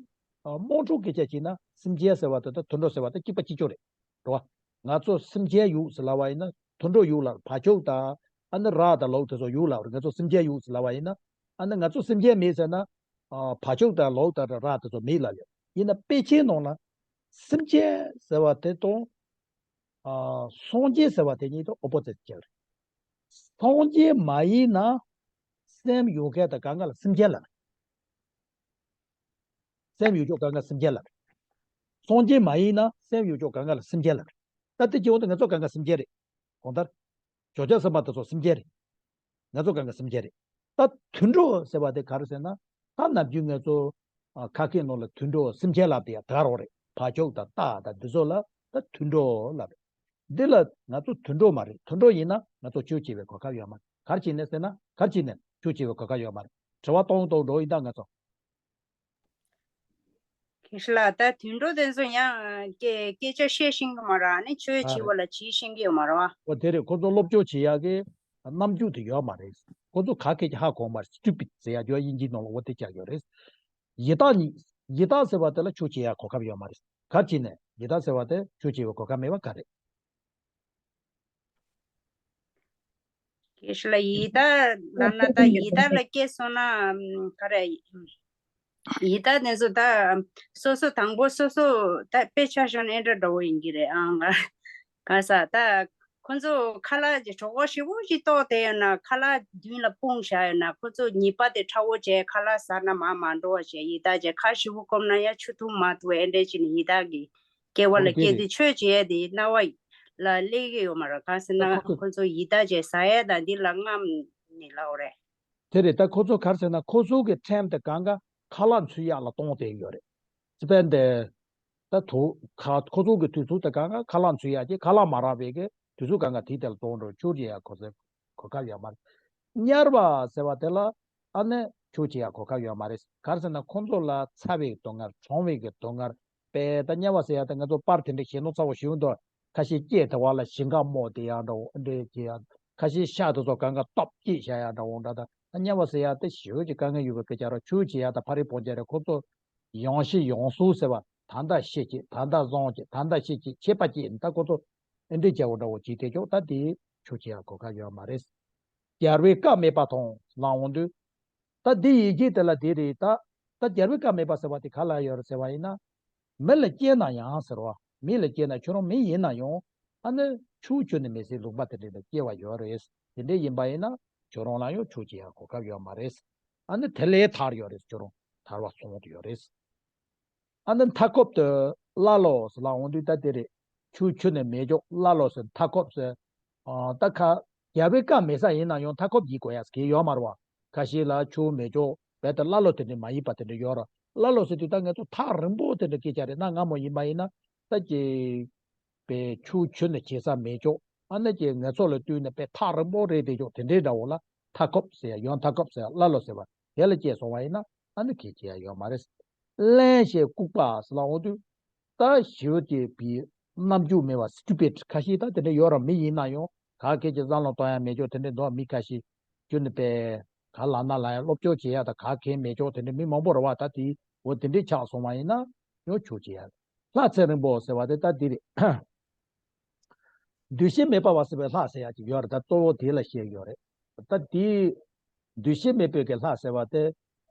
ཨ་དམངས་ཁྲོད་སྐད་ཆ་བྱས་ན་སེམས་ཅན་ཟེར་བ་དེ་དང་དུད་འགྲོ་ཟེར་བ་དེ་གཅིག་པ་གཅིག་རྐྱང་རེད། རེད་བ། ང་ཚོ་སེམས་ཅན་ཡོད་ཟེར་ལབ་པ་ཡིན་ན་དུད་འགྲོ་ཡོད་ལབ། བ་ཕྱུགས་དང་ཨ་ནི་ར་དང་ལུག་དེ་ཚོ་ཡོད་ལབ་རེད། ང་ཚོ་སེམས་ཅན་ཡོད་ཟེར་ལབ་པ་ཡིན་ན། ཨ་ནི་ང་ཚོ་སེམས་ཅན་མེད་ཟེར་ན། ཨ། བ་ཕྱུགས་དང་ལུག་དང་ར་དེ་ཚོ་མེད་ལབ་ཡོད། ཡིན་ན་དཔེ་ཆའི་ནང་ལ་སེམས་ཅན་ཟེར་བ་དེ་དང་། ཨ། སངས་རྒྱས་ཟེར་བ་དེ་གཉིས་དང་ཨོ་པོ་ཛིཊ་ཅིག་རེད། སངས་རྒྱས་མ་ཡིན་ན་སེམས་ཡོད་མཁན་དང་གང་ག་ལ་སེམས་ཅན་ལབ། སེམས་ཡོད་ཅོག་གང་ག་སེམས་ཅན་ལབ། སངས་རྒྱས་མ་ཡིན་ན་སེམས་ཡོད་ཅོག་གང་ག་ལ་སེམས་ཅན་ལབ། ད་དེ་སྐྱེ་བོ་དེ་ང་ཚོ་གང་ག་སེམས་ཅན་རེད། གང་ལྟར། ཇོ་ཇོ་སེམས་པ་དེ་ཚོ་སེམས་ཅན་རེད། ང་ཚོ་གང་ག་སེམས་ཅན་རེད། ད་དུད་འགྲོ་ཟེར་བ་དེ་ག་རེ་ཟེར་ན། ད་ནམ་རྒྱུན་ང་ཚོ་ཨ་ཁ་སྐད་ནང་ལ་དུད་འགྲོ་སེམས་ཅན་ལབ་དེ་ཡ་དགའ་རོགས་རེད། བ་ཕྱུགས་དང་རྟ་དང་འདི་ཚོ་ལ་ད་དུད་འགྲོ་ལབ་རེད། འདི་ལ་ང་ཚོ་དུད་འགྲོ་མ་རེད། དུད་འགྲོ་ཡིན་ན་ང་ཚོ་ཆོས་བྱེད་པའི་གོ་སྐབས་ཡོད་མ་རེད། ག་རེ་བྱས་ནས་ཟེར་ན། ག་རེ་བྱས་ནས་ཆོས་བྱེད་པའི་གོ་སྐབས་ཡོད་མ་རེད། དྲི་བ་གཏོང་གཏོང་འགྲོ་ཡིན་ད་ང་ཚོ། དགེ་བཤེས་ལགས། ད་དུད་འགྲོ་དེ་ཚོ་ཡང་སྐད་སྐད་ཆ་བཤད་ཤེས་ཀྱི་མ་རེད། ཨ་ནི་ཆོས་ཨ་བྱེད་རེད། པ་ལ་བྱེད་ཤེས་ཀྱི་ཡོད་མ་རེད་བ། འོ་དེ་རེད། ཁོ་ཚོ་སློབ་སྦྱོང་བྱེད་ཡག་གི་རྣམ་འགྱུར་དེ་ཡོད་མ་རེད། ཁོ་ཚོ་ག་སྐད་ཀྱི་ཧ་གོ་མ་རེད། སི་ཊུ་པིཌ་ཟེར་ཡག་ཡོད། དབྱིན་ཇིའི་ནང་ལ་འོ་དེ་ཆགས་ཡོད་རེད། ཡི་དྭགས་ཉིད། ཡི་དྭགས་ཟེར་བ་དེ་ལ་ཆོས་བྱེད་ཡག་གོ་སྐབས་ཡོད་མ་རེད། ག་རེ་བྱས་ནས་ཡི་དྭགས་ཟེར་བ་དེ་ཆོས་བྱེད་པའི་གོ་སྐབས་མེད་པ་ག་རེད། དགེ་བཤེས་ལགས། ཡི་དྭགས་ལབ་ན་ད་ཡི་དྭགས་ལ་སྐྱེས་སོང་ན་ཨམ་ག་རེ། ཡི་དྭགས་དེ་ཚོ་ད་སོ་སོ་དང་པོ་སོ་སོ་ད་དཔེ་ཆ་བཞག་ན་ཨེ་འདྲ་འདྲ་བོ་ཡིན་གྱི་རེད། ཨང་ག་ག་ས་ད་ཁོ་ཚོ་ཁ་ལག་གི་གྲོད་ཁོག་ཞེ་པོ་ཞིག་ལྟོགས་བསྡད་ཡོད་ན་ཁ་ལག་མདུན་ལ་སྤུངས་བཞག་ཡོད་ན་ཁོ་ཚོ་ཉེས་པ་དེ་ཁྲ་བོ་བྱས་ཁ་ལག་ཟ་ན་མར་མ་འགྲོ་བ་བྱས། ཡི་དྭགས་བྱས་ཁ་ཞེ་པོ་སྐོམ་ན་ཡང་ཆུ་འཐུང་མ་ཐུབ་ཨེ་འདྲ་བྱས་ནས་ཡི་དྭགས་ཀྱི་སྐྱེ་བ་ལ་སྐྱེས་དུས་ཆོས་བྱེད་ཡས་དེ་རྣ་བ་ལ་སླེབས་ཀྱི་ཡོད་མ་རེད། གང་ཟེར་ན་ཁོ་ཚོ་ཡི་དྭགས་བྱས་ཟ་ཡས་དང་འདི་ལ་རྔམ་ནས་ལབ་རེད། དེ་རེད། ད་ཁོ་ཚོ་ག་རེ་ཟེར་ན་ཁོ་ཚོ་གི་ཊེམ་དེ་གང་ག་ཁ་ལག་འཚོལ་ཡག་ལ་གཏོང་བསྡད་ཡོད་རེད། སི་པན་དེ། ད་དུ་ཁ་ཁོ་ཚོ་གི་དུས་ཚོད་དེ་གང་ག་ཁ་ལག་འཚོལ་ཡག་གི་ཁ་ལག་མ་རག་པའི་གི་དུས་ཚོད་གང་ག་དེའི་ཐད་ལ་གཏོང་འགྲོ། ཆོས་བྱེད་ཡག་ཁོ་ཚོའི་གོ་སྐབས་ཡོད་མ་རེད། དམྱལ་བ་ཟེར་བ་དེ་ལ་ཨ་ནི་ཆོས་བྱེད་ཡག་གོ་སྐབས་ཡོད་མ་རེད། ག་རེ་ཟེར་ན་ཁོ་ཚོ་ལ་ཚ་བའི་སྡུག་བསྔལ་གྲང་བའི་གི་སྡུག་བསྔལ། དཔེ་ད་དམྱལ་བ་ཟེར་ཡག་དེ་ང་ཚོ་པར་དེ་འདྲ་ཞེ་ནོར་ཚ་བོ་ཞིག་འདུག་ཁ་ཤས་སྐེ་དེ་བ་ལ་ཞིང་ཁ་རྨོ་དེ་ཡག་འདྲ་བོ་འདྲ་བྱེད་ཡག་ཁ་ཤས་ཤ་དེ་ཚོ་གང་ག་སྟོབས་སྐྱེད་བྱ་ཡག་འདྲ་བོ་འདྲ། ད་དམྱལ་བ་ཟེར་ཡག་དེ་ཞེ་པོ་ཅིག་དཀའ་ངལ་ཡོད་པའི་སྐད་ཆ་རེད། ཆོས་བྱེད་ཡག་དང་ཕ་རི་སྤུངས་ཡག་རེད། ཁོ་ཚོ་ཡང་ཤི་ཡང་གསོན་ཟེར་བ། ད་ལྟ་ཤི་གཅིག་ད་ལྟ་བཟང་གཅིག་ད་ལྟ་ཤི་གཅིག་ཆད་པ་གཅིག་ད་ཁོ་ཚོ་ཨེ་འདྲས་བྱ་བོ་འདྲ་བོ་བྱེད་བསྡད་ཆོག་ད་དེ་ཆོས་བྱེད་ཡག་གོ་སྐབས་ཡོད་མ་རེད། རྒྱལ་བའི་བཀའ་མེད་པ་དང་ལབ་འོང་དུས། ད་འདི་ཡི་གེ་དེ་ལ་དེ་རེད། ད་ད་རྒྱལ་བའི་བཀའ་མེད་པ་ཟེར་བ་དེ་ག་ལ་ཡོད་རེད་ཟེར་བ་ཡིན་ན། མི་ལ་སྐྱེས་ན་ཡང་ཟེར་བ། མི་ལ་སྐྱེས་ན་ཁྱོད་རང་མི་ཡིན་ན་ཡང་ཨ་ནི་ཆོས་ཁྱོན་ནས་མི་ཟེར་ལུང་པ་དེ་འདྲ་ལ་སྐྱེ་བ་ཡོད་རེད། དེ་འདྲ་ཡིན་པ་ཡིན་ན་ཁྱོད་རང་ལ་ཡང་ཆོས་བྱེད་ཡག་གོ་སྐབས་ཡོད་མ་རེད། ཨ་ནི་དེ་ལས་ཐར་ཡོད་རེད། ཁྱོད་རང་ཐར་བ་སོང་དུ་ཡོད་རེད། ཨ་ནི་མཐའ་འཁོབ་ཏུ་ཀླ་ཀློ་ཟེར་ལབ་འོང་དུས་ད་དེ་རེད། ཆོས་ཁྱོན་ནས་མེད་ཅོག་ཀླ་ཀློ་ཟེར་མཐའ་འཁོབ་ཟེར། ཨ་ད་ཁ་རྒྱལ་བའི་བཀའ་མེད་ས་ཡིན་ན་ཡང་མཐའ་འཁོབ་ཡིན་དགོས་ཡག་གི་ཡོད་མ་རེད་བ། ཁ་ཤས་ལ་ཆོས་མེད་ཅོག་རྦད་དེ་ཀླ་ཀློ་དེ་འདྲ་མ་ཡིན་པ་དེ་འདྲ་ཡོད་རེད། ཀླ་ཀློ་ཟེར་དུས་ད་ང་ཚོ་ཐག་རིང་པོ་དེ་འདྲ་སྐད་ཆ་རེད། གནའ་སྔ་མོ་ཡིན་པ་ཡིན་ན་ད་ཀྱི་པའི་ཆོས་ཁྱོན་ནས་བྱེད་ས་མེད་ཅོག་ཨ་ནི་ཀྱི་ང་ཚོ་ལ་ལྟོས་ནས་པའི་ཐག་རིང་པོ་རེད་བསྡད་ཅོག་དེ་འདྲའི་འདྲ་བོ་ལ་མཐའ་འཁོབ་ཟེར་ཡ་ཡང་མཐའ་འཁོབ་ཟེར་ཡ་ཀླ་ཀློ་ཟེར་བ་དེ་ལ་སྐྱེས་སོང་བ་ཡིན་ན་ཨ་ནི་གལ་ཆེ་ཡ་ཡོད་མ་རེད། གླེན་ཞེས་ལྐུགས་པ་ཟེར་ལབ་འོང་དུས། ད་ཞི་བ་སྐྱེས་པའི་རྣམ་འགྱུར་མེད་པ་སི་ཊུ་པིཌ་ཁ་ཤས་ད་དེ་འདྲ་ཡོད་ར། མི་ཡིན་ན་ཡང་ག་གེ་ཀྱི་བསམ་བློ་གཏོང་ཡ་མེད་ཅོག་དེ་འདྲ་འདུག་མི་ཁ་ཤས་ཁྱོན་ནས་པའི་ག་ལབ་ན་ལབ་ཡ་སློབ་སྦྱོང་བྱེད་ཡ་ད་ག་གེ་མེད་ཅོག་དེ་འདྲ་མི་མང་པོ་རེད་བ། ད་དེ་འོ་དེ་འདྲའི་ཆགས་སོང་བ་ཡིན་ན་ཡང་ཆོས་བྱེད་ཡ། ལྷ་ཚེ་རིང་པོ་ཟེར་བ་དེ་ད་དེ་རེད། འདུ་ཤེས་མེད་པ་བ་ཟེར་བའི་ལྷ་ཟེར་ཡ་ཅིག་ཡོད་རེད། ད་གཙོ་བོ་དེ་ལ་བཤད་ཡོད་རེད། ད་དེའི་འདུ་ཤེས་མེད་པའི་གི་ལྷ་ཟེར་བ་དེ།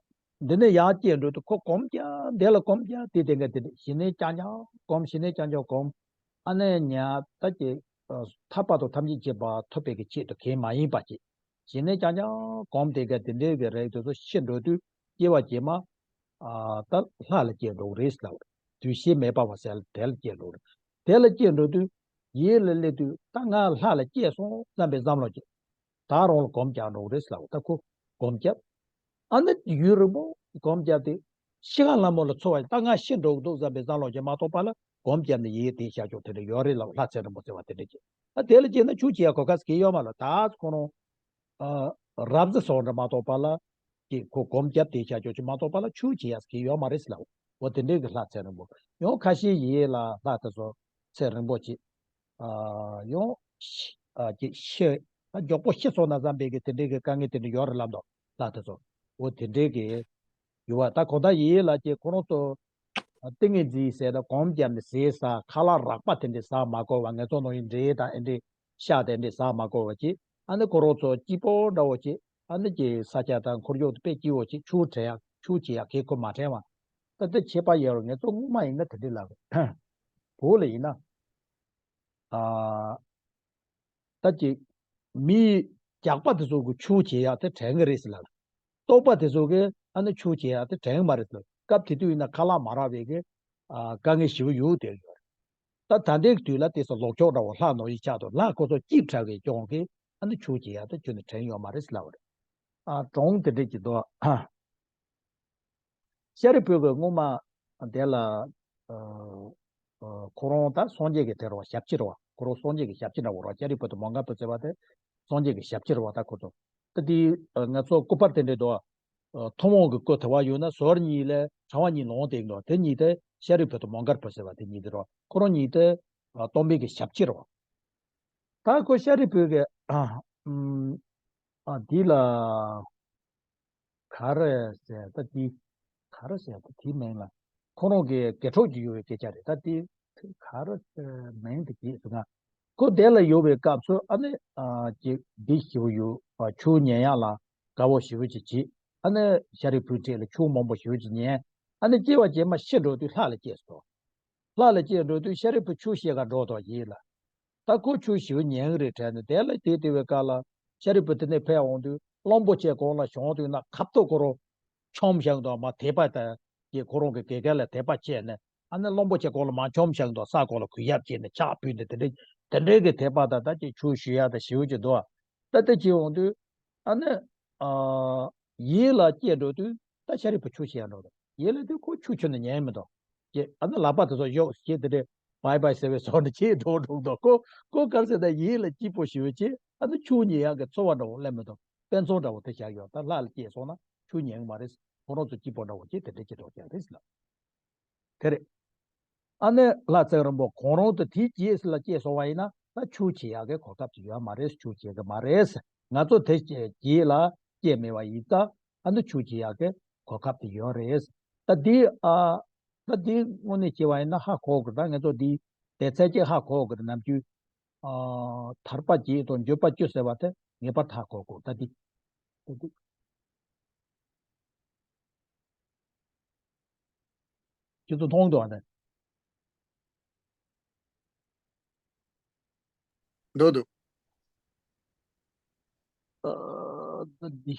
འདི་ནས་ཡར་སྐྱེས་འགྲོ་དུས་ཁོ་གོམས་ཀྱང་དེ་ལ་གོམས་ཀྱང་དེ་དེ་འགའ་དེ་འདྲ་ཞི་གནས་རྐྱང་རྐྱང་གོམས། ཞི་གནས་རྐྱང་རྐྱང་གོམས། ཨ་ནི་ཉ་ད་ཀྱི་ཐར་པ་དང་ཐམས་ཅད་མཁྱེན་པ་ཐོབ་པའི་གི་ཆེད་དུ་གང་མ་ཡིན་པ་ཅིག་ཞི་གནས་རྐྱང་རྐྱང་གོམས་དེ་ག་དེ་འདྲའི་གི་རིགས་དེ་ཚོ་ཤི་འགྲོ་དུས་སྐྱེ་བ་རྗེས་མ། ཨ་ད་ལྷ་ལ་སྐྱེ་འགྲོ་གི་རེད་ལབ། འདུ་ཤེས་མེད་པ་བ་ཟེར་ལ་དེ་ལ་སྐྱེ་འགྲོ་གི་རེད། དེ་ལ་སྐྱེ་འགྲོ་དུས་ཡིད་ལ་སླེབས་དུས་ད་ང་ལྷ་ལ་སྐྱེས་སོང་བསམ་པའི་བསམ་བློ་སྐྱེ། ད་རང་ལ་སྒོམ་རྒྱག་འགྲོ་གི་རེད་ལབ། ད་ཁོ་སྒོམ་རྒྱབ། ཨ་ནི་ཡུན་རིང་པོ་སྒོམ་རྒྱབ་དེ་ཤི་ཁ་ལ་མོ་ལ་ཚོར་བ་ཡིན། ད་ང་ཤི་འགྲོ་གི་འདུག་བསམ་པའི་བསམ་བློ་ཅིག་མ་གཏོགས་པ་ལ་སྒོམ་རྒྱབ་ནས་ཡིད་བདེ་བཞག་ཆོག་དེ་འདྲ་ཡོད་རེད་ལབ། ལྷ་ཚེ་རིང་པོ་ཟེར་བ་དེ་འདྲ་ཅིག་ཨ་དེ་ལ་སྐྱེས་ན་ཆུ་སྐྱེ་ཡ་གོ་སྐབས་གི་ཡོད་མ་ལ། ད་ཁོ་རང་ཨ་རབ་གཟའ་སོགས་འདྲ་མ་གཏོགས་པ་ལ་ཀྱི་ཁོ་སྒོམ་རྒྱབ་དེ་བྱ་ཆོག་ཅིག་མ་གཏོགས་པ་ལ་ཆུ་སྐྱེ་ཡ་གི་ཡོད་མ་རེད་ལབ། འོ་དེ་འདྲའི་གི་ལྷ་ཚེ་རིང་པོ། ཡང་ཁ་ཤས་ཡིད་ལ་ལྷ་དེ་ཚོ་ཚེ་རིང་པོ་ཅིག་ཨ་ཡང་ཤི་ཨ་ཅིག་ཤི་ཨ་མགྱོགས་པོ་ཤི་སོང་ན་བསམ་པའི་གི་དེ་འདྲའི་གི་དཀའ་ངལ་དེ་འདྲ་ཡོད་རེད་ལབ་འདུག་ལྷ་དེ་ཚོ། འོ་དེ་འདྲའི་གི་ཡོད་པ། ད་གང་ལྟར་ཡིད་ལ་ཅིག་ཁོ་རང་ཚོ་ཏིང་ངེ་འཛིན་ཟེར་ན་སྒོམ་བརྒྱབ་ནས་ཟས་ཟ། ཁ་ལག་རགས་པ་དེ་འདྲ་ཟ་མ་དགོས་པ། ངེད་ཚོ་ནང་བཞིན་འབྲས་དང་ཨེ་འདྲས་ཤ་དེ་འདྲ་ཟ་མ་དགོས་པ་ཅིག་ཨ་ནི་ཁོ་རང་ཚོ་སྐྱིད་པོ་འདྲ་བོ་ཅིག་ཨ་ནི་ཅིག་ས་ཆ་དང་ཁོར་ཡུག་དེ་དཔེ་སྐྱིད་པོ་ཅིག་ཆུ་དྲན་ཡག་ཆུ་སྐྱེ་ཡག་གི་ཁོ་མ་དྲན་པ། ད་ལྟ་ཁྱད་པར་ཡོད་རེད། ངེད་ཚོ་སྔོན་མ་ཡིན་ན་དེ་འདྲ་ལབ་རེད། བོད་ལ་ཡིན་ན། ཨ། ད་ཅིག་མིའི་ཇག་པ་དེ་ཚོ་གི་ཆུ་སྐྱེ་ཡག་དེ་དྲན་གི་རེད་ཟེར་ལབ། ལྟོགས་པ་དེ་ཚོ་གི་ཨ་ནི་ཆུ་སྐྱེ་ཡག་དེ་དྲན་གི་མ་རེད་ཟེར་ལབ། སྐབས་དེ་དུས་ཡིན་ན་ཁ་ལག་མ་རག་པའི་གི་ཨ་དཀའ་ངལ་ཞེ་པོ་ཡོད་དེ་ཡོད་རེད། ད་ད་ལྟའི་དུས་ལ་དེ་ཚོ་ལོག་ཕྱོགས་འདྲ་བོ་ལྷ་ནོར་བུའི་ཆགས་འདུག་ལྷ་ཁོ་ཚོ་སྐྱིད་དྲགས་པའི་རྐྱེན་གིས་ཨ་ནི་ཆུ་སྐྱེ་ཡག་དེ་ཁྱོན་ནས་དྲན་ཡོད་མ་རེད་ཟེར་ལབ་པ་རེད། ཨ་གྲོང་དེ་འདྲས་ཀྱི་འདུག་ཤཱ་རིའི་བུ་གིས་སྔོན་མ་དེ་ལ་ཨ་ཨ་ཁོ་རང་ད་སངས་རྒྱས་ཀྱི་དེ་རེད་བ། ཞབས་ཕྱི་རེད་བ། ཁོ་རང་སངས་རྒྱས་ཀྱི་ཞབས་ཕྱི་འདྲ་བོ་རེད་བ། ཤཱ་རིའི་བུ་དང་མོའུ་འགལ་བུ་ཟེར་བ་དེ་སངས་རྒྱས་ཀྱི་ཞབས་ཕྱི་རེད་བ། ད་ཁོ་ཚོ་ད་དེ་ཨ་ང་ཚོ་སྐུ་པར་དེ་འདྲས་འདུག་ཨ་ཐུན་མོང་གི་སྐུ་དེ་བ་ཡོད་ན་ཟུར་གཉིས་ལས་ཕྲེང་བ་གཉིས་ལོངས་བསྡད་འདུག་དེ་གཉིས་དེ་ཤཱ་རིའི་བུ་དང་མོའུ་འགལ་བུ་ཟེར་བ་དེ་གཉིས་དེ་རེད་བ། ཁོ་རང་གཉིས་དེ་ཨ་སྟོན་པའི་གི་ཞབས་ཕྱི་རེད་བ། ད་ཁོ་ཤཱ་རིའི་བུ་གིས་ཨ་ཨམ་ཨ་འདི་ལ་ག་རེ་ཟེར། ད་འདི་ག་རེ་ཟེར། ད་དེའི་མིང་ལ་ཁོ་རང་གི་དགེ་ཕྲུག་ཅིག་ཡོད་པའི་སྐད་ཆ་རེད། ད་དེ་ག་རེ་ཟེར་མིང་དེ་བརྗེད་སོང་ང་། ཁོ་དེ་ལ་ཡོད་པའི་སྐབས་སུ་ཨ་ནི་ཨ་ཅིག་འདི་ཞེ་པོ་ཡོད་པ་ཆུ་ཉན་ཡག་ལ་དགའ་བོ་ཞེ་པོ་ཅིག་བྱེད། ཨ་ནི་ཤཱ་རིའི་བུ་འདྲས་ལ་ཆུ་མང་པོ་ཞེ་པོ་ཅིག་ཉན། ཨ་ནི་སྐྱེ་བ་རྗེས་མ་ཤི་འགྲོ་དུས་ལྷ་ལ་སྐྱེས་སོ། ལྷ་ལ་སྐྱེས་འགྲོ་དུས་ཤཱ་རིའི་བུ་ཆུ་བཤད་ག་འགྲོ་དོ་ཡིན་ལ། ད་ཁོ་ཆུ་ཞེ་པོ་ཉན་གི་རེད་དྲན་ནས་དེ་ལ་དེ་དེ་བའི་སྐབས་ལ་ཤཱ་རིའི་བུ་དེ་ནས་ཕེབས་འོང་དུས་གླང་པོ་ཆེ་གོང་ལ་བཞོན་དུས་ན་ཁ་ཐུག་ཁོ་རང་མཆོངས་བཞག་འདུག་མ་དད་པ་དང་ཀྱི་ཁོ་རང་གི་དགེ་རྒན་ལ་དད་པ་བྱས་ནས་ཨ་ནི་གླང་པོ་ཆེ་གོང་ལ་མ་མཆོངས་བཞག་འདུག་ས་གོང་ལ་གུས་ཞབས་བྱས་ནས་ཕྱག་ཕུལ་ནས་དེ་འདྲའི་དེ་འདྲའི་གི་དད་པ་དང་ད་ཅིག་ཆུ་ཞུ་ཡག་དང་ཞེ་པོ་ཅིག་འདུག་ད་དེ་བྱས་འོང་དུས་ཨ་ནི་ཨ་ཡིད་ལ་སྐྱེས་འགྲོ་དུས་ད་ཤཱ་རིའི་བུ་ཆུ་བཤད་འགྲོ་དང་ཡིད་ལ་དུས་ཁོ་ཆུ་ཁྱོན་ནས་ཉན་མི་འདུག་ཅེས་ཨ་ནི་ལག་པ་དེ་ཚོ་གཡོགས་ཞེས་དེ་འདྲའི་བའི་བའི་ཟེར་བའི་བཟོ་འདྲ་བྱེད་འགྲོ་འགྲོ་འདུག་ཁོ་ཁོ་ག་རེ་ཟེར་ན་ཡིད་ལ་སྐྱིད་པོ་ཞེ་པོ་ཅིག་ཨ་ནི་ཆུ་ཉན་ཡག་གི་ཚོར་བ་འདྲ་བོ་སླེབས་མི་འདུག་དཔེ་མཚོན་འདྲ་བོ་དེ་བཞག་ཡོད། ད་ལྷ་ལ་སྐྱེས་སོང་ན་ཆུ་ཉན་གི་མ་རེད། ཁོ་རང་ཚོ་སྐྱིད་པོ་འདྲ་བོ་ཅིག་དེ་འདྲ་ཅིག་འགྲོ་རྒྱག་རེད་ཟེར་ལ། དེ་རེད། ཨ་ནི་ལྷ་ཚེ་རིང་པོ་ཁོང་རང་དུ་དེའི་རྗེས་སུ་ལ་སྐྱེས་སོང་བ་ཡིན་ན་ད་ཆུ་བྱེད་ཡག་གི་གོ་སྐབས་ཅིག་ཡོད་མ་རེད། ཆུ་བྱེད་གི་མ་རེད། ང་ཚོ་དེ་རྗེས་ལ་སྐྱེས་མེད་པ་ཡིན་ཙང་ཨ་ནི་ཆུ་བྱེད་ཡག་གི་གོ་སྐབས་དེ་ཡོད་རེད། ད་འདི་ཨ་ད་འདི་དངོས་གནས་བྱས་པ་ཡིན་ན་ཧ་གོ་དགོས། ད་ང་ཚོ་འདི་དེ་ཚད་ཅིག་ཧ་གོ་དགོས་རེད། ནམ་རྒྱུན་ཨ་ཐར་པ་བརྒྱད་དང་འགྱོད་པ་བཅུ་ཟེར་བ་དེ་ངེས་པར་དུ་ཧ་གོ་དགོས། ད་འདི་ད་འདི། ཁྱེད་ཚོ་མཐོང་འདུག་ཨ་ནི། འདུག་འདུག་ཨ་ད་འདི།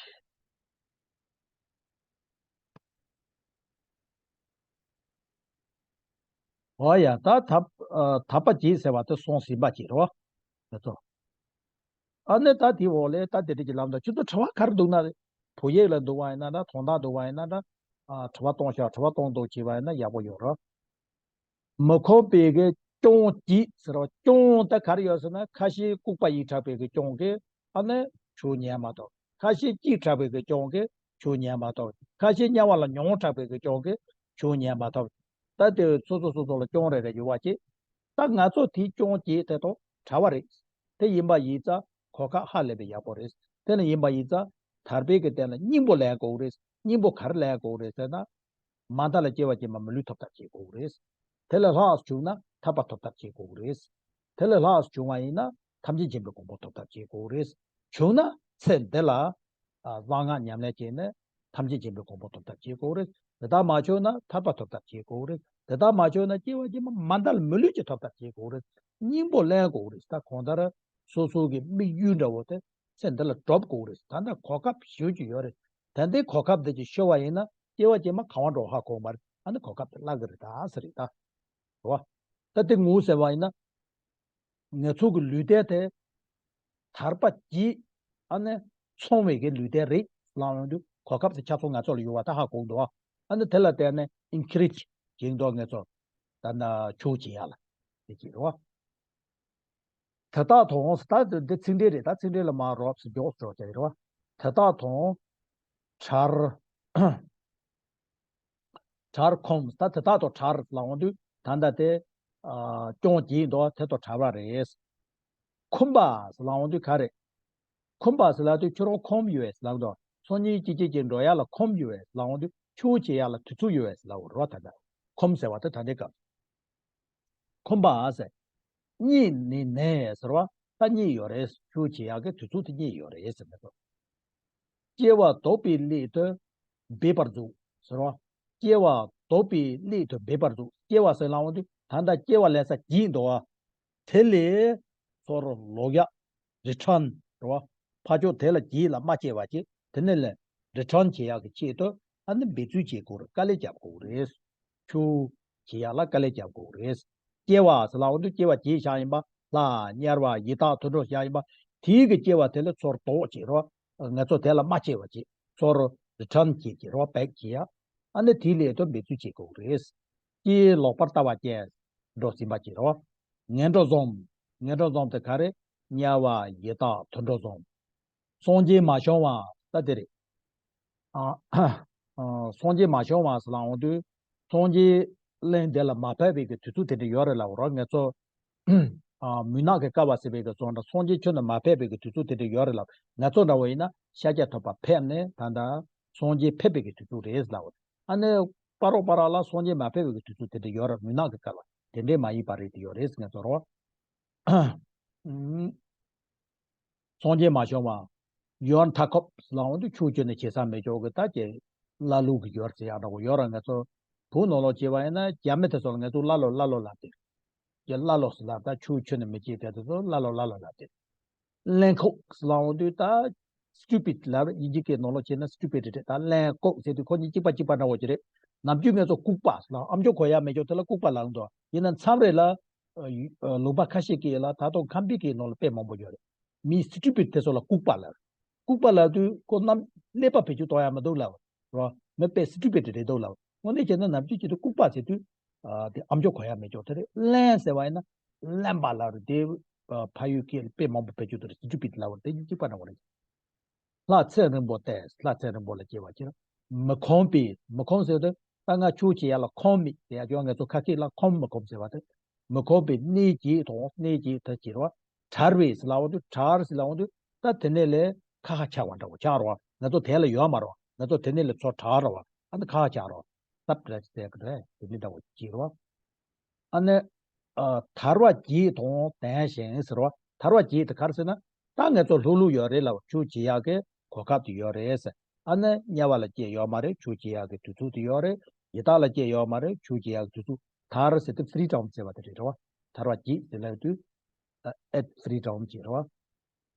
འོ་ཡ། ད་ཐར་ཨ་ཐར་པ་བརྒྱད་ཟེར་བ་དེ་སོང་ཟིན་པ་ཅིག་རེད་བ། དེ་ཚོ། ཨ་ནི་ད་དེའི་འོག་ལས་ད་དེ་འདྲ་གི་ལམ་དང་ཁྱེད་ཚོ་དྲི་བ་ག་རེ་འདུག་ན། བོད་ཡིག་ལ་འདུག་པ་ཡིན་ན་འདྲ། དོན་དག་འདུག་པ་ཡིན་ན་འདྲ། ཨ་དྲི་བ་གཏོང་ཤོག་དྲི་བ་གཏོང་འདུག་བྱས་པ་ཡིན་ན་ཡག་པོ་ཡོད་རེད། མི་ཁོམ་པའི་གི་རྐྱེན་གྱིས་ཟེར་བ། རྐྱེན་ད་ག་རེ་ཡོད་ཟེར་ན་ཁ་ཤས་ལྐུགས་པ་ཡིད་དྲགས་པའི་གི་རྐྱེན་གྱིས་ཨ་ནི་ཆུ་ཉན་མ་ཐུབ། ཁ་ཤས་སྐྱིད་དྲགས་པའི་གི་རྐྱེན་གྱིས་ཆུ་ཉན་མ་ཐུབ། ཁ་ཤས་དམྱལ་བ་ལ་མྱོང་དྲགས་པའི་གི་རྐྱེན་གྱིས་ཆུ་ཉན་མ་ཐུབ། ད་དེ་སོ་སོ་སོ་སོ་ལ་རྐྱེན་རེ་རེ་ཡོད་པ་ཅིག་ད་ང་ཚོ་དེའི་རྐྱེན་གྱིས་དེ་དང་བྲལ་བ་རེད། དེ་ཡིན་པ་ཡིན་ཙང་གོ་སྐབས་ཧ་ལས་པའི་ཡག་པོ་རེད། དེ་ལ་ཡིན་པ་ཡིན་ཙང་ཐར་པའི་གི་དེ་ལ་སྙིང་པོ་ལེན་དགོས་རེད། སྙིང་པོ་ག་རེ་ལེན་དགོས་རེད་ཟེར་ན། མ་མཐའ་ལ་སྐྱེ་བ་ཅན་མ་མི་ལུས་ཐོབ་ཐབས་བྱེད་དགོས་རེད། དེ་ལས་ལྷག་བྱུང་ན་ཐར་པ་ཐོབ་ཐབས་བྱེད་དགོས་རེད། དེ་ལས་ལྷག་བྱུང་བ་ཡིན་ན་ཐམས་ཅད་མཁྱེན་པའི་གོ་འཕང་ཐོབ་ཐབས་བྱེད་དགོས་རེད། བྱུང་ན་ཚེ་འདི་ལ་ཨ་གསང་སྔགས་ཉམས་ལེན་བྱས་ནས་ཐམས་ཅད་མཁྱེན་པའི་གོ་འཕང་ཐོབ་ཐབས་བྱེད་དགོས་རེད། དེ་ལྟར་མ་བྱུང་ན་ཐར་པ་ཐོབ་ཐབས་བྱེད་དགོས་རེད། དེ་ལྟར་མ་བྱུང་ན་སྐྱེ་བ་ཅན་མ་མ་མཐའ་ལ་མི་ལུས་ཀྱི་ཐོབ་ཐབས་བྱེད་དགོས་རེད། སྙིང་པོ་ལེན་དགོས་རེད། ད་གང་ལྟར་སོ་སོ་གི་དམིགས་ཡུལ་འདྲ་བོ་དེ་ཚེ་འདི་ལ་འགྲུབ་དགོས་རེད། ད་ལྟ་གོ་སྐབས་ཞེ་པོ་ཅིག་ཡོད་རེད། ད་ལྟའི་གོ་སྐབས་འདི་ཅིག་ཤོར་བ་ཡིན་ན་སྐྱེ་བ་ཅན་མ་གང་བ་འགྲོ་ཧ་གོ་མ་རེད། ཨ་ནི་གོ་སྐབས་དེ་བརླག་གི་རེད་ད་ཟེར་རེད་ད། རེད་བ། ད་དེ་ངོ་ཟེར་བ་ཡིན་ན་ང་ཚོ་གི་ལུས་རྟེན་དེ་ཐར་པ་བརྒྱད་ ཨ་ནི་ཚོང་བའི་གི་ལུས་རྟེན་རེད་ལབ་ཡོང་དུས་གོ་སྐབས་དེ་ཆ་ཚང་ང་ཚོ་ལ་ཡོད་པ་ད་ཧ་གོ་འདུག་ཨ་ནི་དེ་ལ་བརྟེན་ནས་ཨིན་ཁི་རེ་ཇི་བྱེད་འདུག་ང་ཚོ་ད་ན་ཆོས་བྱེད་ཡག་ལ་དེ་བྱེད་རོགས། དེ་དག་དང་ད་འདི་ཚིག་འགྲེལ་རེད། ད་ཚིག་འགྲེལ་ལ་མ་རོབ་སུ་མགྱོགས་སུ་འགྲོ་བྱ་ཡི་རོགས། དེ་དག་དང་། ཁྲར། ཁྲར་ཁོམ། ད་དེ་དག་དང་ཁྲར་ལབ་འོང་དུས་ད་ལྟ་དེ་ཨ་སྐྱོང་བགྱིད་འདུག་དེ་དང་བྲལ་བ་རེད། ཁོམ་པ་ལབ་འོང་དུས་ག་རེ། ཁོམ་པ་ཟེར་ལབ་དུས་ཁྱོད་རང་ཁོམ་ཡོད་ལབ་འདུག་སང་ཉིན་གཅིག་གཅིག་གཅིག་འགྲོ་ཡག་ལ་ཁོམ་ཡོད་ལབ་འོང་དུས་ཆོས་བྱེད་ཡག་ལ་དུས་ཚོད་ཡོད་ལབ་འོང་རོགས། ད་ལྟ་ཁོམ་ཟེར་བ་དེ་ད་ལྟའི་སྐབས། ཁོམ་པ་ཟེར། གཉིད་ནི་ནས་ཟེར་བ་ད་གཉིད་ཡོད་རེད། ཆོས་བྱེད་ཡག་གི་དུས་ཚོད་དེ་གཉིད་ཡོད་རེད་ཟེར་མི་ཚོ། སྐྱེ་བ་ལྡོག་པའི་སླད་དུ་འབད་པར་འཇུག་ཟེར་བ། སྐྱེ་བ་ལྡོག་པའི་སླད་དུ་འབད་པར་འཇུག་སྐྱེ་བ་ཟེར་ལབ་འོང་དུས་ད་ལྟ་སྐྱེ་བ་ལེན་ས་བགྱིད་འདུག་བ། དེ་ལས་ཚུར་ལོག་ཡག return་རེད་བ། ཕར་ཕྱོགས་དེ་ལ་བགྱིད་ལ་མ་སྐྱེ་བ་བྱེད། དེ་ནས་ལས་return་བྱེད་ཡག་གི་ཆེད་དུ་ཨ་ནི་འབད་རྩོལ་བྱེད་དགོས་རེད། དཀའ་ལས་རྒྱབ་དགོས་རེད། ཆོས་བྱེད་ཡག་ལ་དཀའ་ལས་རྒྱབ་དགོས་རེད། སྐྱེ་བ་ཟེར་ལབ་འོང་དུས་སྐྱེ་བ་བགྱིད་བཞག་ཡིན་པ། ལྷ་དམྱལ་བ་ཡི་དྭགས་དུད་འགྲོ་བཞག་ཡིན་པ། དེའི་གི་སྐྱེ་བ་དེ་ལ་ཚུར་ལྡོག་བྱེད་རོགས། ང་ཚོ་དེ་ལ་མ་སྐྱེ་བ་བྱེད། ཚུར་return་བྱེད་ཀྱི་རོགས། back་བྱེད་ཡག་ཨ་ནི་དེའི་སླད་དུ་འབད་རྩོལ་བྱེད་དགོས་རེད། སྐྱེ་ལོག་པར་ལྟ་བ་ཅན་འགྲོ་ཟིན་པ་བྱེད་རོགས། ངན་འགྲོ་བཟུང་། ངན་འགྲོ་བཟུང་དེ་ག་རེ། དམྱལ་བ་ཡི་དྭགས་དུད་འགྲོ་བཟུང་། སངས་རྒྱས་མ་བྱུང་བ་ད་དེ་རེད། ཨ། ཨ། སངས་རྒྱས་མ་བྱུང་བ་ཟེར་ལབ་འོང་དུས་སངས་རྒྱས་གླིང་འདི་ལ་མ་ཕེབས་པའི་གི་དུས་ཚོད་དེ་འདྲ་ཡོད་རེད་ལབ་རོགས། ང་ཚོ་ཨ་མུན་ནག་གི་སྐལ་བ་ཟེར་བའི་གི་ཚོ་འདྲ་སངས་རྒྱས་ཁྱོན་ནས་མ་ཕེབས་པའི་གི་དུས་ཚོད་དེ་འདྲ་ཡོད་རེད་ལབ། ང་ཚོ་འདྲ་བོ་ཡིན་ན་ཤཱཀྱ་ཐུབ་པ་ཕེབས་ནས་ད་ལྟ་སངས་རྒྱས་ཕེབས་པའི་གི་དུས་ཚོད་རེད་ལབ། ཨ་ནི་པ་རོག་པ་རག་ལ་སངས་རྒྱས་མ་ཕེབས་པའི་གི་དུས་ཚོད་དེ་འདྲ་ཡོད་རེད། མུན་ནག་གི་སྐལ་བ་དེ་འདྲས་མ་ཡིན་པ་རེད། དེ་ཡོད་རེད་ཟེར་ང་ཚོ་རོགས། སངས་རྒྱས་མ་བྱུང་བ། ཡོན་མཐའ་འཁོབ་ལབ་འོང་དུས་ཆོས་ཁྱོན་ནས་བྱེད་ས་མེད་ཅོག་གི་ད་ཀྱེ་ཀླ་ཀློ་གི་ཡོད་ཟེར་ཡག་འདྲ་བོ་ཡོད་ར། ང་ཚོ་བོད་ནང་ལོགས་བྱས་པ་ཡིན་ན་རྒྱ་མི་དེ་ཚོ་ལ་ང་ཚོ་ཀླ་ཀློ་ཀླ་ཀློ་ལབ་དེ། ཀྱེ་ཀླ་ཀློ་ཟེར་ལབ། ད་ཆོས་ཁྱོན་ནས་མི་བྱེད་དེ་དེ་ཚོ་ཀླ་ཀློ་ཀླ་ཀློ་ལབ་དེ། གླེན་ལྐུགས་ལབ་འོང་དུས་ད་stupid་ལབ་རེད། དབྱིན་ཇི་སྐད་ནང་ལོགས་བྱས་ན་stupid་རེད། ད་གླེན་ལྐུགས་ཟེར་དུས་ཁོ་གཉིས་གཅིག་པ་གཅིག་པ་འདྲ་བོ་ཅིག་རེད། ནམ་རྒྱུན་ང་ཚོ་ལྐུགས་པ་ལབ། ཨ་མཆོག་གོ་ཡག་མེད་ཅོག་དེ་ལ་ལྐུགས་པ་ལབ་འདུག་ཡིན་ན་མཚམས་རེ་ལ་ཨ་ཡུ་ཨ་ལུང་པ་ཁ་ཤས་ཀྱི་ལ་ད་དུང་ཁམས་པའི་སྐད་ནང་ལ་དཔེ་མང་པོ་ཡོད་རེད། མི་stupid་དེ་ཚོ་ལ་ལྐུགས་པ་ལབ། ལྐུགས་པ་ལབ་དུས་ཁོ་རྣམས་ཀླད་པ་བེད་སྤྱོད་གཏོང་ཡག་མི་འདུག་ལབ་རོ། མི་དཔེ་stupid་རེད་འདུག་ལབ། དངོས་གནས་བྱས་ན་ནམ་རྒྱུན་བྱེད་དུས་ལྐུགས་པ་ཟེར་དུས་ཨ་དེ་ཨ་མཆོག་གོ་ཡག་མེད་ཅོག་དེ་རེད། གླེན་ཟེར་བ་ཡིན་ན་གླེན་པ་ལབ་རེད། དེ་ཨ་ཕ་ཡུལ་སྐད་དཔེ་མང་པོ་བེད་སྤྱོད་དུ་རེད། stupid་ལབ་རེད། དེ་གཉིས་གཅིག་པ་འདྲ་བོ་རེད། ལྷ་ཚེ་རིང་པོ་སྟེ། ལྷ་ཚེ་རིང་པོ་ལ་སྐྱེ་བ་ཅིག་མི་ཁོམ་པའི། མི་ཁོམ་ཟེར་དུས་ད་ང་ཆོས་བྱེད་ཡག་ལ་ཁོམ་མེད་ཟེར་ཡག་ཅོག་ང་ཚོ་ཁ་སྐད་ལ་ཁོམ་མི་ཁོམ་ཟེར་བ་དེ། མི་ཁོམ་པའི་གནས་བརྒྱད་དང་། གནས་བརྒྱད་དེ་བྱེད་རོགས། བྲལ་བའི་ཟེར་ལབ་འོང་དུས། བྲལ་ཟེར་ལབ་འོང་དུས་ད་དེ་ནས་ལས་ཁ་ཁ་ཆགས་པ་འདྲ་བོ་ཆགས་རོགས། ང་ཚོ་དེ་ལ་ཡོད་མ་རོགས། ང་ཚོ་དེ་ནས་ལས་ཚུར་བྲལ་རོགས། ཨ་ནི་ཁ་ཁ་ཆགས་རོགས། སྟབས་རེ་ཟེར་གི་རེད། དེ་འདྲ་འདྲ་བོ་བྱེད་རོགས། ཨ་ནི་ཨ་ཐར་པ་བརྒྱད་དང་ལྡན་ཞིང་ཟེར་བ། ཐར་པ་བརྒྱད་དེ་ག་རེ་ཟེར་ན། ད་ང་ཚོ་ལྷུག་ལྷུག་ཡོད་རེད་ལབ། ཆོས་བྱེད་ཡག་གི་གོ་སྐབས་དེ་ཡོད་རེད་ཟེར། ཨ་ནི་དམྱལ་བ་ལ་སྐྱེས་ཡོད་མ་རེད། ཆོས་བྱེད་ཡག་གི་དུས་ཚོད་དེ་ཡོད་རེད། ཡི་དྭགས་ལ་སྐྱེས་ཡོད་མ་རེད། ཆོས་བྱེད་ཡག་གི་དུས་ཚོད། ཐར་ཟེར་དུས་freedom་ཟེར་བ་དེ་རེད་རེད་བ། ཐར་པ་བརྒྱད་ཟེར་ལབ་དུས་at freedom་ཅེས་རེད་བ།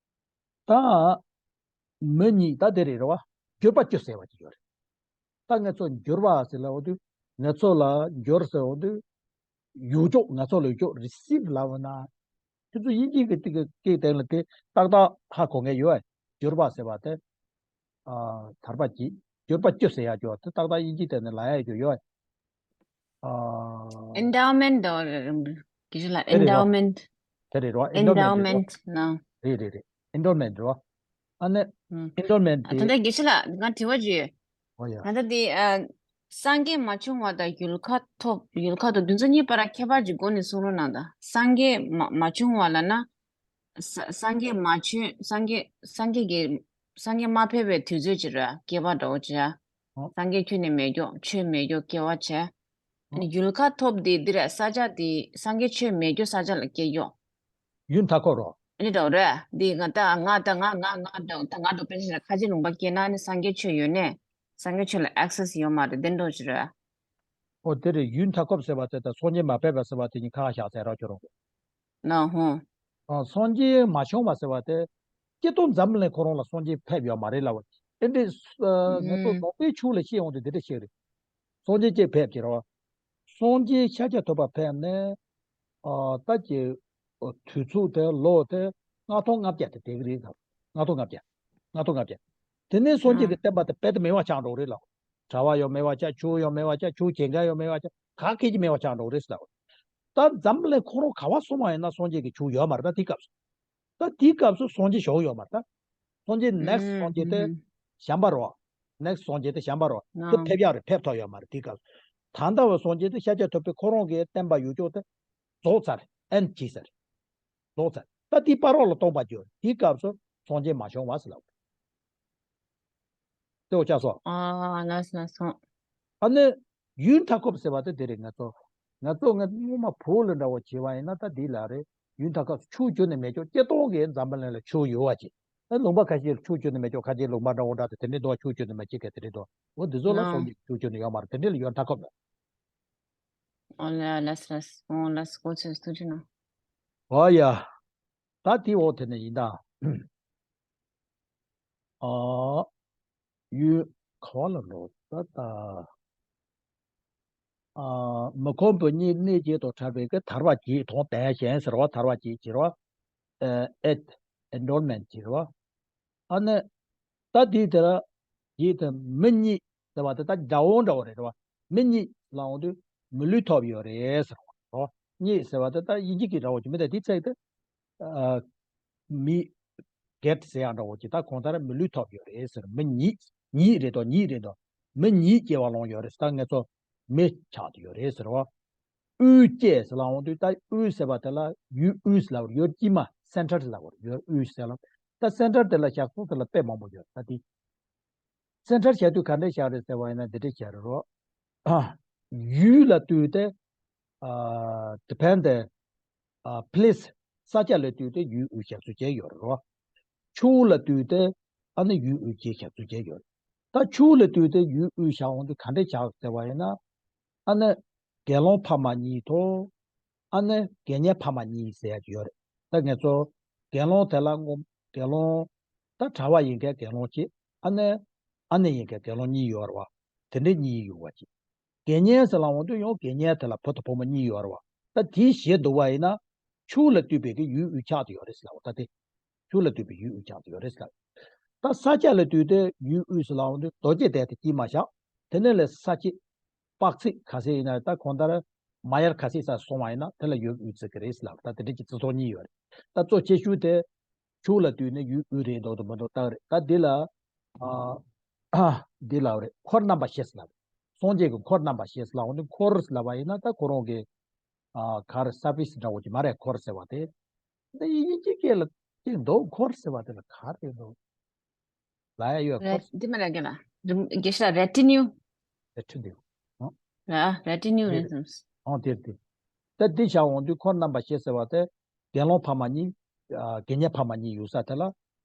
ད་མི་གཉིས་ད་དེ་རེད་རེད་བ། འགྱུར་བ་བཅུ་ཟེར་བ་ཅིག་ཡོད་རེད། ད་ང་ཚོ་འགྱུར་བ་ཟེར་ལབ་འོང་དུས། ང་ཚོ་ལ་འགྱུར་ཟེར་འོང་དུས། ཡོད་ཅོག་ང་ཚོ་ལ་ཡོད་ཅོག receive་ལབ་ན། ཁྱོད་ཚོ་དབྱིན་ཇི་གི་ཏིག་གི་སྐད་སྟེང་ལ་དེ་ཏག་ཏག་ཧ་གོ་མཁན་ཡོད་ཨ། འགྱུར་བ་ཟེར་བ་དེ། ཨ་ཐར་པ་བརྒྱད། འགྱུར་བ་བཅུ་ཟེར་ཡག་ཅོག་དེ་ཏག་ཏག་དབྱིན་ཇི་སྟེང་ནས་ལབ་ཡག་ཅོག་ཡོད་ཨ། ཨ། Endowment་དོ། དགེ་བཤེས་ལགས། དེ་རེད་རོ། Endowment། དེ་རེད་རོ། Endowment་རེད་རོ། Endowment་ནོ། རེད་རེད་རེད། Endowment་རོ། ཨ་ནི་ཨུམ། Endowment་ཨ་དེ། ད་ལྟ་དགེ་བཤེས་ལགས་ང་དྲི་བ་ཅིག་ཡོད། ཨོ་ཡ། ད་ལྟ་དེ་ཨ་སངས་རྒྱས་མ་བྱུང་བ་དང་ཡུལ་ཁ་ཐོབ། ཡུལ་ཁ་ཐོབ་དེ་ཚོ་གཉིས་བར་ཁྱད་པར་ཅིག་མགོ་ནས་གསུང་རོགས་གནང་དང་། སངས་རྒྱས་མ་མ་བྱུང་བ་ལབ་ན། ས་སངས་རྒྱས་མ་བྱོན། སངས་རྒྱས་སངས་རྒྱས་ཀྱི་སངས་རྒྱས་མ་ཕེབས་པའི་དུས་ཚོད་ཅིག་རེད། སྐྱེས་པ་འདྲ་བོ་ཅིག་རེད། ཨོ། སངས་རྒྱས་ཁྱོན་ནས་མེད་ཀྱོག་ཆོས་མེད་ཀྱོག་སྐྱེ་བ་བྱས། ཨ་ནི་ཡུལ་ཁ་ཐོབ་དེ་འདི་རེད། ས་ཆ་དེ་སངས་རྒྱས་ཆོས་མེད་ཀྱོག་ས་ཆ་ལ་སྐྱེ་ཀྱོག་ཡུན་མཐའ་འཁོར་རོ། ཨ་ནི་འདྲ་བོ་རེད། འདི་ང་ད་ང་ད་ང་ང་ང་འདྲ་ད་ང་འདྲ་པེ་ཤ་ཁ་ཆེ་ལུང་པ་སྐྱེས་ན་ནི་སངས་རྒྱས་ཆོས་ཡོད་ནས་སངས་རྒྱས་ཆོས་ལ་access་ཡོད་མ་རེད། དེ་འདྲ་ཅིག་རེད། ཨོ་དེ་རེད། ཡུན་མཐའ་འཁོར་ཟེར་བ་དེ་དང་སངས་རྒྱས་མ་ཕེབས་པ་ཟེར་བ་དེ་གཉིས་ཁ་ཁ་བཞག་ཟེར་རོགས་ཁྱོད་རང་གིས། ན་ཧོ། ཨ་སངས་རྒྱས་མ་བྱུང་བ་ཟེར་བ་དེ། སྐྱེ་སྟོབས་འཛམ་གླིང་ཁོ་རང་ལ་སངས་རྒྱས་ཕེབས་ཡོད་མ་རེད་ལབ་པ། ཨེ་འདྲས་ཨ་ང་ཚོ་ཨུམ། ནང་པའི་ཆོས་ལ་བཤད་ཡོང་དུས་དེ་འདྲ་བཤད་རེད། སངས་རྒྱས་སྐྱེས་ཕེབས་ཀྱི་རེད་བ། སངས་རྒྱས་ཤཱཀྱ་ཐུབ་པ་ཕེབས་ནས་ཨ་ད་ཀྱི་ཨ་དུས་ཚོད་དེ་ལོ་དེ་ལྔ་སྟོང་ལྔ་བརྒྱ་དེ་དེ་གི་རེད་ཟེར། ལྔ་སྟོང་ལྔ་བརྒྱ། ལྔ་སྟོང་ལྔ་བརྒྱ། དེ་ནས་སངས་རྒྱས་ཀྱི་བསྟན་པ་དེ་རྦད་དེ་མེད་པ་ཆགས་འགྲོ་གི་རེད་ལབ། གྲྭ་པ་ཡང་མེད་པ་ཆགས། ཆོས་ཡང་མེད་པ་ཆགས། ཆོས་བྱེད་མཁན་ཡང་མེད་པ་ཆགས། ག་གེ་ཅིག་མེད་པ་ཆགས་འགྲོ་གི་རེད་ཟེར་ལབ། ད་འཛམ་གླིང་ཁོ་རང་ག་པར་སོང་བ་ཡིན་ན་སངས་རྒྱས་ཀྱི་ཆོས་ཡོད་མ་རེད། ད་དེའི་སྐབས་སུ། ད་དེའི་སྐབས་སུ་སངས་རྒྱས་བྱུང་ཡོད་མ་རེད་ད། སངས་རྒྱས་next སངས་རྒྱས་དེ་གཞན་པ་རེད་བ། next སངས་རྒྱས་དེ་གཞན་པ་རེད་བ། དེ་ཕེབས་ཡག་རེད། ཕེབས་ཐུབ་ཡོད་མ་རེད་དེའི་སྐབས་སུ། ད་ལྟ་བ་སངས་རྒྱས་དེ་ཤཱཀྱ་ཐུབ་པས་ཁོ་རང་གི་བསྟན་པ་ཡོད་ཅོག་དེ་རྫོགས་ཚར། end བྱས་ཚར། རྫོགས་ཚར། ད་དེའི་བར་རོགས་ལ་སྟོང་པ་གྱུར། དེའི་སྐབས་སུ་སངས་རྒྱས་མ་བྱུང་བ་ཟེར་ལབ། དེ་འོ་ཅག་སོ། ཨ་ལགས་སོ་ལགས་སོ། ཨ་ནི་ཡུལ་མཐའ་འཁོབ་ཟེར་བ་དེ་དེ་རེད། ང་ཚོ་ང་ཚོ་ང་སྔོན་མ་བོད་ལ་འདྲ་བོ་བྱས་པ་ཡིན་ན་ད་འདི་ལ་རེད། ཡུལ་མཐའ་འཁོབ་ཆོས་བརྒྱུད་ནས་མེད་ཅོག་སྤྱིར་བཏང་གི་འཛམ་བུ་གླིང་ལ་ཆོས་ཡོད་པ་ཅིག་ཨ་ལུང་པ་ཁ་ཤས་ལ་ཆོས་བརྒྱུད་ནས་མེད་ཅོག་ཁ་ཤས་ལུང་པ་འདྲ་བོ་འདྲ་དེ་དེ་འདྲའི་འདུག་ཆོས་བརྒྱུད་ནས་མེད་ཅིག་ག་དེ་འདྲའི་འདུག་འོ་འདི་ཚོ་ལ་སངས་རྒྱས་ཆོས་བརྒྱུད་ནས་ཡོད་མ་རེད། དེ་འདྲ་ལ་ཡུལ་མཐའ་འཁོབ་ལ། ཨོ་ལ་ལ་སི་ལ་སི་ཨོ་ལ་སི་ཀོ་ཆེ་སྟོན་ཅི་ན། ཨོ་ཡ། ད་དེ་འོ་དེ་ནས་ཡིན་ད། ཨ། ཡུལ་ག་བ་ལ་འགྲོ་ད་ད། ཨ། མི་ཁོམ་པའི་གཉིད་གནས་བྱེད་དང་ཕྲད་པའི་གི་ཐར་པ་བྱེད་དང་དེ་གཞན་ཟེར་བ་ཐར་པ་བྱེད་ཟེར་བ། ཨ། at atonement ཟེར་བ། ཨ་ནི། ད་དེའི་དེ་ལ་ཡིད་དེ་མི་གཉིད་ཟེར་བ་དེ་ད་དགྲ་བོ་འདྲ་བོ་རེད་བ། མི་གཉིད་ལ་འོང་དུས་མི་ལུས་ཐོབ་ཡོད་རེད་ཟེར་བ། གཉིད་ཟེར་བ་དེ་ད་དབྱིན་ཇི་གི་འདྲ་བོ་ཅིག་མི་དེ་དེའི་ཚིག་དེ། ཨ། མི་གེད་ཟེར་ཡག་འདྲ་བོ་ཅིག་ད་གང་ལྟར་མི་ལུས་ཐོབ་ཡོད་རེད་ཟེར། མི་གཉིད། གཉིད་རེད་དོ། གཉིད་རེད་དོ། མི་གཉིད་སྐྱེ་བ་ལོང་ཡོད་རེད། ད་ང་ཚོ་མི་ཆགས་ཏེ་ཡོད་རེད་ཟེར་བ། དབུས་སྐྱེས་ཟེར་ལ་འོང་དུས་ད་དབུས་ཟེར་བ་དེ་ལ་ཡུལ་དབུས་ལབ་པ་རེད། ཡུལ་དཀྱིལ་མ་center ལབ་པ་རེད། ཡུལ་དབུས་ཟེར་ལ། ད་center དེ་ལ་བཞག་སོང་དེ་ལ་དཔེ་མང་པོ་ཡོད་ད་དེ། center བྱ་དུས་ག་འདྲས་བཞག་རེད་ཟེར་བ་ཡིན་ན་འདི་འདྲས་བཞག་རེད་རོ། ཡུལ་ལ་ལྟོས་ཏེ། ཨ། དེ་ཕན་དེ། ཨ། place ས་ཆ་ལ་ལྟོས་ཏེ་ཡུལ་དབུས་བཞག་ཚུལ་བྱས་ཡོད་རེད་རོ། ཕྱོགས་ལ་ལྟོས་ཏེ་ཨ་ནི་ཡུལ་དབུས་བྱས་བཞག་ཚུལ་བྱས་ཡོད་རེད། ད་ཕྱོགས་ལ་ལྟོས་ཏེ་ཡུལ་དབུས་བཞག་འོང་དུས་ག་འདྲས་བཞག་ཟེར་བ་ཡིན་ན། ཨ་ནི་དགེ་སློང་ཕ་མ་གཉིས་དང་། ཨ་ནི་དགེ་བསྙེན་ཕ་མ་གཉིས་ཟེར་ཡག་ཅིག་ཡོད་རེད། ད་ང་ཚོ་དགེ་སློང་དེ་ལ་སྔོན་དགེ་སློང་། ད་གྲྭ་པ་ཡིན་མཁན་དགེ་སློང་གཅིག་ཨ་ནི་ཨ་ནེ་ཡིན་མཁན་དགེ་སློང་གཉིས་ཡོད་རེད་བ། དེ་འདྲའི་གཉིས་ཡོད་པ་ཅིག་དགེ་བསྙེན་ཟེར་ལ་འོང་དུས་ཡང་དགེ་བསྙེན་དེ་ལ་བུ་དང་བུ་མོ་གཉིས་ཡོད་རེད་བ། ད་དེའི་གཞི་འདུག་པ་ཡིན་ན། ཕྱོགས་ལ་ལྟོས་པའི་གི་ཡུལ་དབུས་ཆགས་ཏེ་ཡོད་རེད་ཟེར་ལབ་པ་ད་དེ། ཕྱོགས་ལ་ལྟོས་པའི་ཡུལ་དབུས་ཆགས་ཏེ་ཡོད་རེད་ཟེར་ལབ། ད་ས་ཆ་ལ་ལྟོས་ཏེ་ཡུལ་དབུས་ཟེར་ལབ་འོང་དུས་རྡོ་རྗེ་གདན་དེ་དཀྱིལ་མ་བཞག་དེ་ནས་ལས་ས་ཆ་དཔག་ཚད་ག་ཚད་ཡིན་ན་ད་གང་ལྟར་མ་ཡར་ག་ཚད་ས་སོང་བ་ཡིན་ན་དེ་ལ་ཡུལ་དབུས་ཟེར་གི་རེད་ཟེར་ལབ། ད་དེ་འདྲའི་གི་རྩི་ཚོགས་གཉིས་ཡོད་རེད། ད་གཙོ་ཆེ་ཤོས་དེ། ཕྱོགས་ལ་ལྟོས་ནས་ཡུལ་དབུས་རེད་འདུག་དང་མི་འདུག་བལྟ་གི་རེད། ད་འདི་ལ། ཨ། འདི་ལ་རེད། འཁོར་རྣམ་པ་བཞི་ཟེར་ལབ། སངས་རྒྱས་ཀྱི་འཁོར་རྣམ་པ་བཞི་ཟེར་ལབ་འོང་དུས་འཁོར་ཟེར་ལབ་པ་ཡིན་ན་ད་ཁོ་རང་གི། ཨ། གར་service འདྲ་བོ་ཅིག་མ་རེད། འཁོར་ཟེར་བ་དེ། འདི་དབྱིན་ཇི་སྐད་ལ་ཅིག་འདུག་འཁོར་ཟེར་བ་དེ་ལ་ག་རེ་འདུག་ལ་ཡ་ཡོད། འཁོར། རེད། འདི་མ་རེད་ག་ལ། རིམ་དགེ་ཤ་retinue retinue ཨང་། རེད་retinue རེད་རེད། ཨང་། དེར་དེ། ད་འདི་བཞག་འོང་དུས་འཁོར་རྣམ་པ་བཞི་ཟེར་བ་དེ། དགེ་སློང་ཕ་མ་གཉིས། ཨ། དགེ་བསྙེན་ཕ་མ་གཉིས་ཡོད་ས་དེ་ལ་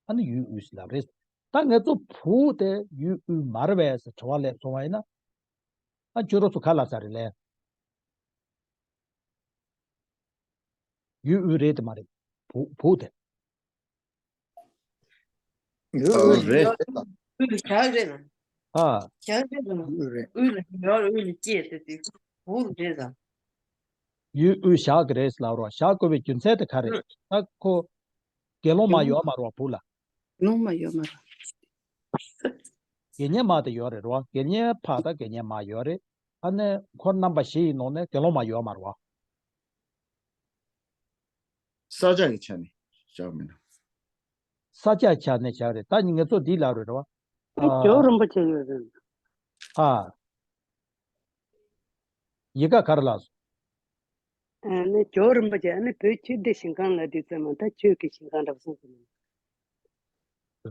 ཨ་ནི་ཡུལ་དབུས་ལབ་རེད། ད་ང་ཚོ་བོད་དེ་ཡུལ་དབུས་མ་རེད་པས་ཟེར་དྲི་བ་སླེབས་སོང་བ་ཡིན་ན། ཨ། ཁྱོད་རང་ཚོ་ག་ལབ་ས་རེད་ལས། ཡུལ་དབུས་རེད་དེ་མ་རེད། བོད་བོད་དེ། ཡུལ་ཨ། དབུས་རེད། ཡུལ་དབུས་བཞག་རེད་ལ། ཨ། བཞག་རེད་ལ། དབུས་རེད། དབུས་ལ་ཡོད་དབུས་ལ་སྐྱེས་ཏེ་དེ་བོད་རེད་ལ། ཡུལ་དབུས་བཞག་གི་རེད་ལབ་རོགས། བཞག་དགོས་པའི་རྒྱུ་མཚན་དེ་ག་རེད། ད་ཁོ་དགེ་སློང་མ་ཡོད་མ་རེད་བ་བོད་ལ། དགེ་སློང་མ་ཡོད་མ་རེད། དགེ་བསྙེན་མ་དེ་ཡོད་རེད་རོ། དགེ་བསྙེན་ཕ་དང་དགེ་བསྙེན་མ་ཡོད་རེད། ཨ་ནི་འཁོར་རྣམ་པ་བཞི་ཡི་ནང་ནས་དགེ་སློང་མ་ཡོད་མ་རེད་བ། ས་ཆ་གི་ཆ་ནས་བཞག་མིན་ན། ས་ཆ་ཆ་ནས་བཞག་རེད། ད་ངས་ཚོ་འདི་ལབ་རེད་བ། ཨ། ཇོ་རིན་པོ་ཆེ་ཡོད་རེད། ཨ། ཡི་ག་ག་རེ་ལབ་སོང་། ཨ་ནི་ཇོ་རིན་པོ་ཆེ་ཨ་ནི་བོད་ཆོས་སྡེ་ཞིང་ཁམས་ལ་དུས་ཙམ་མ་ད་ཆོས་ཀྱི་ཞིང་ཁམས་འདྲ་བ་སོང་ཟིན།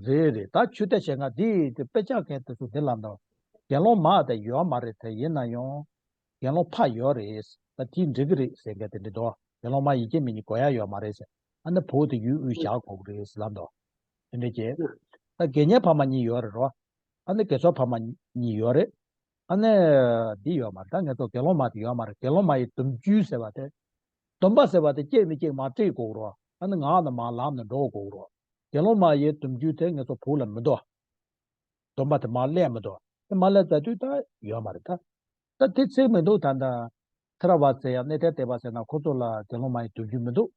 རེད་རེད། ད་ཆོས་སྡེ་ཞིང་ཁམས་འདི་དེ་དཔེ་ཆ་མཁན་དེ་ཚོ་འདི་ལ་འདུག་དགེ་སློང་མ་དེ་ཡོད་མ་རེད། དེ་ཡིན་ན་ཡང་དགེ་སློང་ཕ་ཡོད་རེད། ད་དེ་འགྲིག་གི་རེད་ཟེར་མཁན་དེ་འདྲ་འདུག་དགེ་སློང་མ་ཡིན་གཅིག་མིན་གཅིག་དགོས་ཡ་ཡོད་མ་རེད་ཟེར། ཨ་ནི་བོད་དེ་ཡུལ་དབུས་བཞག་དགོས་ཀྱི་རེད་ཟེར་ལབ་འདུག་དེ་འདྲ་བྱས། ད་དགེ་བསྙེན་ཕ་མ་གཉིས་ཡོད་རེད་རོ། ཨ་ནི་དགེ་ཚོགས་ཕ་མ་གཉིས་ཡོད་རེད། ཨ་ནི་འདི་ཡོད་མ་རེད། ད་ང་ཚོ་དགེ་སློང་མ་དེ་ཡོད་མ་རེད། དགེ་སློང་མ་ཡི་སྡོམ་རྒྱུན་ཟེར་བ་དེ། སྡོམ་པ་ཟེར་བ་དེ་གཅིག་ནས་གཅིག་མར་སྤྲད་དགོས་རོ། ཨ་ནི་ངག་ནས་མར་ལམ་ནས་འགྲོ་དགོས་རོ། དགེ་སློང་མ་ཡི་སྡོམ་རྒྱུན་དེ་ང་ཚོ་བོད་ལ་མི་འདུག་སྡོམ་པ་དེ་མར་སླེབས་མི་འདུག་དེ་མར་སླེབས་ཚར་དུས་ད་ཡོད་མ་རེད་ད། ད་དེ་ཚིག་མི་འདུག་ད་ལྟ་ཐེ་ར་ཝཱད་ཟེར་ཡ་གནས་བརྟན་སྡེ་པ་ཟེར་ན་ཁོ་ཚོ་ལ་དགེ་སློང་མ་ཡི་སྡོམ་རྒྱུན་མི་འདུག་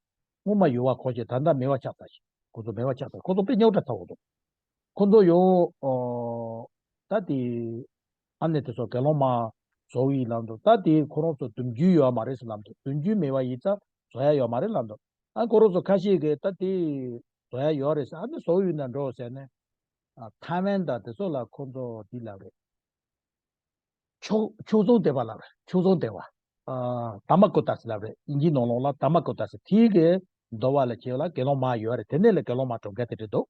སྔོན་མ་ཡོད་པ་ཁོ་ཞིག་ད་ལྟ་མེད་པ་ཆགས་ཚར་ཞིག་ཁོ་ཚོ་མེད་པ་ཆགས་ཚར། ཁོ་ཚོ་དཔེ་རྙོག་དྲ་ཚ་བོ་འདུག་ཁོ་ཚོ་ཡང་ཨོ་ད་དེ་ཨ་ནེ་དེ་ཚོ་དགེ་སློང་མ་བཟོ་བའི་ལམ་དུ་ད་དེ་ཁོ་རང་ཚོ་གདུང་རྒྱུད་ཡོད་མ་རེད་ཟེར་ལམ་དུ། གདུང་རྒྱུད་མེད་པ་ཡིན་ཙང་བཟོ་ཡ་ཡོད་མ་རེད་ལབ་འདུག་ཨ་ཁོ་རང་ཚོ་ཁ་ཤས་ཀྱིས་ད་དེ་བཟོ་ཡ་ཡོད་རེད་ཟེར། ཨ་ནི་བཟོ་ཡོད་ན་འགྲོ་ཟེར་ནས། ཨ་ཐའེ་ཝན་དང་དེ་ཚོ་ལ་ཁོ་ཚོ་འདི་ལབ་རེད། ཕྱོགས་ཕྱོགས་མཚུངས་ལྡན་པ་ལབ་རེད། ཕྱོགས་མཚུངས་ལྡན་པ། ཨ་དྷརྨ་ཀུ་ཏ་ཟེར་ལབ་རེད། དབྱིན་ཇིའི་ནང་ལོགས་ལ་དྷརྨ་ཀུ་ཏ་ཟེར། དེའི་གི་འདོ་བ་ལ་བྱེད་པ་ལ་དགེ་སློང་མ་ཡོད་རེད། དེ་ནས་ལ་དགེ་སློང་མ་གྲོངས་མཁན་དེ་འདྲ་འདུག་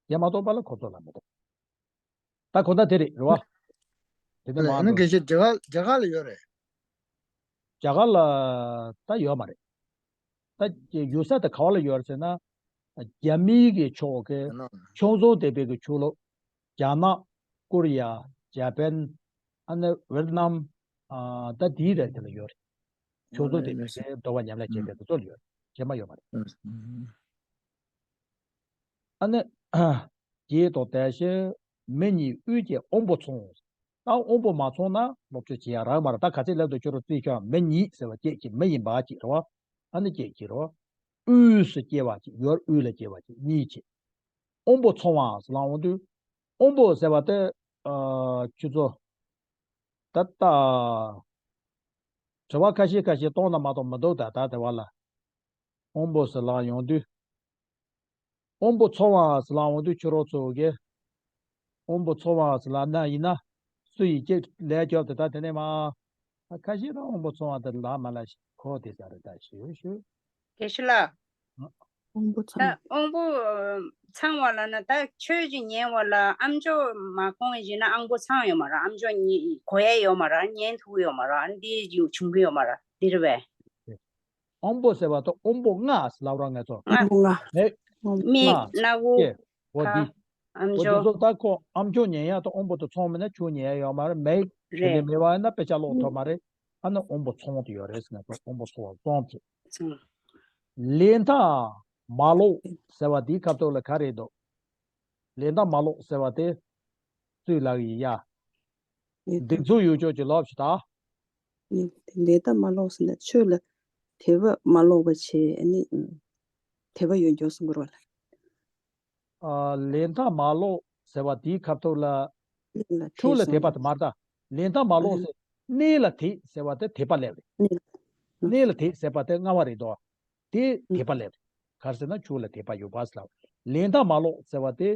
ཡ་མ་གཏོགས་པ་ལ་ཁོ་ཚོ་ལ་མི་འདུག་ད་ཁོ་ན་དེ་རེད་རེད་བ། དེ་ནས་མ་ཨ་ནི་འདུག་དགེ་བཤེས་རྒྱ་གར་རྒྱ་གར་ལ་ཡོད་རེད། རྒྱ་གར་ལ་ད་ཡོད་མ་རེད། ད་ཡོད་ས་དེ་ག་བ་ལ་ཡོད་རེད་ཟེར་ན། རྒྱ་མིའི་གི་ཕྱོགས་ཀྱི་རྒྱ་ནག་ཕྱོགས་མཚུངས་ལྡན་པའི་གི་ཕྱོགས་ལ། རྒྱ་ནག་ཀོ་རི་ཡ། ཇ་པན། ཨ་ནི་ཝེ་ཏི་ནམ། ཨ་ད་དེའི་རེད་དེ་ལ་ཡོད་རེད། ཕྱོགས་མཚུངས་ལྡན་པའི་གི་འདོ་བ་ཉམས་ལེན་བྱེད་མཁན་དེ་ཚོ་ལ་ཡོད་རེད། རྗེས་མ་ཡོད་མ་རེད། ཨ་ནི། རྒྱས་དང་དལ་ཞིང་མི་གཉིས་དབུས་ཀྱི་དབང་པོ་ཚང་། ད་དབང་པོ་མ་ཚང་ན་སློབ་ཁྲིད་བྱེད་ཡ་རག་མ་རེད། ད་ག་ཚད་ལབ་དུས་ཁྱོད་རང་རྩིས་ཤོག་མི་གཉིས་ཟེར་བ་སྐད་ཅིག་མི་ཡིན་པ་ཅིག་རེད་བ། ཨ་ནི་སྐད་ཅིག་རེད་བ། དབུས་སུ་སྐྱེ་བ་ཅིག་ཡུལ་དབུས་ལ་སྐྱེ་བ་ཅིག་གཉིས་ཅིག་དབང་པོ་ཚང་བ་ཟེར་ལབ་འོང་དུས། དབང་པོ་ཟེར་བ་དེ། ཨ་ཁྱོད་ཚོ། ད་ལྟ། དྲི་བ་ཁ་ཤས་ཁ་ཤས་གཏོང་ན་མ་གཏོགས་མི་འདུག་ད་ད་དེ་བ་ལ། དབང་པོ་ཟེར་ལབ་ཡོང་དུས། དབང་པོ་ཚང་བ་ཟེར་ལབ་འོང་དུས་ཁྱོད་རང་ཚོ་གིས། དབང་པོ་ཚང་བ་ཟེར་ལབ་ན་ཡིན་ན། སུ་ཡིས་ཀྱི་ལས་སྐྱོབ་དེ་ད་དེ་ནས་མ། ཁ་ཤས་རང་དབང་པོ་ཚང་བ་དེ་ལབ་མ་ལབ་ཤིག་གོ་དེ་ས་རེད་ད་ཞུ་ཞུ། དགེ་བཤེས་ལགས། དབང་པོ་ཚང་ད་དབང་པོ་ཚང་བ་ལབ་ན་ད་ཆོས་ཀྱི་ཉན་བ་ལ་ཨམ་ཅོག་མ་གོན་བཞིན་ན་དབང་པོ་ཚང་ཡོད་མ་རེད། ཨམ་ཅོག་གོ་ཡ་ཡོད་མ་རེད། ཉན་ཐུབ་ཡོད་མ་རེད། འདི་ཡུ་བྱུང་གི་ཡོད་མ་རེད། འདི་རེད་པས། དབང་པོ་ཟེར་བ་དང་དབང་པོ་ལྔ་ཟེར་ལབ་རོགས་ང་ཚོ། ལྔ། མིག་སྣ་ཁུག་ལྕེ། འོ་ཁ། འདི། ཨམ་འོ་འདི་ཅོག་ཚོ་ད་ཁོ་ཨམ་ཅོག་ཉན་ཡ་དང་དབང་པོ་དང་ཚང་མེད་ན་ཆོས་ཉན་ཡ་ཡོད་མ་རེད། མེད་དེ་ནས་མེད་པ་ཡིན་ན་དཔེ་ཆ་ཀློག་ཐུབ་མ་རེད། ཨ་ནི་དབང་པོ་ཚང་དུ་ཡོད་རེད་ཟེར་ན་ཚོ་དབང་པོ་ཚང་བ་གསུམ་གྱི། ལས་མཐའ་མ་ལོག་ཟེར་བ་དེའི་ཁ་ཐོག་ལ་ག་རེ་འདུག་ལས་མཐའ་མ་ལོག་ཟེར་བ་དེ་སུས་ལབ་ཡིན་ཡ། ལས་མཐའ། སྡིགས་མཛུབ་གཡོ་ཅོག་ཅིག་ལབ་ཤིག་ད། ལས་མཐའ་མ་ལོག་ཟེར་ན་ཆོས་ལ་དད་པ་མ་ལོག་པ་བྱས། ཨ་ནི་དད་པ་ཡོད་མགྱོགས་སུ་འགོར་བ་ལ། ཨ་ལས་མཐའ་མ་ལོག་ཟེར་བ་དེའི་ཁ་ཐོག་ལ། ལས་ལ་ཆོས་ལ་དད་པ་དེ་མ་རེད་ད། ལས་མཐའ་མ་ལོག་ཟེར། གནས་ལ་དད་ཟེར་བ་དེ་དད་པ་སླེབས་རེད། གནས་ལ་དད་ཟེར་བ་དེ་ལྔ་པ་རེད་དོ། དེ་དད་པ་སླེབས་རེད། ག་རེ་ཟེར་ན་ཆོས་ལ་དད་པ་ཡོད་པ་ཟེར་ལབ། ལས་མཐའ་མ་ལོག་ཟེར་བ་དེ་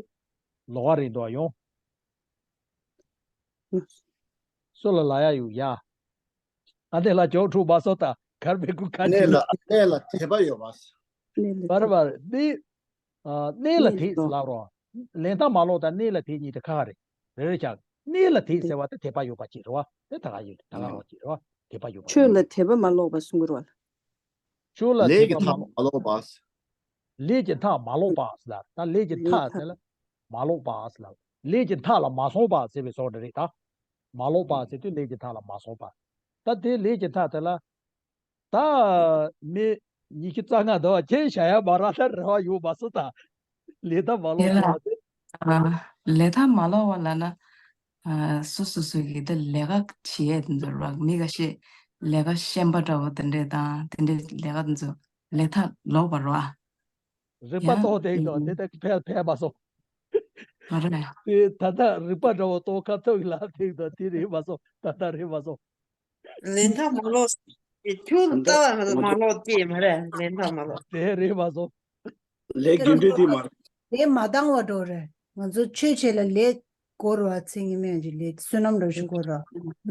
ལོགས་ཀ་རེད་དོ་ཡོང་། སུ་ལ་ལབ་ཡ་ཡོད་ཡ། ཨ་དེ་ལ་ཇོ་ཕྲུག་མ་སོ་ད་གར་མེད་ཀུ་ཁ་གནས་ཅི་ལ་གནས་ལ་དད་པ་ཡོད་པ། གནས་ལ་བར་བར་འདི། ཨ་གནས་ལ་གནས་དད་ལ་ལབ་རོགས། ལས་མཐའ་མ་ལོག་དང་གནས་ལ་དད་གཉིས་དེ་ཁ་ཁ་རེད། རེ་རེ་ཆགས། གནས་ལ་དད་ཟེར་བ་དེ་དད་པ་ཡོད་པ་ཅིག་རེད་བ། དེ་ད་ག་ཡོད་ད་ག་རོགས་ཅིག་རེད་བ། དད་པ་ཡོད་པ་ཆོས་ལ་དད་པ་མ་ལོག་པ་གསུང་གི་རེད་བ། ཆོས་ལ་ལས་དད་ཀྱི་པ་མཐའ་མ་ལོག་པ། ལས་ཀྱི་མཐའ་མ་ལོག་པ་ཟེར་ལ་ད་ལས་ཀྱི་ལས་མཐའ་མཐའ་དེ་ལ་མ་ལོག་པ་ཟེར་ལ། ལས་ཀྱི་མཐའ་ལ་མ་སོང་བ་ཟེར་བའི་བཟོ་འདྲ་རེད་ད། མ་ལོག་པ་ཟེར་དུས་ལས་ཀྱི་མཐའ་ལ་མ་སོང་བ། ད་དེ་ལས་ཀྱི་མཐའ་དེ་ལ། ད་མི་ཉི་ཤུ་རྩ་ལྔ་འདུག་བ་ཁྱེད་བྱ་ཡ་མ་རག་ད་རེ་བ་ཡོད་མ་སོང་ད། ལས་མཐའ་མ་ལོག་དེ་ལ། ཟེར་བ་དེ། ཨ་ལས་མཐའ་མ་ལོག་པ་ལབ་ན། ཨ་སོ་སོ་སོ་གི་དེ་ལས་ཀ་བྱེད་ཡས་དེ་ཚོ་རག་མི་ཁ་ཤས་ལས་ཀ་ཤན་པ་འདྲ་བོ་དེ་འདྲས་དང་དེ་འདྲས་ལས་ཀ་དེ་ཚོ་ལས་མཐའ་ལོག་པ་རེད་བ། རིག་པ་ཡ། གཏོང་དེ་དང་དེ་ད་ཕལ་ཕལ་མ་སོང་། མ་རེད། དེ་ད་ལྟ་རིག་པ་འདྲ་བོ་གཏོང་ཁ་ཐུག་ལ་དེ་དང་དེ་རེད་མ་སོང་ད་ལྟ་རེད་མ་སོང་། ལས་མཐའ་མ་ལོག་ཆུ་ལྟ་བ་མ་ལོག་ཅེས་མ་རེད། ལས་མཐའ་མ་ལོག་དེ་རེད་མ་སོང་། ལས་རྒྱུ་འབྲས་དེ་མ་རེད། དེ་མ་འདང་བ་འགྲོ་རེད། ང་ཚོ་ཆོས་བྱེད་ལ་ལས་དགོས་རེད་བ། ཚེ་ངེས་མེད་ཀྱི་ལས་བསོད་ནམས་འདྲ་ཞིག་དགོས་རེད།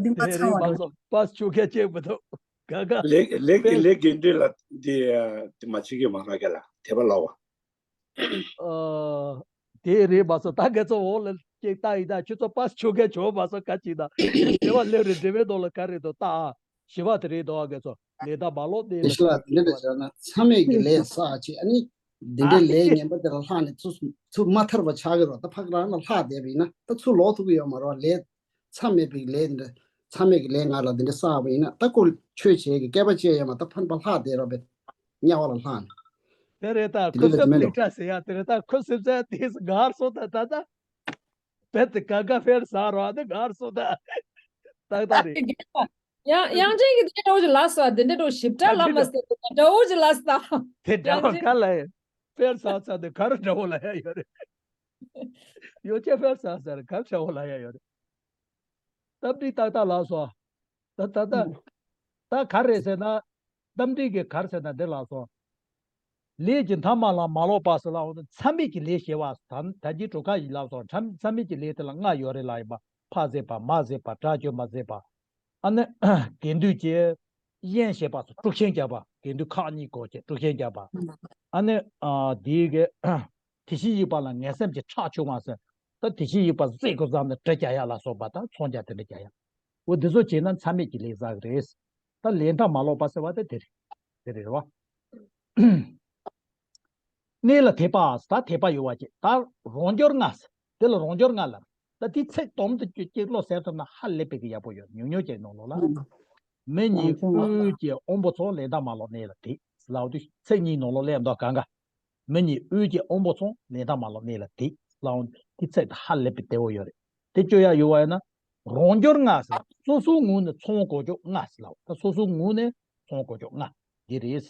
དེ་མ་དེ་རེད་ཚང་བ་མ་འགྲོ། སོང་པ་སུ་ཆོ་ག་ཅེས་མི་ཐུབ་ག་ག་ལས་ལས་ཀྱི་ལས་རྒྱུ་འབྲས་ལ་དེ་དེ་མ་བྱེད་ཀྱི་མ་རག་ག་ལ་དེ་པ་ལ་བ། ཨ། དེ་རེད་མ་སོང་ད་ང་ཚོ་འོག་ལ་ཅིག་ལྟ་ཡིན་ད་ཁྱོད་ཚོ་པ་སུ་ཆོ་ག་བྱོས་མ་སོང་ག་ཅིག་ད་དེ་བ་སླེབས་རེད། འབྲེལ་བའི་ནང་ལ་ག་རེ་འདུག་ལྟ་ཨ། ཞི་བ་དེ་རེད་འདུག་ཨ་ང་ཚོ་ལས་དང་མ་ལོག་དེ་ལ་ཞི་བ་དེ་འདྲ་བྱས་ན་མཚམས་མེད་ཀྱི་ལས་བསགས་ཅིག་ཨ་ནི་འདི་འདྲའི་ལས་ངན་པ་དེ་ལ་ལྷག་ནས་ཚུར་ཚུར་མ་ཐར་བ་ཆགས་ཀྱི་རོགས། ད་ཕག་རང་ལ་ལྷག་བསྡད་པ་ཡིན་ན་ད་ཚུར་ལོག་ཐུབ་ཀྱི་ཡོད་མ་རེད་བ། ལས་མཚམས་མེད་པའི་ལས་འདི་མཚམས་མེད་ཀྱི་ལས་ང་ལ་འདི་འདྲ་བསགས་པ་ཡིན་ན་ད་ཁོ་ཆོས་བྱེད་ཀྱི་སྐལ་པ་ཅི་ཡོད་མ་ད་ཕན་པ་ལྷག་བསྡད་རོགས་པས་དམྱལ་བ་ལ་ལྷག་ནས། དེ་རེད་ད། དེ་ཁུ་འདྲ་སིམ་མེད་ལེགས་ནོ། གྲ་ཟེར་ཡ་དེ་རེད་ད། ཁུ་སིམ་ཟེར་དེ་སུ་གར་སོང་ད་ད་ད། བེད་དེ་ག་ག་ཕེར་ཟ་རོ་ཨ་དེ་གར་སོང་ད། ཏག་ཏག་རེད། ཡང་ཡང་ཅན་གྱི་དེ་འདྲ་བོ་ཞིག་ལབ་སོང་། དེ་འདྲ་བོ་ཞིབ་ཕྲ་ལབ་མ་ཟེར། དེ་འདྲ་བོ་ཞིག་ལབ་སོང་། དེ་འདྲ་བོ་ག་ལ་ཡ། ཕེར་ཟ་ཚ་དེ་ག་རེ་འདྲ་བོ་ལ་ཡ་ཡོད་རེད། ཡོ་ཆེ་ཕེར་ས་ཟེར་གར་ཤ་བོ་ལ་ཡ་ཡོད་རེད། ཏབ་ཏི་ཏག་ཏག་ལགས་སོ། ད་ད་ད་ད་ག་རེ་ཟེར་ན། ཏམ་ཏི་གི་ག་རེ་ཟེར་ན་འདི་ལགས་སོ། ལས་ཀྱི་མཐའ་མ་ལ་མ་ལོག་པ་ཟེར་ལ་འོ་ན་མཚམས་མེད་ཀྱི་ལས་ཞེས་པ་ད་ད་གི་གྲུ་ཁ་ཡི་ལགས་སོ། མཚམས་མཚམས་མེད་ཀྱི་ལས་དེ་ལ་ལྔ་ཡོད་རེད་ལ་ཡིན་པ། ཕ་ཟད་པ། མ་ཟད་པ། དགྲ་བཅོམ་པ་ཟད་པ། ཨ་ནི་དགེ་འདུན་གྱི་གཡེང་བྱེད་པ་སོགས་དཀྲུག་ཤིང་བརྒྱབ་པ། དགེ་འདུན་ཁག་གཉིས་བགོས་བྱས་དཀྲུག་ཤིང་བརྒྱབ་པ། ཨ་ནི་ཨ་དེའི་གི་དེ་བཞིན་གཤེགས་པ་ལ་ངན་སེམས་ཀྱི་ཁྲག་ཕྱུང་བ་ཟེར། ད་དེ་བཞིན་གཤེགས་པ་གཟིགས་དགོས་བསམ་ནས་གྲི་རྒྱག་ཡ་ལ་སོགས་པ་དང་ཚོང་རྒྱག་དེ་འདྲ་རྒྱག་ཡ། འོ་འདི་ཚོ་བྱས་ན་མཚམས་མེད་ཀྱི་ལས་བསགས་རེད། ད་ལས་མཐའ་མ་ལོག་པ་ཟེར་བ་དེ་དེ་རེད། དེ་རེད་རེད་བ། གནས་ལ་དད་པ། ད་དད་པ་ཡོད་པ་ཅིག་ད་རང་འབྱོར་ལྔ་ཟེར། དེ་ལ་རང་འབྱོར་ལྔ་ལབ། ད་དེ་ཚིག་དོམ་དུ་གཅིག་བློ་གསལ་ཐུབ་ན་ཧ་ལས་པའི་གི་ཡག་པོ་ཡོད། ཉུང་ཉུང་ཅིག་ནང་ལོགས་ལ། མི་ཉིད་དབུལ་གྱི་དབང་པོ་ཚོགས། ལས་མཐའ་མ་ལོག་གནས་ལ་དད་ལབ་དུས་ཚིག་གཉིས་ནང་ལོགས་སླེབས་འདུག་གང་ག་མི་ཉིད་དབུལ་གྱི་དབང་པོ་ཚོགས། ལས་མཐའ་མ་ལོག་གནས་ལ་དད་ལབ་འོང་དེ་ཚིག་དེ་ཧ་ལས་པའི་བདེ་བོ་ཡོད་རེད། དེ་བཅོས་ཡ་ཡོད་པ་ཡིན་ན། རང་འབྱོར་ལྔ་ཟེར། སོ་སོའི་ངོས་ནས་ཚོང་དགོས་ཕྱོགས་ལྔ་ཟེར་ལབ། ད་སོ་སོའི་ངོས་ནས་ཚོང་དགོས་ཕྱོགས་ལྔ་འདི་རེད།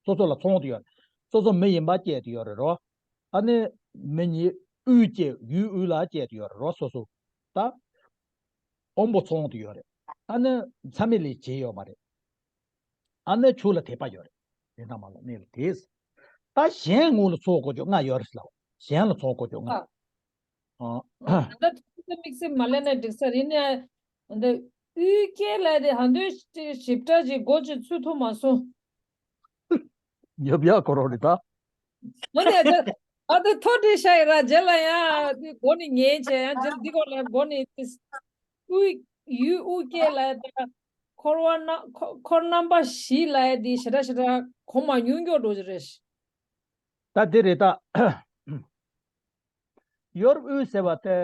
སོ་སོ་ལ་ཚོང་དུ་ཡོད་རེད། སོ་སོ་མི་ཡིན་པ་བཅས་དུ་ཡོད་རེད་རོ། ཨ་ནི་མི་ཉིད་དབུལ་བཅས་ཡུལ་དབུལ་ལ་བཅས་དུ་ཡོད་རེད་རོ། སོ་སོ་ད་དབང་པོ་ཚོང་དུ་ཡོད་རེད། ཨ་ནི་མཚམས་མེད་ལས་བྱེད་ཡོད་མ་རེད། ཨ་ནི་ཆོས་ལ་དད་པ་ཡོད་རེད། དེ་ལྟ་མ་ལ་གནས་ལ་དེས། ད་གཞན་ངོ་ལ་ཚོགས་དགོས་ཀྱོག་ལྔ་ཡོད་རེད་ལ། གཞན་ལ་ཚོགས་དགོས་ཀྱོག་ལྔ། ཨ། ད་ལྟ་དམིགས་བསལ་མ་ལེན་ན་འགྲིག་ས་རེད་ནས། འདི་དབུལ་སྐྱེད་ལ་དེ་ཧ་འདོད་ཞིབ་ཕྲ་ཅིག་སྒོ་ཅིག་ཚུད་ཐུབ་མ་སོང་། ཉོབ་ཡག་ཁོ་རང་རེད་ད། མོ་ནས་ད་ཨ་ད་ཐོ་བྲིས་ཤ་ཡི་ར་རྗེས་ལ་ཡང་དེ་སྒོ་ནས་ཉན་བྱས་ཡང་རྗེས་ལ་འདི་སྒོ་ལ་སྒོ་ནས་དེ་དབུལ་ཡུལ་དབུལ་སྐྱེད་ལ་ད་འཁོར་བ་ན་འཁོར་འཁོར་རྣམ་པ་བཞི་ལ་དེ་ཞེ་དྲག་ཞེ་དྲག་གོ་མ་མྱོང་མགྱོགས་འགྲོ་གི་རེད། ད་དེ་རེད་ད། ཡུལ་དབུལ་ཟེར་བ་དེ།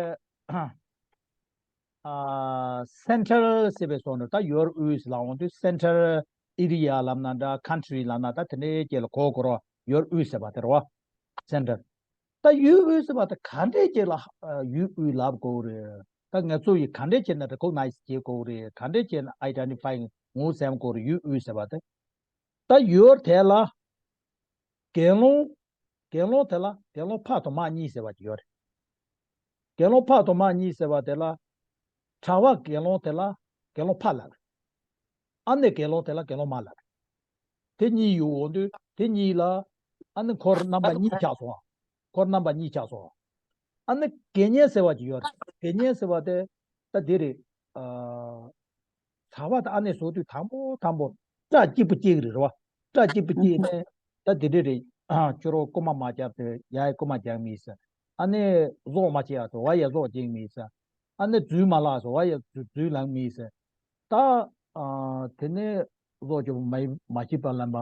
ཨ། སེན་ཊལ་ཟེར་བའི་སོགས་ནས་ད་ཡུལ་དབུལ་ཟེར་ལ་འོང་དུས་སེན་ཊལ་ཨེ་རི་ཡ་ལབ་ན་འདྲ། ཁན་ཊི་རི་ལབ་ན་ད་དེ་འདྲའི་སྐད་ལ་གོ་དགོས་རོགས། ཡུལ་དབུལ་ཟེར་བ་དེ་རེད་བ། སེན་ཊལ། ད་ཡུལ་དབུལ་ཟེར་བ་དེ་ག་འདྲའི་སྐད་ལ་ཡུལ་དབུལ་ལབ་དགོས་རེད། ད་ང་ཚོ་ཡིས་ག་འདྲའི་བྱས་ན་རེ་ཀོག་ནའི་ཛི་བྱེད་དགོས་རེད། ག་འདྲའི་བྱས་ན་ཨའི་ཌེན་ཊི་ཕའི་ངོ་ཟེར་དགོས་རེད། ཡུལ་དབུལ་ཟེར་བ་དེ། ད་ཡུལ་དེ་ལ་དགེ་སློང་། དགེ་སློང་དེ་ལ་དགེ་སློང་ཕ་དང་མ་གཉིས་ཟེར་བ་ཅིག་ཡོད་རེད། དགེ་སློང་ཕ་དང་མ་གཉིས་ཟེར་བ་དེ་ལ། གྲྭ་པ་དགེ་སློང་དེ་ལ་དགེ་སློང་ཕ་ལབ་རེད། ཨ་ནེ་དགེ་སློང་དེ་ལ་དགེ་སློང་མ་ལབ་རེད། དེ་གཉིས་ཡོད་འོང་དུས་དེ་གཉིས་ལ་ཨ་ནེ་འཁོར་རྣམ་པ་གཉིས་ཆགས་སོང་ང་། འཁོར་རྣམ་པ་གཉིས་ཆགས་སོང་ང་། ཨ་ནེ་དགེ་བསྙེན་ཟེར་བ་ཅིག་ཡོད་རེད། དགེ་བསྙེན་ཟེར་བ་དེ་ད་འདི་རེད། ཨ། གྲྭ་པ་དང་ཨ་ནེ་བཟོ་དུས་དང་པོ་དང་པོ་སྐྲ་གཅིག་པུ་སྐྱེས་རེད་རེད་བ། སྐྲ་གཅིག་པུ་སྐྱེས་ནས་ད་དེ་འདྲ་རེད། ཨ། ཁྱོད་རང་རྐུ་མ་མ་རྒྱབ་དེ་ཡ་ཡི་རྐུ་མ་རྒྱག་མི་ཟེར། ཨ་ནེ་བཟོ་མ་བྱེད་ཡ་ཟེར་བ་ཡ་བཟོ་བྱེད་མི་ཟེར། ཨ་ནེ་རྫུན་མ་ལབ་ཟེར་བ་ཡ་རྫུན་ལབ་མི་ཟེར། ད། ཨ། དེ་ནས་བཟོ་རྒྱུ་མ་མ་བྱེད་པ་ལབ་པ།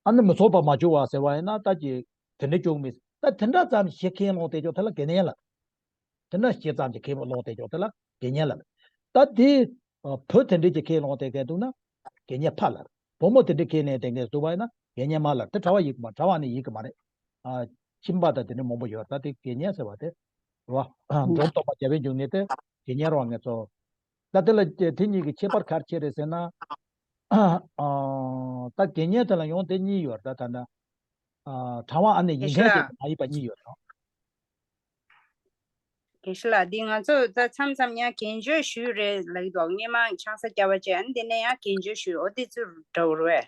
ཨ་ནེ་མི་ཚོགས་པ་མ་བྱུང་བ་ཟེར་བ་ཡིན་ན་ད་ཀྱི་དེ་འདྲ་བྱུང་མི་ཟེར། ད་དེ་འདྲ་ཙམ་ཞིག་ཁས་བླངས་བསྡད་ཀྱོག་དེ་ལ་དགེ་བསྙེན་ལབ། དེ་འདྲ་ཞིག་ཙམ་གྱི་ཁས་བླངས་བསྡད་ཀྱོག་དེ་ལ་དགེ་བསྙེན་ལབ། ད་དེ་བུ་དེ་འདྲས་ཀྱི་ཁས་བླངས་བསྡད་མཁན་འདུག་ན་དགེ་བསྙེན་ཕ་ལབ། བུ་མོ་དེ་འདྲས་ཁས་ལེན་བསྡད་མཁན་འདུག་པ་ཡིན་ན་དགེ་བསྙེན་མ་ལབ། དེ་གྲྭ་པ་ཡིན་གྱི་མ་རེད། གྲྭ་པ་ནི་ཡིན་གྱི་མ་རེད། ཨ། ཁྱིམ་པ་དང་དེ་འདྲས་མང་པོ་ཡོད་རེད། ད་དེ་དགེ་བསྙེན་ཟེར་བ་དེ་རེད་བ། འབྲོམ་སྟོན་པ་རྒྱལ་བའི་འབྱུང་གནས་དེ་དགེ་བསྙེན་རེད་བ་ང་ཚོ། ད་དེ་ལ་དེ་གཉིས་ཀྱི་ཁྱད་པར་ག་རེ་ཕྱེ་རེད་ཟེར་ན། ཨ། ད་དགེ་བསྙེན་དེ་ལ་ཡང་དེ་གཉིས་ཡོད་རེད། ད་ད་ལྟ། ཨ། གྲྭ་པ་ཨ་ནེ་ཡིན་མཁན་ཞིག་དང་མ་ཡིན་པ་གཉིས་ཡོད་རེད། དགེ་བཤེས་ལགས། འདི་ང་ཚོ་ད་མཚམས་མཚམས་ཡང་གན་བརྗོད་ཞུས་རེད་ལབ་ཀྱི་འདུག་སྔོན་མ་ཆང་ས་སྐྱ་པ་བཅས་ཨ་ནི་དེ་ནས་ཡང་གན་བརྗོད་ཞུས། འོ་དེ་ཚོ་འདྲ་བོ་རེད།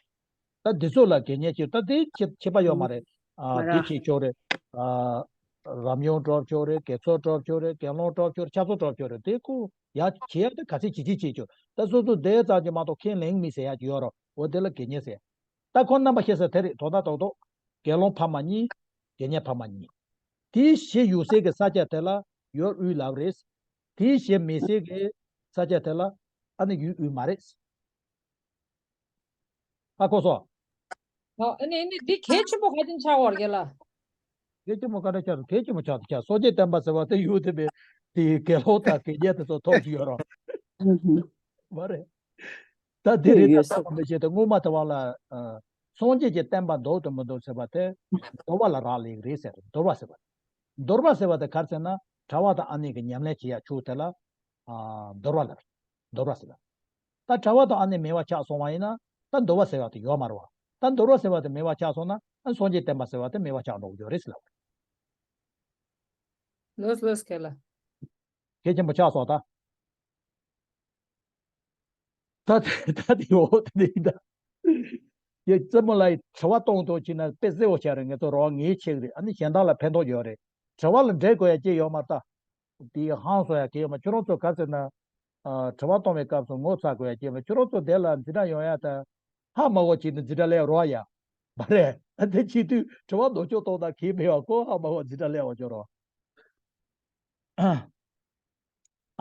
ད་འདི་ཚོ་ལ་དགེ་བསྙེན་བྱེད་ད་དེ་ཁྱད་ཁྱད་པར་ཡོད་མ་རེད། ཨ། མ་འདི་ར་བྱེད་ཆོག་རེད། ཨ། རབ་ཡུམ་གྲོགས་ཆོག་རེད། དགེ་ཚོགས་གྲོགས་ཆོག་རེད། དགེ་སློང་གྲོགས་ཆོག་རེད། ཕྱག་ཚོགས་གྲོགས་ཆོག་རེད། དེ་ཁོ་ཡ་བྱེད་ཡ་དེ་ག་ཚད་བྱེད་ཀྱི་བྱེད་ཆོག་ད་སོ་སོ་དེ་ཙམ་གྱིས་མ་གཏོགས་ཁས་ལེན་མི་ཟེར་ཡ་ཅིག་ཡོད་རེད། འོ་དེ་ལ་དགེ་བསྙེན་ཟེར། ད་ཁོ་རྣམ་པ་ཤེས་ས་དེ་རེད། དོན་དག་རྡོག་རྡོག་དགེ་སློང་ཕ་མ་གཉིས། དགེ་བསྙེན་ཕ་མ་གཉིས། དེའི་གཞི་ཡོད་སའི་གི་ས་ཆ་དེ་ལ་ཡུལ་དབུས་ལབ་རེད། དེའི་གཞི་མེད་སའི་གི་ས་ཆ་དེ་ལ་ཨ་ནི་ཡུལ་དབུས་མ་རེད། ཧ་གོ་སོང་། ཨ་ནི་ཨ་ནི་འདི་གལ་ཆེན་པོ་ག་དེ་ཆགས་པ་རེད་ལ། གལ་ཆེན་པོ་ག་འདྲ་ཆགས་འདུག་གལ་ཆེན་པོ་ཆགས་འདུག་ཆགས། སངས་རྒྱས་བསྟན་པ་ཟེར་བ་དེ་ཡུལ་དེ་བས་དེའི་དགེ་སློང་དང་དགེ་བསྙེན་དེ་ཚོ་ཐོབ་ཀྱི་ཡོད་རེད། མ་རེད། ད་དེ་རེད། ད་ཡོད་ལྟ་བ་མི་བྱེད་དེ་སྔོན་མ་དེ་བ་ལ། ཨ། སངས་རྒྱས་ཀྱི་བསྟན་པ་འདུག་དང་མི་འདུག་ཟེར་བ་དེ་འདོར་བ་ལ་རག་ལས་ཀྱི་རེད་ཟེར། འདོར་བ་ཟེར་བ། འདོར་བ་ཟེར་བ་དེ་ག་རེ་ཟེར་ན་གྲྭ་པ་དང་ཨ་ནེ་གི་ཉམས་ལེན་བྱེད་ཡ་ཆོས་དེ་ལ། ཨ། འདོར་བ་ལ། འདོར་བ་ཟེར་བ། ད་གྲྭ་པ་དང་ཨ་ནེ་མེད་པ་ཆགས་སོང་བ་ཡིན་ན་ད་འདོར་བ་ཟེར་བ་དེ་ཡོད་མ་རེད་བ། ད་འདོར་བ་ཟེར་བ་དེ་མེད་པ་ཆགས་སོང་ན་ཨ་སངས་རྒྱས་བསྟན་པ་ཟེར་བ་དེ་མེད་པ་ཆགས་འགྲོ་གི་ཡོད་རེད་ཟེར་ལབ། ལོས་ལོས་ཁེ་ལ། གལ་ཆེན་པོ་ཆགས་སོང་ད། ད་དེ་ད་དེ་འོ་དེ་ནི་ད། ཡ་རྩེད་མོ་ལགས་དྲི་བ་གཏོང་ཐུབ་ཕྱིན་ན་དཔེ་གསལ་བོ་ཆགས་རེད། ངེད་ཚོ་རོགས་ངེས་ཆེག་རེད། ཨ་ནི་གཞན་དག་ལ་ཕན་ཐོགས་ཡོད་རེད། དྲི་བ་ལ་འབྲེལ་དགོས་ཡ་ཅི་ཡོད་མ་རེད་ད། དེ་ཧང་སོང་ཡ་གི་ཡོད་མ། ཁྱོད་རང་ཚོ་ག་ཟེར་ན། ཨ་དྲི་བ་གཏོང་བའི་སྐབས་སུ་ངོ་ཚ་དགོས་ཡ་ཅི་ཡོད་མ། ཁྱོད་རང་ཚོ་དེ་ལ་འཛིན་གྲྭ་ཡོང་ཡ་ད། ཧ་མ་གོ་ཅིག་ནི་འཛིན་གྲྭ་སླེབས་རོགས་ཡ། མ་རེད། ཨ་དེ་བྱེད་དུས་དྲི་བ་ལྡོག་ཕྱོགས་གཏོང་ད་གི་མེད་བ་ཁོ་ཧ་མ་གོ་འཛིན་གྲྭ་སླེབས་བ་ཅོ་རོགས།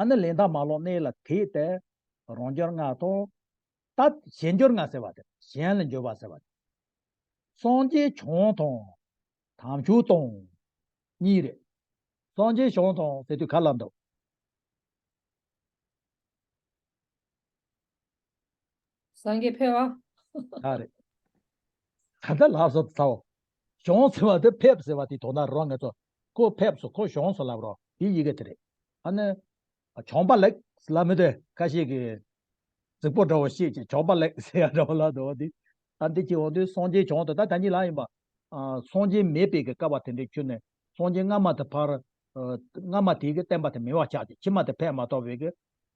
ཨ་ནི་ལན་དང་མ་ལོག་གནས་ལ་དེད་དེ་རང་འབྱོར་ལྔ་དང་། ད་གཞན་འབྱོར་ལྔ་ཟེར་བ་དེ་གཞན་ལ་འབྱོར་བ་ཟེར་བ་དེ། སངས་རྒྱས་བྱང་དང་དམ་ཆོས་དང་གཉིས་རེད། སངས་རྒྱས་བྱང་དང་ཟེར་དུས་ག་ལ་འདུག་སངས་རྒྱས་ཕེབས་པ། ད་རེད། ད་ལྟ་ལགས་སོ་ཚའོ། བྱང་ཟེར་བ་དེ་ཕེབས་ཟེར་བ་དེ་དོ་ན་རོ་ངེད་ཚོ། ཁོ་ཕེབས་སོ་ཁོ་བྱང་སོ་ལབ་རོ་དེ་ཡི་གེ་དེ་རེད། ཨ་ནི། བྱང་པ་ལེགས་ལ་མི་དེ་ཁ་ཤས་ཀྱི། རྫིག་པོ་འདྲ་བོ་ཤེས་ཀྱི་བྱང་པ་ལེགས་ཟེར་ཡ་འདྲ་བོ་ལ་འདུག་དེ། ཨ་འདི་ཅི་འོང་དུས་སངས་རྒྱས་བྱང་དུ་ད་ད་གཉིས་ལ་ཡིན་པ། ཨ་སངས་རྒྱས་མེད་པའི་གི་སྐབས་བ་དེ་འདྲའི་ཁྱོད་ནས་སངས་རྒྱས་སྔ་མ་དེ་ཕར། ཨ་སྔ་མ་དེའི་གི་བསྟན་པ་དེ་མེད་པ་ཆགས་ཀྱི་ཕྱི་མ་དེ་ཕན་མ་ཐོགས་པའི་གི།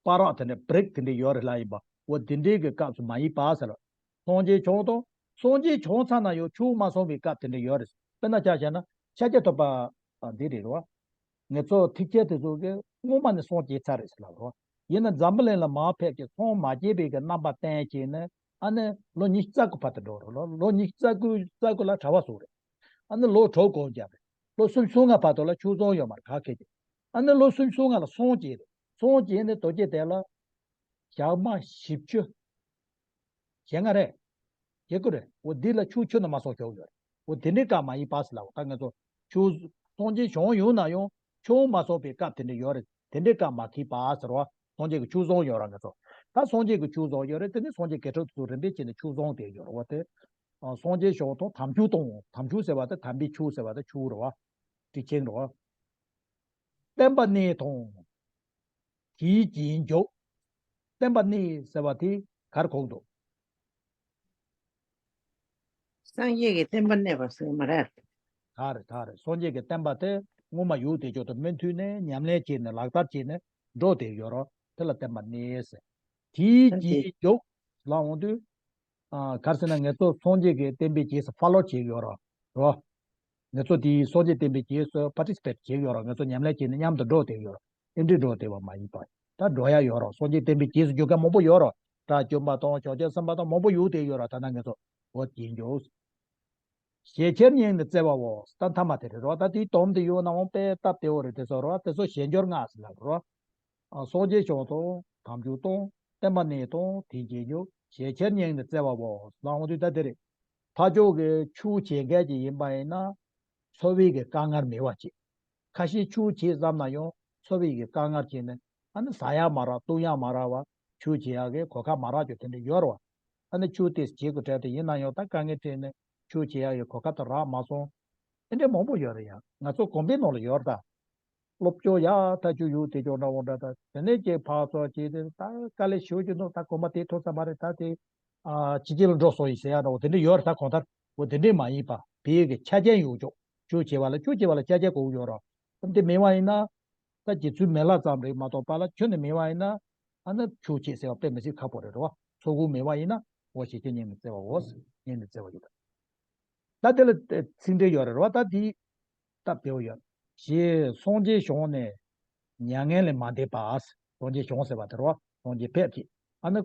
བར་རག་དེ་འདྲ་བྷི་རེག་དེ་འདྲ་ཡོད་རེད་ལ་ཡིན་པ། འོ་དེ་འདྲའི་གི་སྐབས་སུ་མ་ཡིན་པ་ཟེར། སངས་རྒྱས་བྱང་དང་སངས་རྒྱས་བྱང་ཚར་ན་ཡང་ཆོས་མ་སོང་བའི་སྐབས་དེ་འདྲ་ཡོད་རེད། དཔེར་ན་ཆ་བཞག་ན་ཤཱཀྱ་ཐུབ་པ། ཨ་འདི་རེད་རོ། ངེད་ཚོ་ཐེག་ཆེན་དེ་ཚོ་གི་སྔོན་མ་ནས་སངས་རྒྱས་ཚར་རེད་ཟེར་ལབ་རོ། ཡིན་ན་འཛམ་བུ་གླིང་ལ་མར་ཕེབས་ཀྱི་སངས་མ་རྒྱས་པའི་གི་རྣམ་པ་བསྟན་བྱས་ནས་ཨ་ནི་ལོ་ཉི་ཤུ་རྩ་དགུ་བར་དུ་འགྲོ་རོ། ལོ་ལོ་ཉི་ཤུ་རྩ་དགུ་རྩ་དགུ་ལ་གྲྭ་པ་བཟོ་རེད། ཨ་ནི་ལོ་དྲུག་གོང་རྒྱབ་རེད། ལོ་སུམ་ཅུ་སོ་ལྔ་བར་དུ་ལ་ཆོས་ཚོང་ཡོད་མ་རེད་ག་གེ་ཀྱི། ཨ་ནི་ལོ་སུམ་ཅུ་སོ་ལྔ་ལ་སངས་རྒྱས་རེད། སངས་རྒྱས་ནས་རྡོ་རྗེ་གདན་ལ་ཞག་མ་བཞི་བཅུ། ཞེ་ལྔ་རེད། ཞེ་དགུ་རེད། འོ་འདི་ལ་ཆུ་ཆུ་ན་མ་སོང་ཞོག་ཡོད་རེད། འོ་དེ་འདྲའི་སྐབས་མ་ཡིན་པ་ཟེར་ལ་འོ་ད་ངེད་ཚོ་ཆུ་སངས་རྒྱས་བྱང་ཡོང་ན་ཡང་ཆུ་མ་སོང་པའི་སྐབས་དེ་འདྲ་ཡོད་རེད། དེ་འདྲའི་སྐབས་མ་ཁེལ་པ་ཟེར་བ། སངས་རྒྱས་ཀྱི་ཆུ་བཟང་ཡོད་ར་ངེད་ཚོ། ད་སངས་རྒྱས་ཀྱི་ཆུ་བཟང་ཡོད་རེད། དེ་ནི་སངས་རྒྱས་དགེ་ཕྲུག་ཚོ་རིམ་པས་བྱས་ནས་ཆུ་བཟང་དེ་ཡོད་རེད་བ་དེ། སངས་རྒྱས་བྱང་དང་དམ་ཆོས་དང་དམ་ཆོས་ཟེར་བ་དེ་དམ་པའི་ཆོས་ཟེར་བ་དེ་ཆུ་རེད་བ། དེ་ཆེན་རེད་བ། བསྟན་པ་གནས་དང་། དེའི་རྗེས་འཇུག་བསྟན་པ་གནས་ཟེར་བ་དེ་གར་གོ་འདུག་སངས་རྒྱས་ཀྱི་བསྟན་པ་གནས་པ་ཟེར་མ་རེད། ད་རེད་ད་རེད། སངས་རྒྱས་ཀྱི་བསྟན་པ་དེ་སྔོན་མ་ཡོད་དེ་ཅོག་ཏུ་མུ་མཐུད་ནས་ཉམས་ལེན་བྱས་ནས་ལག་བསྟར་བྱས་ནས་འགྲོ་བསྡད་ཡོད་རོ། དེ་ལ་བསྟན་པ་གནས་ཟེར། དེའི་རྗེས་འཇུག་ལ་འོང་དུས། ཨ་ག་རེ་ཟེར་ན་ངེད་ཚོ་སངས་རྒྱས་ཀྱི་བསྟན་པའི་རྗེས་སུ་ཕར་ལོག་བྱས་ཡོད་རོ། རོ། ངེད་ཚོ་དེའི་སངས་རྒྱས་བསྟན་པའི་རྗེས་སུ་པར་ཊི་སི་པེཊ་བྱས་ཡོད་རོ། ངེད་ཚོ་ཉམས་ལེན་བྱས་ནས་མཉམ་དུ་འགྲོ་བསྡད་ཡོད་རོ། ཨེ་འདྲའི་འགྲོ་བསྡད་པ་མ་ཡིན་པ། ད་འགྲོ་ཡ་ཡོད་རོ། སངས་རྒྱས་བསྟན་པའི་རྗེས་སུ་འཇུག་མཁན་མང་པོ་ཡོད་རོ། དགྲ་བཅོམ་པ་དང་བྱང་ཆུབ་སེམས་དཔའ་དང་མང་པོ་ཡོད་བསྡད་ཡོད་རོ། ད་ནང་ངེད་ཚོ་འོ་དེ་འཇོག་ཞལ་ཆེར་བསྙེངས་ནས་བརྩེ་བའོ། ད་མཐའ་མ་དེ་རེད་རོ། ད་དེའི་དོན་དེ་ཡོད་ནའང་དཔེ་སྟབས་བདེ་བོ་རེད་དེ་ཚོ་རོ། དེ་ཚོ་ཞལ་འབྱོར་ལྔ་ཟེར་ལབ་རོ། ཨ་སངས་རྒྱས་བྱང་དང་དམ་ཆོས་དང་བསྟན་པ་གནས་དང་དེའི་རྗེས་འཇུག་ཞལ་ཆེར་བསྙེངས་ནས་བརྩེ་བའོ་ལབ་འོང་དུས་ད་དེ་རེད། ཕར་ཕྱོགས་ཀྱི་ཆོས་བྱེད་མཁན་ཅིག་ཡིན་པ་ཡིན་ན་འཚོ་བའི་གི་དཀའ་ངལ་མེད་པ་ཅིག་ཁ་ཤས་ཆོས་བྱེད་བསམ་ན་ཡང་འཚོ་བའི་གི་དཀའ་ངལ་བྱས་ནས་ཨ་ནི་ཟ་ཡ་མ་རག་བཏུང་ཡ་མ་རག་པ་ཆོས་བྱེད་ཡ་གི་གོ་སྐབས་མ་རག་རྒྱུ་དེ་འདྲ་ཡོད་རེད་བ། ཨ་ནི་ཆོས་དེ་བྱེད་དགོས་གྲལ་དེ་ཡིན་ན་ཡང་ད་དཀའ་ངལ་འཕྲད་ནས་ཆོས་བྱེད་ཡ་གི་གོ་སྐབས་དེ་རག་མ་སོང་། དེ་འདྲ་མང་པོ་ཡོད་རེད་ཡ། ང་ཚོ་དགོན་པའི་ནང་ལ་ཡོད་རེད་ད། སློབ་སྦྱོང་ཡག་ཐག་ཆོད་ཡོད་དེ་ཅོག་འདྲ་བོ་འདྲ་ད། དེ་ནས་ཀྱི་ཕར་ཚུར་བྱས་ཏེ་ད་དཀའ་ལས་ཞེ་པོ་ཅིག་འདུག་ད་གོམ་པ་དེ་ཐུབ་ས་མ་རེད། ད་དེ་ཨ་ཕྱི་རྒྱལ་ལ་འགྲོ་སོང་ཡིན་ཟེར་ཡ་འདྲ་བོ་དེ་འདྲ་ཡོད་རེད། ད་གང་ལྟར་འོ་དེ་འདྲས་མ་ཡིན་པ་བོད་ཀྱི་ཆ་རྐྱེན་ཡོད་ཅོག་ཆོས་བྱེད་པ་ལ་ཆོས་བྱེད་པ་ལ་ཆ་རྐྱེན་དགོས་ཀྱི་ཡོད་རེད། དེ་མེད་པ་ཡིན་ན་ད་རྗེ་བཙུན་མི་ལ་ཙམ་རེད་མ་གཏོགས་པ་ལ་ཁྱོན་ནས་མེད་པ་ཡིན་ན་ཨ་ནི་ཆོས་བྱེད་ཟེར་བ་དཔེ་མི་སྲིད་ཁག་པོ་རེད་རོ། ཚོགས་དགོས་མེད་པ་ཡིན་ན་འོ་ཞེ་ཆེ་སྙིང་ནས་བརྩེ་བ་འོ་སྙིང་ནས་བརྩེ་བ་ཡོད། ད་དེ་ལ་ཚིག་འགྲེལ་ཡོད་རེད་རོ། ད་དེ་སྟབས་བདེ་བོ་ཡོད། ཞེས་སངས་རྒྱས་བྱང་ནས་མྱ་ངན་ལས་མ་འདས་པ། སངས་རྒྱས་བྱང་ཟེར་བ་དེ་རོ། སངས་རྒྱས་ཕེབས་ཀྱི་ཨ་ནི་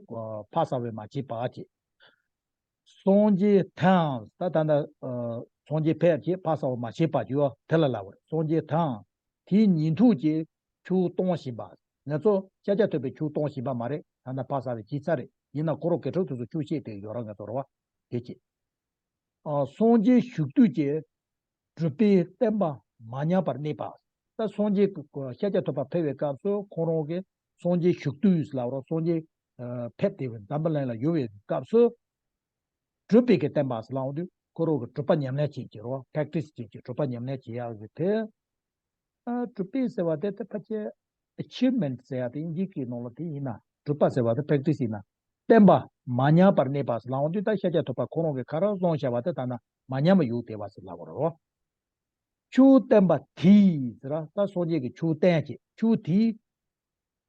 ཕ་ས་བས་མ་བྱས་པ་ཅེས། སངས་རྒྱས་ཐལ། ད་ད་ལྟ་སངས་རྒྱས་ཕེབས་ཀྱི་ཕ་ས་བས་མ་བྱས་པ་ཅེས་དེ་ལ་ལབ་པ་རེད། སངས་རྒྱས་ཐལ། དེའི་ཉིན་ཐོ་ཅེས་ཆོས་གཏོང་བཞིན་པ། ང་ཚོ་ཤཱཀྱ་ཐུབ་པའི་ཆོས་གཏོང་བཞིན་པ་མ་རེད། ད་ལྟ་ཕ་ས་བས་བྱས་ཚར་རེད། ཡིན་ན་ཁོ་རང་དགེ་ཕྲུག་དེ་ཚོ་ཆོས་བཤད་དེ་ཡོད་ར་ང་ཚོ་རེད་བ། དེ་ཅེས། ཨ་སངས་རྒྱས་བཞུགས་དུས་ཀྱི་སྒྲུབ་པའི་བསྟན་པ་མ་ཉམས་པར་གནས་པ། ད་སངས་རྒྱས་ཀྱི་ཤཱཀྱ་ཐུབ་པ་ཕེབས་པའི་སྐབས་སུ་ཁོང་རང་གི་སངས་རྒྱས་བཞུགས་དུས་ལབ་རོ། སངས་རྒྱས་ཨ་ཕེབས་ཏེ་འཛམ་བུ་གླིང་ལ་ཡོད་པའི་སྐབས་སུ་སྒྲུབ་པའི་གི་བསྟན་པ་ལབ་འོང་དུས་ཁོ་རང་གི་སྒྲུབ་པ་ཉམས་ལེན་བྱེད་ཀྱི་རོ། པེ་རེག་ཊི་སི་བྱེད་ཀྱི་སྒྲུབ་པ་ཉམས་ལེན་བྱེད་ཡག་གི་དེ། ཨ་སྒྲུབ་པའི་ཟེར་བ་དེ་དེ་ཕལ་ཆེར་ཨེ་ཆིབ་མེན་ཊི་ཟེར་ཡ་དེ་དབྱིན་ཇིའི་སྐད་ནང་ལ་དེ་ཡིན་ན་སྒྲུབ་པ་ཟེར་བ་དེ་པེ་རེག་ཊི་སི་ཡིན་ན། བསྟན་པ་མ་ཉམས་པར་གནས་པ་ཟེར་ལབ་འོང་དུས་ད་ཤཱཀྱ་ཐུབ་པ་ཁོ་རང་གིས་ག་རེ་གསུངས་བཞག་པ་དེ་ད་ན་མ་ཉམས་པ་ཡོད་བསྡད་པ་ཟེར་ལབ་པ་རེད་རོ། ཆོས་བསྟན་པ་དེས་ཟེར་ར། ད་སངས་རྒྱས་ཀྱི་ཆོས་བསྟན་བྱས། ཆོས་དེས་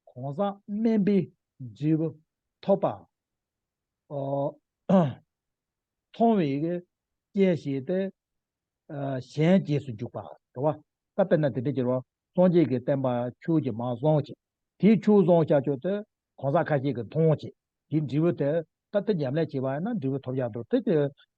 གང་ཟག་དམན་པའི་འབྲས་བུ་ཐོབ་པ། ཨོ། མཐོང་བའི་རྐྱེན་བྱས་ཏེ། ཨ། གཞན་རྗེས་སུ་འཇུག་པ་རེད་བ། ད་དཔེར་ན་དེ་འདྲ་ཅིག་རེད་བ། སངས་རྒྱས་ཀྱི་བསྟན་པ་ཆོས་ཀྱིས་མར་བཟུང་བྱས། དེའི་ཆོས་བཟུང་བྱ་ཆོས་དེ་གང་ཟག་ཁ་ཤས་ཀྱིས་མཐོང་བྱས། དེའི་འབྲས་བུ་དེ་ད་དེ་ཉམས་ལེན་བྱས་པ་ཡིན་ན་འབྲས་བུ་ཐོབ་ཡག་འདུག་དེ་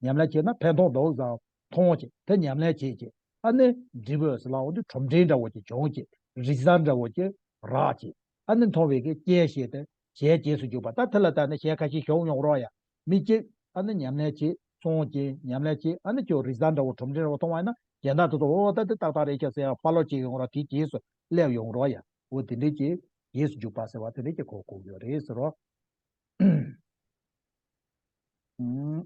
ཉམས་ལེན་བྱས་ན་ཕན་ཐོགས་འདུག་བསམ་མཐོང་བྱས། དེ་ཉམས་ལེན་བྱས་བྱས། ཨ་ནི་འབྲས་བུ་ཟེར་ལབ་འོང་དུས་གྲུབ་འབྲས་འདྲ་བོ་ཅིག་བྱུང་བྱས། རིགས་བཟང་འདྲ་བོ་ཅིག་རག་བྱས། ཨ་ནི་མཐོང་བའི་གི་རྐྱེན་བྱས་ཏེ་གཞན་རྗེས་སུ་འཇུག་པ། ད་དེ་ལ་བརྟེན་ནས་གཞན་ཁ་ཤས་བྱུང་ཡོང་རོགས་ཡ། མི་གཅིག་ཨ་ནི་ཉམས་ལེན་བྱས། སོང་རྐྱེན་ཉམས་ལེན་བྱས། ཨ་ནི་ཁྱོད་རིགས་བཟང་འདྲ་བོ་གྲུབ་འབྲས་འདྲ་བོ་མཐོང་བ་ཡིན་ན་གཞན་དག་དེ་ཚོ་འོ་ད་དེ་ཏག་ཏག་རེད་ཤག་ཟེར་ཡ་ཕར་ལོག་བྱེད་ཡོང་རོགས། དེའི་རྗེས་སུ་སླེབས་ཡོང་རོགས་ཡ། འོ་དེ་འདྲས་ཀྱི་རྗེས་སུ་འཇུག་པ་ཟེར་བ་དེ་འདྲས་ཀྱི་གོ་དགོས་ཡོད་རེད་ཟེར་རོ། ཨུམ།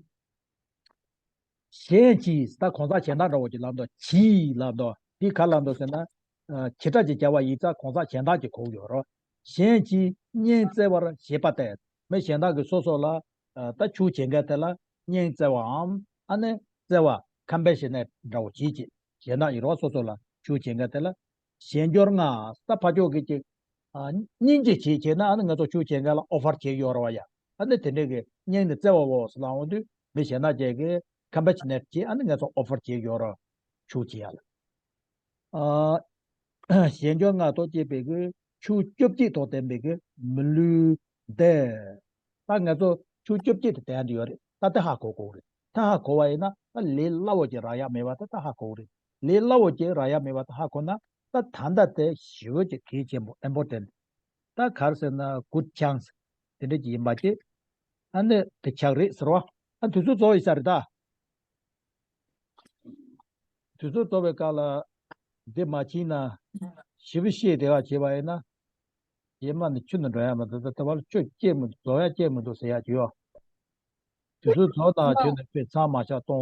གཞན་གྱིས། ད་གང་ཟག་གཞན་དག་འདྲ་བོ་ཅིག་ལབ་དུས། གྱིས་ལབ་དུས་དེ་ག་ལབ་འདུག་ཟེར་ན། ཨ། བྱེད་སྒྲ་ཅིག་སྦྱར་བ་ཡིན་ཙང་གང་ཟག་གཞན་དག་ཅིག་གོ་གི་ཡོད་རེད། གཞན་གྱིས་སྙིང་བརྩེ་བར་བྱེད་པ་སྟེ། མི་གཞན་དག་གིས་སོ་སོ་ལ། ཨ། ད་ཆོས་བྱེད་མཁན་དེ་ལ་སྙིང་བརྩེ་བའམ། ཨ་ནི་བརྩེ་བ། compassionate འདྲ་བོ་བྱེད་ཅིག་གཞན་དག་ཡིན་རོགས། སོ་སོ་ལ་ཆོས་བྱེད་མཁན་དེ་ལ། གཞན་འབྱོར་ལྔ། ད་ཕར་ཕྱོགས་ཀྱིས་ཅིག་ཨ། སྙིང་རྗེ་བྱེད་བྱེད་ན་ཨ་ནི་ང་ཚོ་ཆོས་བྱེད་མཁན་ལ་offer བྱེད་ཡོད་རེད་བ་ཡ། ཨ་ནི་དེ་འདྲས་ཀྱི་སྙིང་ནས་བརྩེ་བ་འོ་ཟེར་ལབ་འོང་དུས་མི་གཞན་དག་ཅིག་གིས་compassionate བྱེད། ཨ་ནི་ང་ཚོ་offer བྱེད་ཡོད་རེད། ཆོས་བྱེད་ཡ་ལ། ཨ། གཞན་འབྱོར་ལྔ་དང་བཅས་པའི་གི་ཆོས་བཅོ་བརྒྱད་དང་ལྡན་པའི་གི་མི་ལུས་འདི། ད་ང་ཚོ་ཆོས་བཅོ་བརྒྱད་དེ་ལྡན་དུ་ཡོད་རེད། ད་དེ་ཧ་གོ་དགོས་རེད། ད་ཧ་གོ་བ་ཡིན་ན་ད་ལས་སླ་བོ་ཅིག་རག་ཡག་མེད་པ་ད་ད་ཧ་གོ་རེད། ལས་སླ་བོ་ཅིག་རག་ཡག་མེད་པ་ད་ཧ་གོ་ན། ད་ད་ལྟ་དེ་ཞེ་པོ་ཅིག་གལ་ཆེན་པོ་important། ད་ག་རེ་ཟེར་ན་good chance དེ་འདྲ་ཅིག་ཡིན་པ་ཅིག་ཨ་ནི་དེ་ཆགས་རེད་ཟེར་བ། ཨ། དུས་ཚོད་རྫོགས་ཡོད་ས་རེད་ད། དུས་ཚོད་རྫོགས་པའི་སྐབས་ལ་འདི་མ་ཕྱིན་ན་ཞེ་པོ་ཤེས་བདེ་བ་བྱས་པ་ཡིན་ན། རྗེས་མ་ནི་ཆུ་ནང་འགྲོ་ཡ་མ་གཏོགས་ད་ལྟ་བར་ཆུ་སྐྱེས་མི་འདུག་རྫོགས་ཡ་སྐྱེས་མི་འདུག་ཟེར་ཡ་ཅིག་ཡོད། དུས་ཚོད་རྫོགས་དང་ཆུ་ནང་དཔེ་མཚམས་མ་ཆགས་གཏོང་།